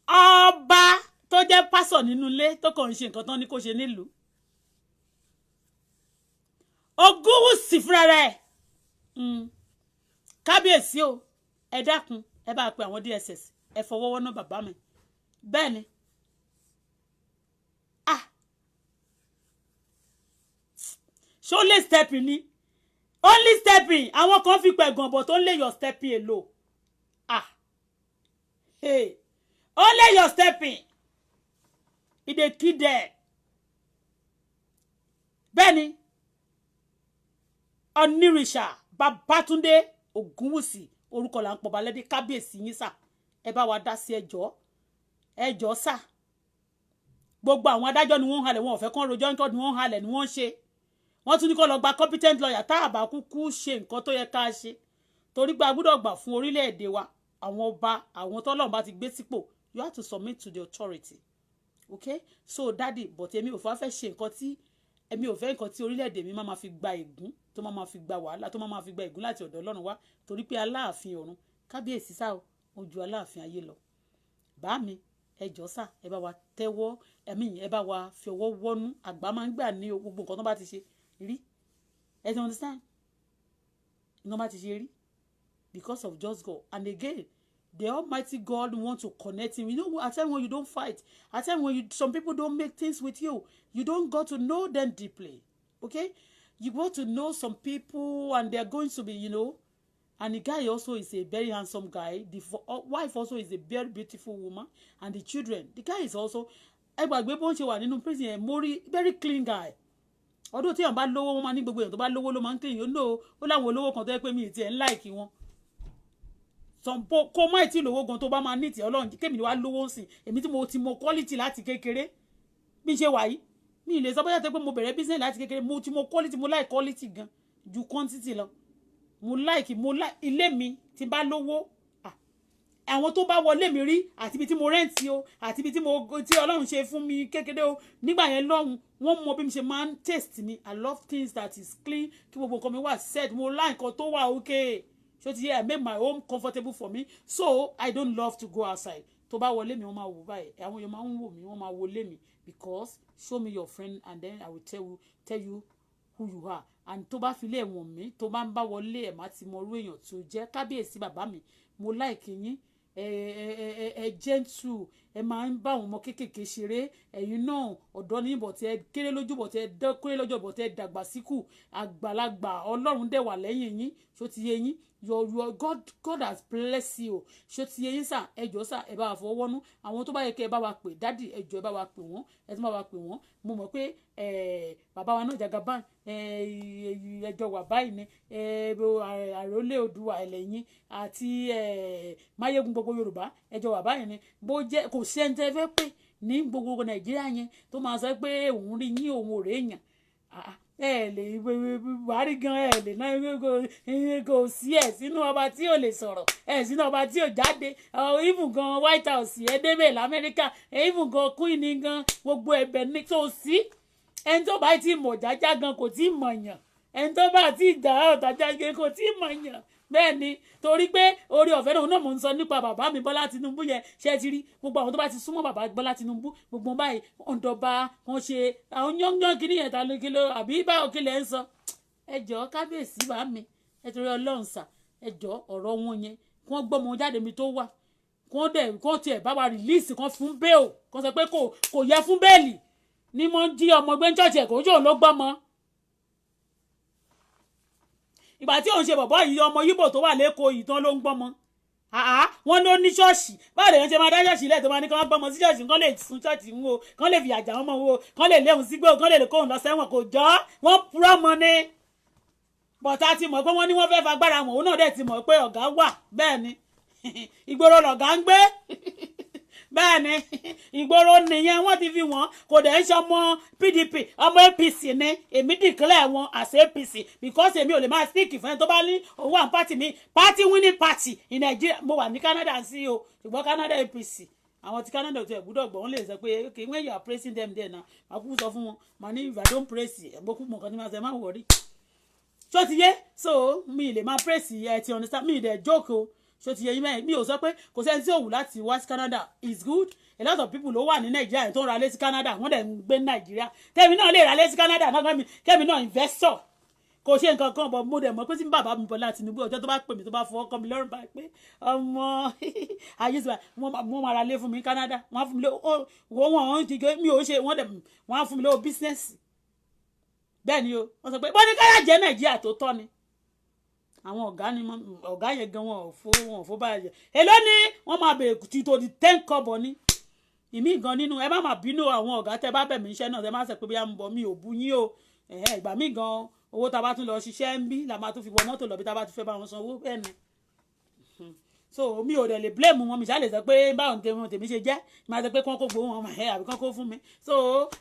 Ọba tó jẹ́ pásọ̀ nínú ilé, tó kàn ń ṣe nǹkan tán ní kó ṣe nílùú. Ògúnwùsì fúnra rẹ̀, kábíyèsí o, ẹ dákun, ẹ bá pe àwọn DSS, ẹ fọwọ́wọ́ ná bàbá mi. Bẹ́ẹ̀ ni, ah, ṣé ó lè stepping ni? Only stepping, àwọn kan fi pẹ̀gàn bọ̀ tó ń lé your stepping alone. Ah, hey, only your stepping e dey kill them. Bẹ́ẹ̀ ni, Onírìṣà Babátúndé Ògúnwùsì, orúkọ là ń pọ̀ balẹ̀dẹ́. Kábíyèsí yín sà, ẹ bá wa dá sí, ẹjọ́, ẹjọ́ sà. Gbogbo àwọn adájọ́ ni wọ́n ń halẹ̀, wọn ò fẹ́ kán rojọ́ nǹkan ni wọ́n ń halẹ̀ ni wọ́n ń ṣe. Wọ́n tún ní kó lọ gba competent lawyer. Tá a bá kúkú ṣe nǹkan tó yẹ ká ṣe, torí pé a gbọ́dọ̀ gbà fún orílẹ̀-èdè wa, àwọn ọba, àwọn tọ́lọ́run bá ti gbé sípò, you have to submit to the authority, okay? So daddy, but èmi ò fẹ́ ṣe nǹkan tí èmi ò fẹ́, nǹkan tí orílẹ̀-èdè mi máa ma fi gba ègún, tó máa ma fi gba wàhálà, tó máa ma fi gba ègún láti ọ̀dọ̀ Ọlọ́run wá, torí pé Aláàfin ọ̀run, kábíyèsí sá o, ó ju Aláàfin ayé lọ. Bá mi, ẹ jọ̀ọ́ sà, ẹ bá wa tẹ́wọ́ ẹ̀mí, ẹ bá wa fi ọwọ́ wọ́nú. Àgbà máa ń gbà ní gbogbo nǹkan tó bá ti ṣe rí. Ẹ ti understand? Nǹkan bá ti ṣe rí because of just God. And again, the Almighty God want to connect him. At time when you don't fight, at time when you some people don't make things with you, you don't got to know them deeply, okay? You got to know some people and they're going to be, and the guy also is a very handsome guy. The wife also is a very beautiful woman, and the children. The guy is also, ẹ gbàgbé bó ń ṣe wà nínú prison yẹn, mo rí very clean guy. Ọdún tí èèyàn bá lówó, wọn máa ní gbogbo èèyàn tó bá lówó ló máa ń clean. Ó láwọn olówó kan tó yẹ pé mi ì tiẹ̀ ń like wọn. Some kó má tí lówó gan, tó bá máa ní ìtì Ọlọ́run, kémi wá lówó ń sìn. Èmi tí mo ti mọ quality láti kékeré, bí n ṣe wà yìí, mi ì lè sọ bóyá tó pé mo bẹ̀rẹ̀ business láti kékeré. Mo ti mọ quality, mo like quality gan ju quantity lọ. Mo like ilé mi. Tí n bá lówó, àwọn tó bá wọlé mi rí, àti ibi tí mo rent o, àti ibi tí mo tí Ọlọ́run ṣe fún mi kékeré o nígbà yẹn lọ́hùn, wọ́n mọ bí mo ṣe máa ń taste mi. I love things that is clean, kí gbogbo nǹkan mi wà set. Mo like nǹkan tó wà okay. Ṣó ti yẹ? I make my home comfortable for me, so I don't love to go outside. Tó bá wọlé mi, wọ́n máa wò báyìí. Àwọn èèyàn máa ń wò mí, wọ́n máa wọlé mi, because show me your friend and then I will tell you who you are. And tó bá fi lé ẹ̀wọ̀n mi, tó bá ń bá wọlé ẹ̀, má ti mọ irú èèyàn tó jẹ́. Kábíyèsí, bàbá mi, mo like yín. Ẹ gentle, ẹ máa ń bá àwọn ọmọ kéékèèké ṣeré. Ẹ̀yin náà, ọ̀dọ́ ní bọ̀ tí ẹ kéré lójú, bọ̀ tí ẹ kéré lọ́jọ́, bọ̀ tí ẹ dàgbà síkù àgbàlagbà. Ọlọ́run dẹ̀ wà lẹ́yìn yín. Ṣó ti yé yín? Your God has blessed you. Ṣó ti yé yín sà? Ẹ jọ̀ọ́ sà, ẹ bá wa fọwọ́ wọ́nú àwọn tó bá yẹ kẹ́ ẹ bá wa pè. Daddy, ẹ jọ̀ọ́, ẹ bá wa pè wọ́n, ẹ tún bá wa pè wọ́n. Mo mọ̀ pé bàbá wa náà, Jagaban, ẹjọ́ wà báyìí ni àròlé Oòduà ẹlẹ́yìn àti Máyégún gbogbo Yorùbá, ẹjọ́ wà báyìí ni. Bó jẹ́ kò sí ẹni tẹ́ fẹ́ pè ní gbogbo Nàìjíríà yẹn tó máa sọ pé òun rí yín, òun ò rí èèyàn. Ẹ lè Buhari gan, ẹ lè ná kò sí ẹ sínú ọba tí ò lè sọ̀rọ̀, ẹ sínú ọba tí ò jáde. Even gan White House, ẹ débẹ̀ lamẹ́ríkà, even gan Queen gan, gbogbo ẹ̀bẹ̀ ní tó sí. Ẹni tó bá ti mọ̀ jájá gan kò tí ì mọ̀ yàn, ẹni tó bá ti dà ọ̀tàjà gan kò tí ì mọ̀ yàn. Bẹ́ẹ̀ ni, torí pé orí ọ̀fẹ́ náà mò ń sọ nípa bàbá mi Bọ́lá Tinubu yẹn. Ṣé ti rí gbogbo àwọn tó bá ti súnmọ́ bàbá Bọ́lá Tinubu, gbogbo wọn báyìí ọ̀ǹdọ̀ba wọn ṣe àwọn yángán kìíní yẹn, ta ló kí ló àbí báwo kí lẹ̀ ń sọ? Ẹ jọ̀ọ́, kábíyèsí bá mi, ẹ torí Ọlọ́run sà, ẹ jọ̀ọ́, ọ̀rọ̀ wọn yẹn, kí wọ́n gbọ́mọ jáde mi tó wà, kí wọ́n dẹ̀ kí wọ́n tiẹ̀ bá wa release kan fún bail, kí wọ́n sọ pé kò yẹ fún bail ní mọ́ jí ọmọ gbé ń church ẹ̀, kò jò ló gbọ́mọ. Ìgbà tí òun ṣe bọ̀bọ́ yìí, ọmọ Yíbò tó wà lẹ́kọ̀ọ́ yìí tán ló ń gbọ́mọ. Wọ́n ló ní ṣọ́ọ̀ṣì. Báwo lèèyàn ṣe máa dá ṣọ́ọ̀ṣì lẹ̀ tó máa ní kí wọ́n gbọ́mọ sí ṣọ́ọ̀ṣì, kán lè sun ṣọ́ọ̀ṣì ń wo, kán lè fìyà jà wọ́n mọ́ wo, kán lè léhùn sígbó, kán lè kóhùn lọ sẹ́wọ̀n? Kò jọ́, wọ́n purọ́ mọ́ ni. Bọ̀tá ti mọ̀ pé wọ́n ní wọ́n fẹ́ fagbára wọn, òun náà dẹ̀ ti mọ̀ pé ọ̀gá wà. Bẹ́ẹ̀ ni, ìgboro lọ̀gá ń gbé. Bẹ́ẹ̀ ni, ìgboro nìyẹn, wọ́n ti fi wọ́n. Kò dẹ̀ ń ṣe ọmọ PDP, ọmọ APC ni. Èmi declare wọn as APC because èmi ò lè máa speak fún ẹni tó bá ní òun wà ní party mi, party winning party in Nigeria. Mo wà ní Canada sí o, ṣùgbọ́n Canada APC, àwọn tí Canada ò tiẹ̀ gbúdọ̀ gbọ́, wọ́n lè sọ pé okay, when you are praising them there now, màá kú sọ fún wọn, màá ní if I don't praise ẹ̀, mo kú mọ̀ nǹkan tí màá sọ, ẹ má worry. Ṣó ti yé? So mi lè máa praise ẹ, ti understand mi dẹ̀ jókòó. Ṣó ti yé yín mẹ́rin? Mi ò sọ pé kò sẹ́ni tí ò wù láti wá sí Canada. Is good. A lot of people ló wà ní Nàìjíríà tó ń ra lé sí Canada, wọ́n dẹ̀ ń gbé ní Nàìjíríà. Tẹ́mi náà lè ra lé sí Canada náà, kẹ́mi náà investor, kò ṣe nǹkan kan bọ̀. Mo dẹ̀ mọ̀ pé tí bàbá mi Bọ́lá Tinubu, ọjọ́ tó bá pè mí, tó bá fọwọ́ kọ́ mi lọ́rùn báyìí pé ọmọ ayé sọ, wọ́n máa ra lé fún mi ní Canada. Wọ́n á fún mi lé wọ́n wọ́n ti mi ò ṣe, wọ́n dẹ̀ wọ́n á fún mi lówó business. Bẹ́ẹ̀ ni o, wọ́n sọ pé bọ́n ní káyà jẹ́ Nàìjíríà tó tọ́ ni. Àwọn ọ̀gá ni, ọ̀gá yẹn gan, wọn ò fó báyìí. Èló ni wọ́n máa bèrè tí tó di 10 kọ́bọ̀ ní ìmí gan nínú. Ẹ má má bínú, àwọn ọ̀gá tẹ bá bẹ̀ mí iṣẹ́ náà, tẹ má sọ pé bí a ń bọ̀, mi ò bu yín o. Ìgbà míì gan, owó tá a bá tún lọ ṣiṣẹ́ ń bí la máa tún fi wọ mọ́tò lọ bí tá a bá tún fẹ́ bá wọn sanwó. Bẹ́ẹ̀ ni. So mi ò dẹ̀ lè blame wọn. Mi ṣáà lè sọ pé báwo ni tèmi ṣe jẹ́, máa sọ pé kán kó gbowó wọn ẹ̀ àbí kán kó fún mi. So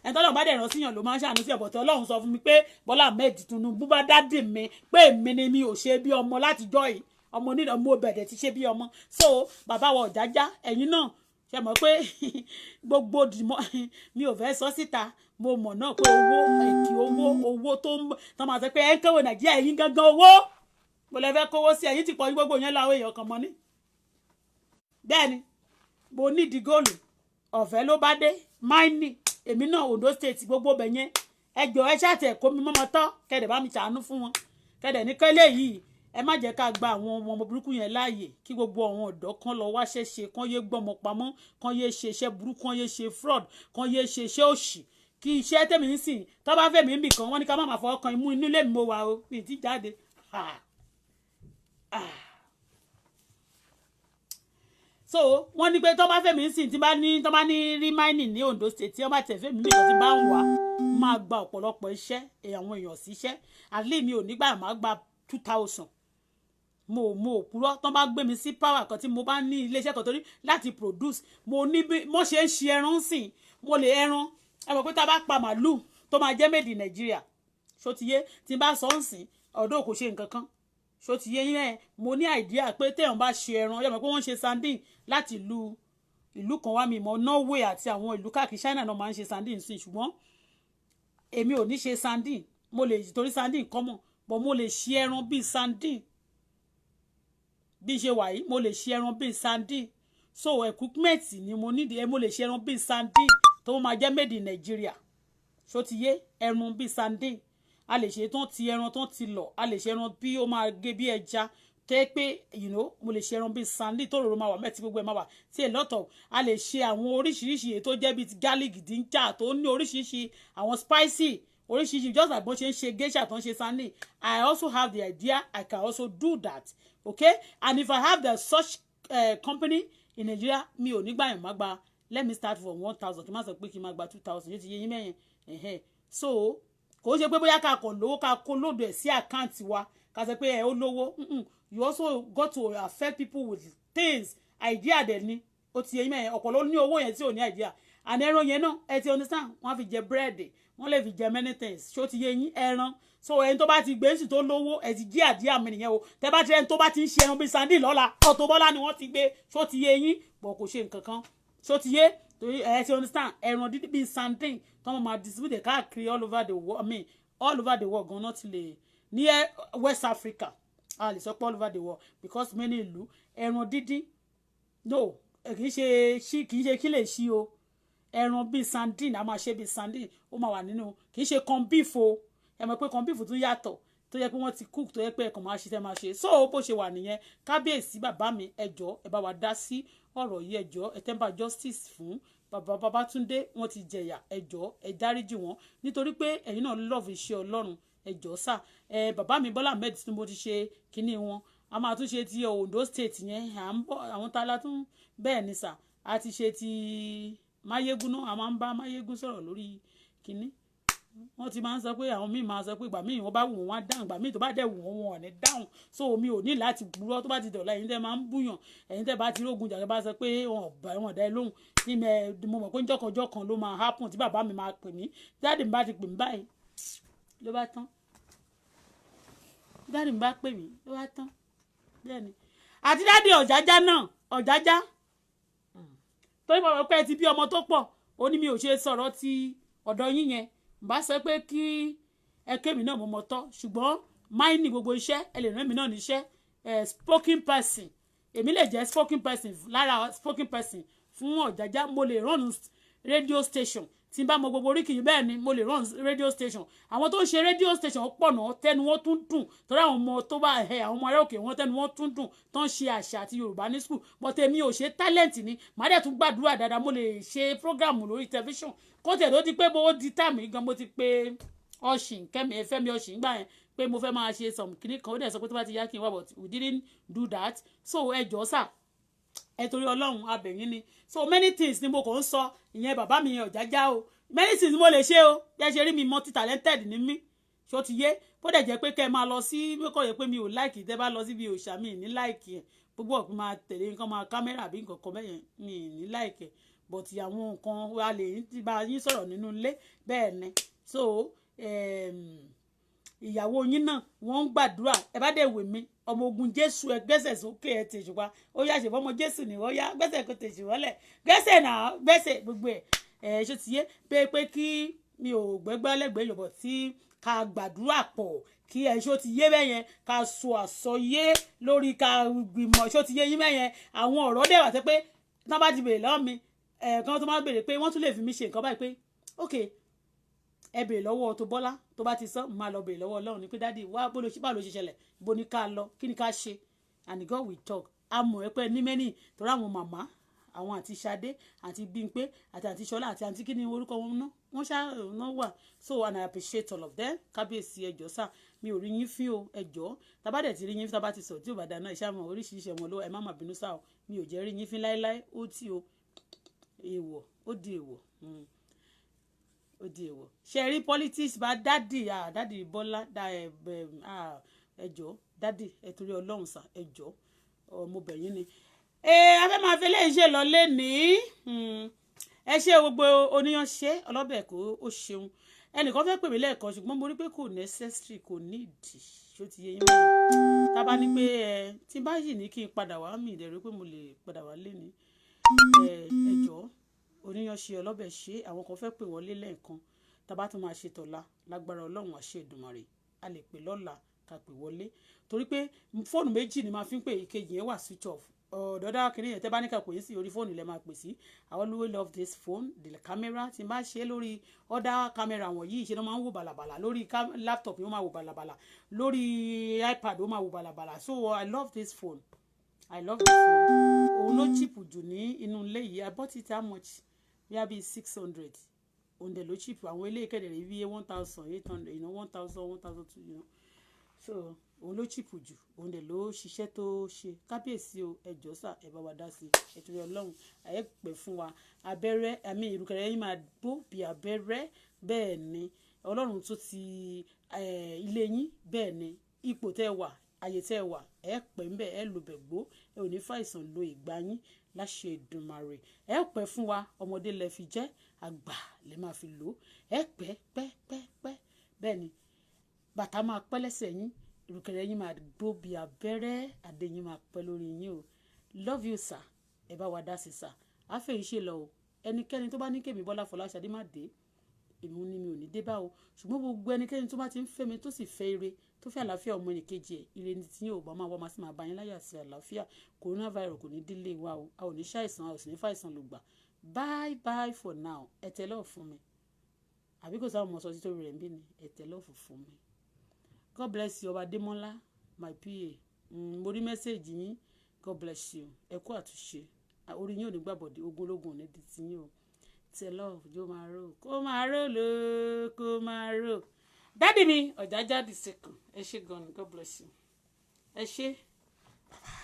ẹni tọ́lọ́run bá dẹ̀ rán síyàn ló máa ń ṣàánú sí ọ̀bọ̀tẹ́. Ọlọ́run sọ fún mi pé Bọ́lá Ahmed Tinubu bá daddy mi, pé èmi ni mi ò ṣe bí ọmọ látijọ́ yìí, ọmọ onídàá mo bẹ̀rẹ̀ ti ṣe bí ọmọ. So bàbá wa Ọ̀jájá, ẹ̀yin náà ṣe mọ̀ pé gbogbo dìmọ́ mi ò fẹ́ sọ síta. Mo mọ̀ náà pé owó èkì, owó owó tó ń tọ́ máa sọ pé ẹ̀ ń kéwò Nàìjíríà, ẹ̀yin gangan owó mo lè fẹ́ kówó sí ẹ̀yin ti pọ̀ ní gbogbo yẹn láwọn èèyàn kan mọ́ ní. Bẹ́ẹ̀ ni, mo nídìí góòlù, ọ̀fẹ́ ló bá dé máìnì. Èmi náà, Ondo State, gbogbo bẹ̀ yẹn, ẹ jọ̀ọ́, ẹ ṣáà tẹ̀ kó mi mọ́mọ́ tọ́, kẹ́dẹ̀ bá mi ṣàánú fún wọn, kẹ́dẹ̀ ní kẹ́lẹ́ yìí. Ẹ má jẹ́ ká gba àwọn ọmọ burúkú yẹn láàyè, kí gbogbo àwọn ọ̀dọ́ kan lọ wáṣẹ́ ṣe, kán yé gbọ́mọ pamọ́, kán yé ṣe iṣẹ́ burúkú, kán yé ṣe fraud, kán yé ṣe iṣẹ́ òṣì. Kí iṣẹ́ tèmi ń sìn tó bá fẹ́ mi ń bì kan, wọ́n ní ká má máa fọwọ́ kan imú. Inú ilé mi mo wà o, mi ì tí jáde. Ah. So wọ́n ní pé tó bá fẹ́ mi ń sìn, tí bá ní tó bá ní rí mining ní Ondo State, tí wọ́n bá tẹ̀ fẹ́ mi nìkan, tí bá ń wà, máa gba ọ̀pọ̀lọpọ̀ iṣẹ́, àwọn èèyàn síṣẹ́. At least mi ò nígbà máa gba 2,000. Mo purọ́. Tán bá gbé mi sí power kan, tí mo bá ní iléeṣẹ́ kan torí láti produce, mo ní bí mo ṣe ń ṣe ẹran sìn, mo lè ẹran. Ẹ mọ̀ pé tá a bá pa màálù tó máa jẹ́ made in Nigeria, ṣó ti yé? Tí n bá sọ ń sìn, ọ̀dọ́ kò ṣe nǹkan kan, ṣó ti yé yín? Mo ní idea pé téèyàn bá ṣe ẹran, yẹ mọ̀ pé wọ́n ń ṣe sardine láti ìlú kan wá, mi mọ̀, Norway àti àwọn ìlú káàkiri, China náà máa ń ṣe sardine sí. Ṣùgbọ́n èmi ò ní ṣe sardine. Mo lè torí sardine common, but mo lè ṣe ẹran bíi sardine. Bí ṣe wà yìí, mo lè ṣe ẹran bíi sardine. So equipment ni mo nídìí. Mo lè ṣe ẹran bíi sardine tó máa jẹ́ made in Nigeria, ṣó ti yé? Ẹran bíi sardine, a lè ṣe tán ti ẹran tán ti lọ, a lè ṣe ẹran bí ó máa gé bí ẹja tẹ́ pé mo lè ṣe ẹran bíi sardine tó rọrùn máa wà mẹ́tí, gbogbo ẹ̀ máa wà tí a lot of. A lè ṣe àwọn oríṣiríṣi èyí tó jẹ́ bíi garlic, ginger, tó ní oríṣiríṣi àwọn spicy oríṣiríṣi, just like bó ṣe ń ṣe geisha, tó ń ṣe sardine. I also have the idea. I can also do that, okay? And if I have the such company in Nigeria, mi ò ní gbà yàn má gba. Let me start from 1,000, kí n má sọ pé kí n má gba 2,000. Yóò ti yé yín mẹ́yẹn. Ẹ̀hẹ́n, so kò ṣe pé bóyá ká kàn lówó, ká kó lóòdù ẹ̀ sí account wa, ká sọ pé ẹ ó lówó. You also got to affect people with things. Idea dẹ̀ ni, ó ti yé yín mẹ́yẹn. Ọ̀pọ̀ ló ní owó yẹn tí ò ní idea. And ẹran yẹn náà, ẹ ti understand, wọ́n á fi jẹ búrẹ́dì, wọ́n lè fi jẹ many things, ṣó ti yé yín? Ẹran. So ẹni tó bá ti gbé sí tó lówó, ẹ ti jí àdíà mi nìyẹn o. Tẹ bá ti ẹni tó bá ti ń ṣe ẹran bíi sardine lọ́la, Auto Bola ni wọ́n ti gbé, ṣó ti yé yín? Bọ̀ kò ṣe nǹkan kan, ṣó ti yé? Torí ẹ ti understand, ẹran dídí bíi sardine tó wọ́n máa distribute káàkiri all over the world, I mean, all over the world gan-an ti lè ní West Africa. A lè sọ pé all over the world because many ìlú. Ẹran dídín, no, kì í ṣe ṣí, kì í ṣe kí lè ṣí o. Ẹran bíi sardine, a máa ṣe bíi sardine, ó máa wà nínú, kì í ṣe corn beef o. Ẹ mọ̀ pé corn beef tún yàtọ̀, tó yẹ pé wọ́n ti cook, tó yẹ pé ẹ̀kàn máa ṣe tẹ́ máa ṣe. So bó ṣe wà nìyẹn. Kábíyèsí, bàbá mi, ẹ jọ̀ọ́, ẹ bá wa dá sí ọ̀rọ̀ yìí. Ẹ jọ̀ọ́, ẹ temper justice fún bàbá Babátúndé. Wọ́n ti jẹ̀yà. Ẹ jọ̀ọ́, ẹ dáríjì wọ́n, nítorí pé ẹ̀yin náà love iṣẹ́ Ọlọ́run. Ẹ jọ̀ọ́ sà. Ẹ bàbá mi Bọ́lá Ahmed Tinubu ti ṣe kínní wọn, a máa tún ṣe ti Ondo State yẹn. À ń bọ̀, àwọn tá a la tún bẹ́ẹ̀ ni sà. A ti ṣe ti Máyégún náà, a máa ń bá Máyégún sọ̀rọ̀ lórí kínní. Wọ́n ti máa ń sọ pé àwọn míì máa sọ pé ìgbà míì wọ́n bá wù wọ́n, wá dáhùn, ìgbà míì tó bá dẹ̀ wù wọ́n, wọn ò ní dáhùn. So mi ò ní láti gbúrọ́. Tó bá ti dọ̀la, ẹ̀yin tẹ́ máa ń búyàn, ẹ̀yin tẹ́ bá ti rógun jà, bá sọ pé wọn ò bá wọn dá ẹ lóhùn ní mẹ. Mo mọ̀ pé njọ́kanjọ́ kan ló máa happen tí bàbá mi máa pè mí. Daddy mi bá ti pè mí báyìí, ló bá tán. Daddy mi bá pè mí, ló bá tán. Bẹ́ẹ̀ ni àti daddy Ọ̀jájá náà, Ọ̀jájá, torí mo mọ̀ pé ẹ ti bí ọmọ tó pọ̀, ó ní mi ò ṣe sọ̀rọ̀ ti ọ̀dọ̀ yín yẹn. Bá sọ pé kí ẹ kémi náà, mo mọ̀ tọ́, ṣùgbọ́n máìní gbogbo iṣẹ́ ẹ lè rán mi náà níṣẹ́. Ẹ spoken person, èmi lè jẹ́ spoken person, lára spoken person fún Ọ̀jájá. Mo lè run radio station tí n bá mọ gbogbo oríkì yìí. Bẹ́ẹ̀ ni mo lè run radio station. Àwọn tó ń ṣe radio station pọ̀ náà, tẹnu wọn tún dùn, torí àwọn ọmọ tó bá ẹ àwọn ọmọ ará òkè wọn, tẹnu wọn tún dùn, tó ń ṣe àṣà àti Yorùbá ní school. But èmi ò ṣe, talent ni. Màá dẹ̀ tún gbàdúrà dáadáa. Mo lè ṣe program lórí television. Kó tẹ̀ tó di pé mo di time gan, mo ti pé Ọ̀sìn Kẹ́mi, Fẹ́mi Ọ̀sìn gbà yẹn, pé mo fẹ́ máa ṣe some kìnnì kan. Ó dẹ̀ sọ pé tó bá ti yá kí n wá, but we didn't do that. So ẹ jọ̀ọ́ sà, ẹ torí Ọlọ́run abẹ̀yìn ni. So many things ni mo kàn ń sọ ìyẹn. Bàbá mi yẹn Ọ̀jájá o, many things mo lè ṣe o. Bí ẹ ṣe rí mi, multi talented ni mí, ṣó ti yé? Bó dẹ̀ jẹ́ pé kẹ́ ẹ máa lọ sí kọ́ yẹ pé mi ò like tẹ́ bá lọ síbi òòṣà, mi ní like ẹ̀. Gbogbo ọ̀pẹ máa tẹ̀lé nǹkan, máa camera àbí nǹkan kan bẹ́yẹn, mi ní like ẹ̀. But àwọn nǹkan wa lè bá yín sọ̀rọ̀ nínú ilé. Bẹ́ẹ̀ ni. So ìyàwó yín náà, wọ́n ń gbàdúrà. Ẹ bá dẹ̀ wè mí, ọmọ ogun Jésù, ẹ gbẹ́sẹ̀ sókè, ẹ tèṣù pa. Ó yá, ṣèbọ́ ọmọ Jésù ni. Ó yá, gbẹ́sẹ̀ kó tèṣù wọlé, gbẹ́sẹ̀ náà, gbẹ́sẹ̀ gbogbo ẹ̀. Ẹ̀ ṣó ti yé pé kí mi ò gbẹ́gbẹ́ lẹ́gbẹ̀ẹ́ yọ̀bọ̀ tí ká gbàdúrà pọ̀, kí ẹ ṣó ti yé bẹ́yẹn, ká sọ àsọyé lórí, ká gbìmọ̀, ṣó ti yé yín bẹ́yẹn? Àwọn ọ̀rọ̀ dẹ̀ wà tẹ́ pé tí wọ́n bá ti béèrè lọ́wọ́ mi, ẹ̀ẹ̀kan tó máa béèrè pé wọ́n tún lè fi mí ṣe nǹkan báyìí pé ok, ẹ béèrè lọ́wọ́ Auto Bola. Tó bá ti sọ, máa lọ béèrè lọ́wọ́ Ọlọ́run ní pé, "Daddy, wá bó ló ṣe, báwo ló ṣe ṣẹlẹ̀? Bó ní ká lọ? Kí ni ká ṣe?" And God will talk. A mọ̀ ẹ́ pé ní many, torí àwọn màmá, àwọn àti Ṣadé àti Bímpé àti àti Ṣọlá àti àǹtí, kí ni orúkọ wọn ná, wọ́n ṣá ná wà. So and I appreciate all of them. Kábíyèsí, ẹjọ́ sà, mi ò rí yín fín o. Ẹjọ́, tábà dẹ̀ ti rí yín fín, tábà ti sọ tí ò bá dáná iṣẹ́ àmọ́ oríṣiríṣi ẹ̀wọ̀n ló, ẹ má má bínú sá o. Mi ò jẹ́ rí yín fín láéláé. Ó tí o èèwọ̀, ó di èèwọ̀, ó di èèwọ̀. Ṣe rí politics bá daddy, daddy Bọ́lá. Ẹ jọ̀ọ́, daddy, ẹ torí Ọlọ́run sà, ẹ jọ̀ọ́, mo bẹ̀ yín ni. Ẹ afẹ́ máa fi eléyìí ṣe lọ lénìí. Ẹ ṣe gbogbo oníyan ṣe ọlọ́bẹ̀ kó o ṣeun. Ẹnìkan fẹ́ pè mí lẹ́ẹ̀kan, ṣùgbọ́n mo rí pé kò necessary, kò ní ìdí. Ṣó ti yé yín mọ́? Tá a bá ní pé ẹ tí bá yìí ní kí n padà wá, mi ìdẹ̀rù pé mo lè padà wá lénìí. Ẹ jọ̀ọ́, oníyan ṣe ọlọ́bẹ̀ ṣe. Àwọn kan fẹ́ pè wọlé lẹ́ẹ̀kan. Tá a bá tún máa ṣe tọ̀la, lágbára Ọlọ́run, àṣẹ Èdùmàrè, a lè pè lọ́la ká pè wọlé, torí pé fóònù méjì ni màá fi ń pè. Ìkejì yẹn wà switch off. Ọ̀dọ́dá kìíní yẹn, tẹ́ bá ní ká pè é sí orí fóònù lẹ́ máa pè sí. I always love this phone, the camera. Tí n bá ṣe lórí other camera wọ̀nyí, ṣe ló máa ń wò bàlàbàlà. Lórí laptop yóò máa wò bàlàbàlà, lórí iPad ó máa wò bàlàbàlà. So I love this phone, I love this phone. Òun ló cheap jù ní inú ilé yìí. I bought it, how much? Bíi 600. Òun dẹ̀ ló cheap. Àwọn ilé ìkẹ́dẹ̀ rẹ̀ bíi 1,800, 1,000, 1,200. So òun ló cheap jù, òun dẹ̀ ló ṣiṣẹ́ tó ṣe. Kábíyèsí o, ẹ jọ̀ọ́ sà, ẹ bá wa dá sí ẹ torí Ọlọ́run. Ẹ pẹ́ fún wa. Abẹ́rẹ́ àmì ìrùkẹ̀rẹ̀ yín máa gbó bí abẹ́rẹ́. Bẹ́ẹ̀ ni Ọlọ́run tó ti ilé yín. Bẹ́ẹ̀ ni ipò tẹ́ wà, àyè tẹ́ wà, ẹ pẹ́ ń bẹ̀, ẹ lò bẹ̀ gbó, ẹ ò ní fàìsàn lo ìgbà yín láṣẹ Èdùmàrè. Ẹ pẹ́ fún wa. Ọmọdé lẹ fi jẹ́, àgbà lẹ máa fi lò. Ẹ pẹ́ pẹ́ pẹ́ pẹ́. Bẹ́ẹ̀ ni bàtà máa pẹ́ lẹ́sẹ̀ yín, ìrùkẹ̀rẹ̀ yín máa gbó bí abẹ́rẹ́, adé yín máa pẹ́ lórí yín o. Love you, sir. Ẹ bá wa dá sí, sir. Àfẹ́yìí ṣe lọ o. Ẹnikẹ́ni tó bá ní kèmí Bọ́lá Fọláṣadé má dé, èmi ni mi ò ní dé bá o. Ṣùgbọ́n gbogbo ẹnikẹ́ni tó bá ti ń fẹ́ mi, tó sì fẹ́ ire, tó fẹ́ àlàáfíà ọmọ ẹnìkejì ẹ̀, ire ní tí yóò bá máa wá, máa sì máa bá yín láyà sí àlàáfíà. Coronavirus kò ní délé wa o. A ò ní ṣàìsàn, a ò sì ní fàìsàn lògbà. Bye bye for now. Ẹ tẹ love fún mi, àbí kò sáwọn ọmọ sọ títí rẹ̀ ń bí ni. Ẹ tẹ love fún mi. God bless you. Ọba Adémọ́lá, my PA, mo rí message yín. God bless you. Ẹ kú àtúnṣe. Orí yín ò ní gbàbọ̀dé, ogun ológun ò ní di tiyín o. Tẹ love jó, máa rò, kó máa rò ló, kó máa rò. Daddy mi ọ̀jájá the second, ẹ ṣé gan ni. God bless you. Ẹ ṣé. Bye bye.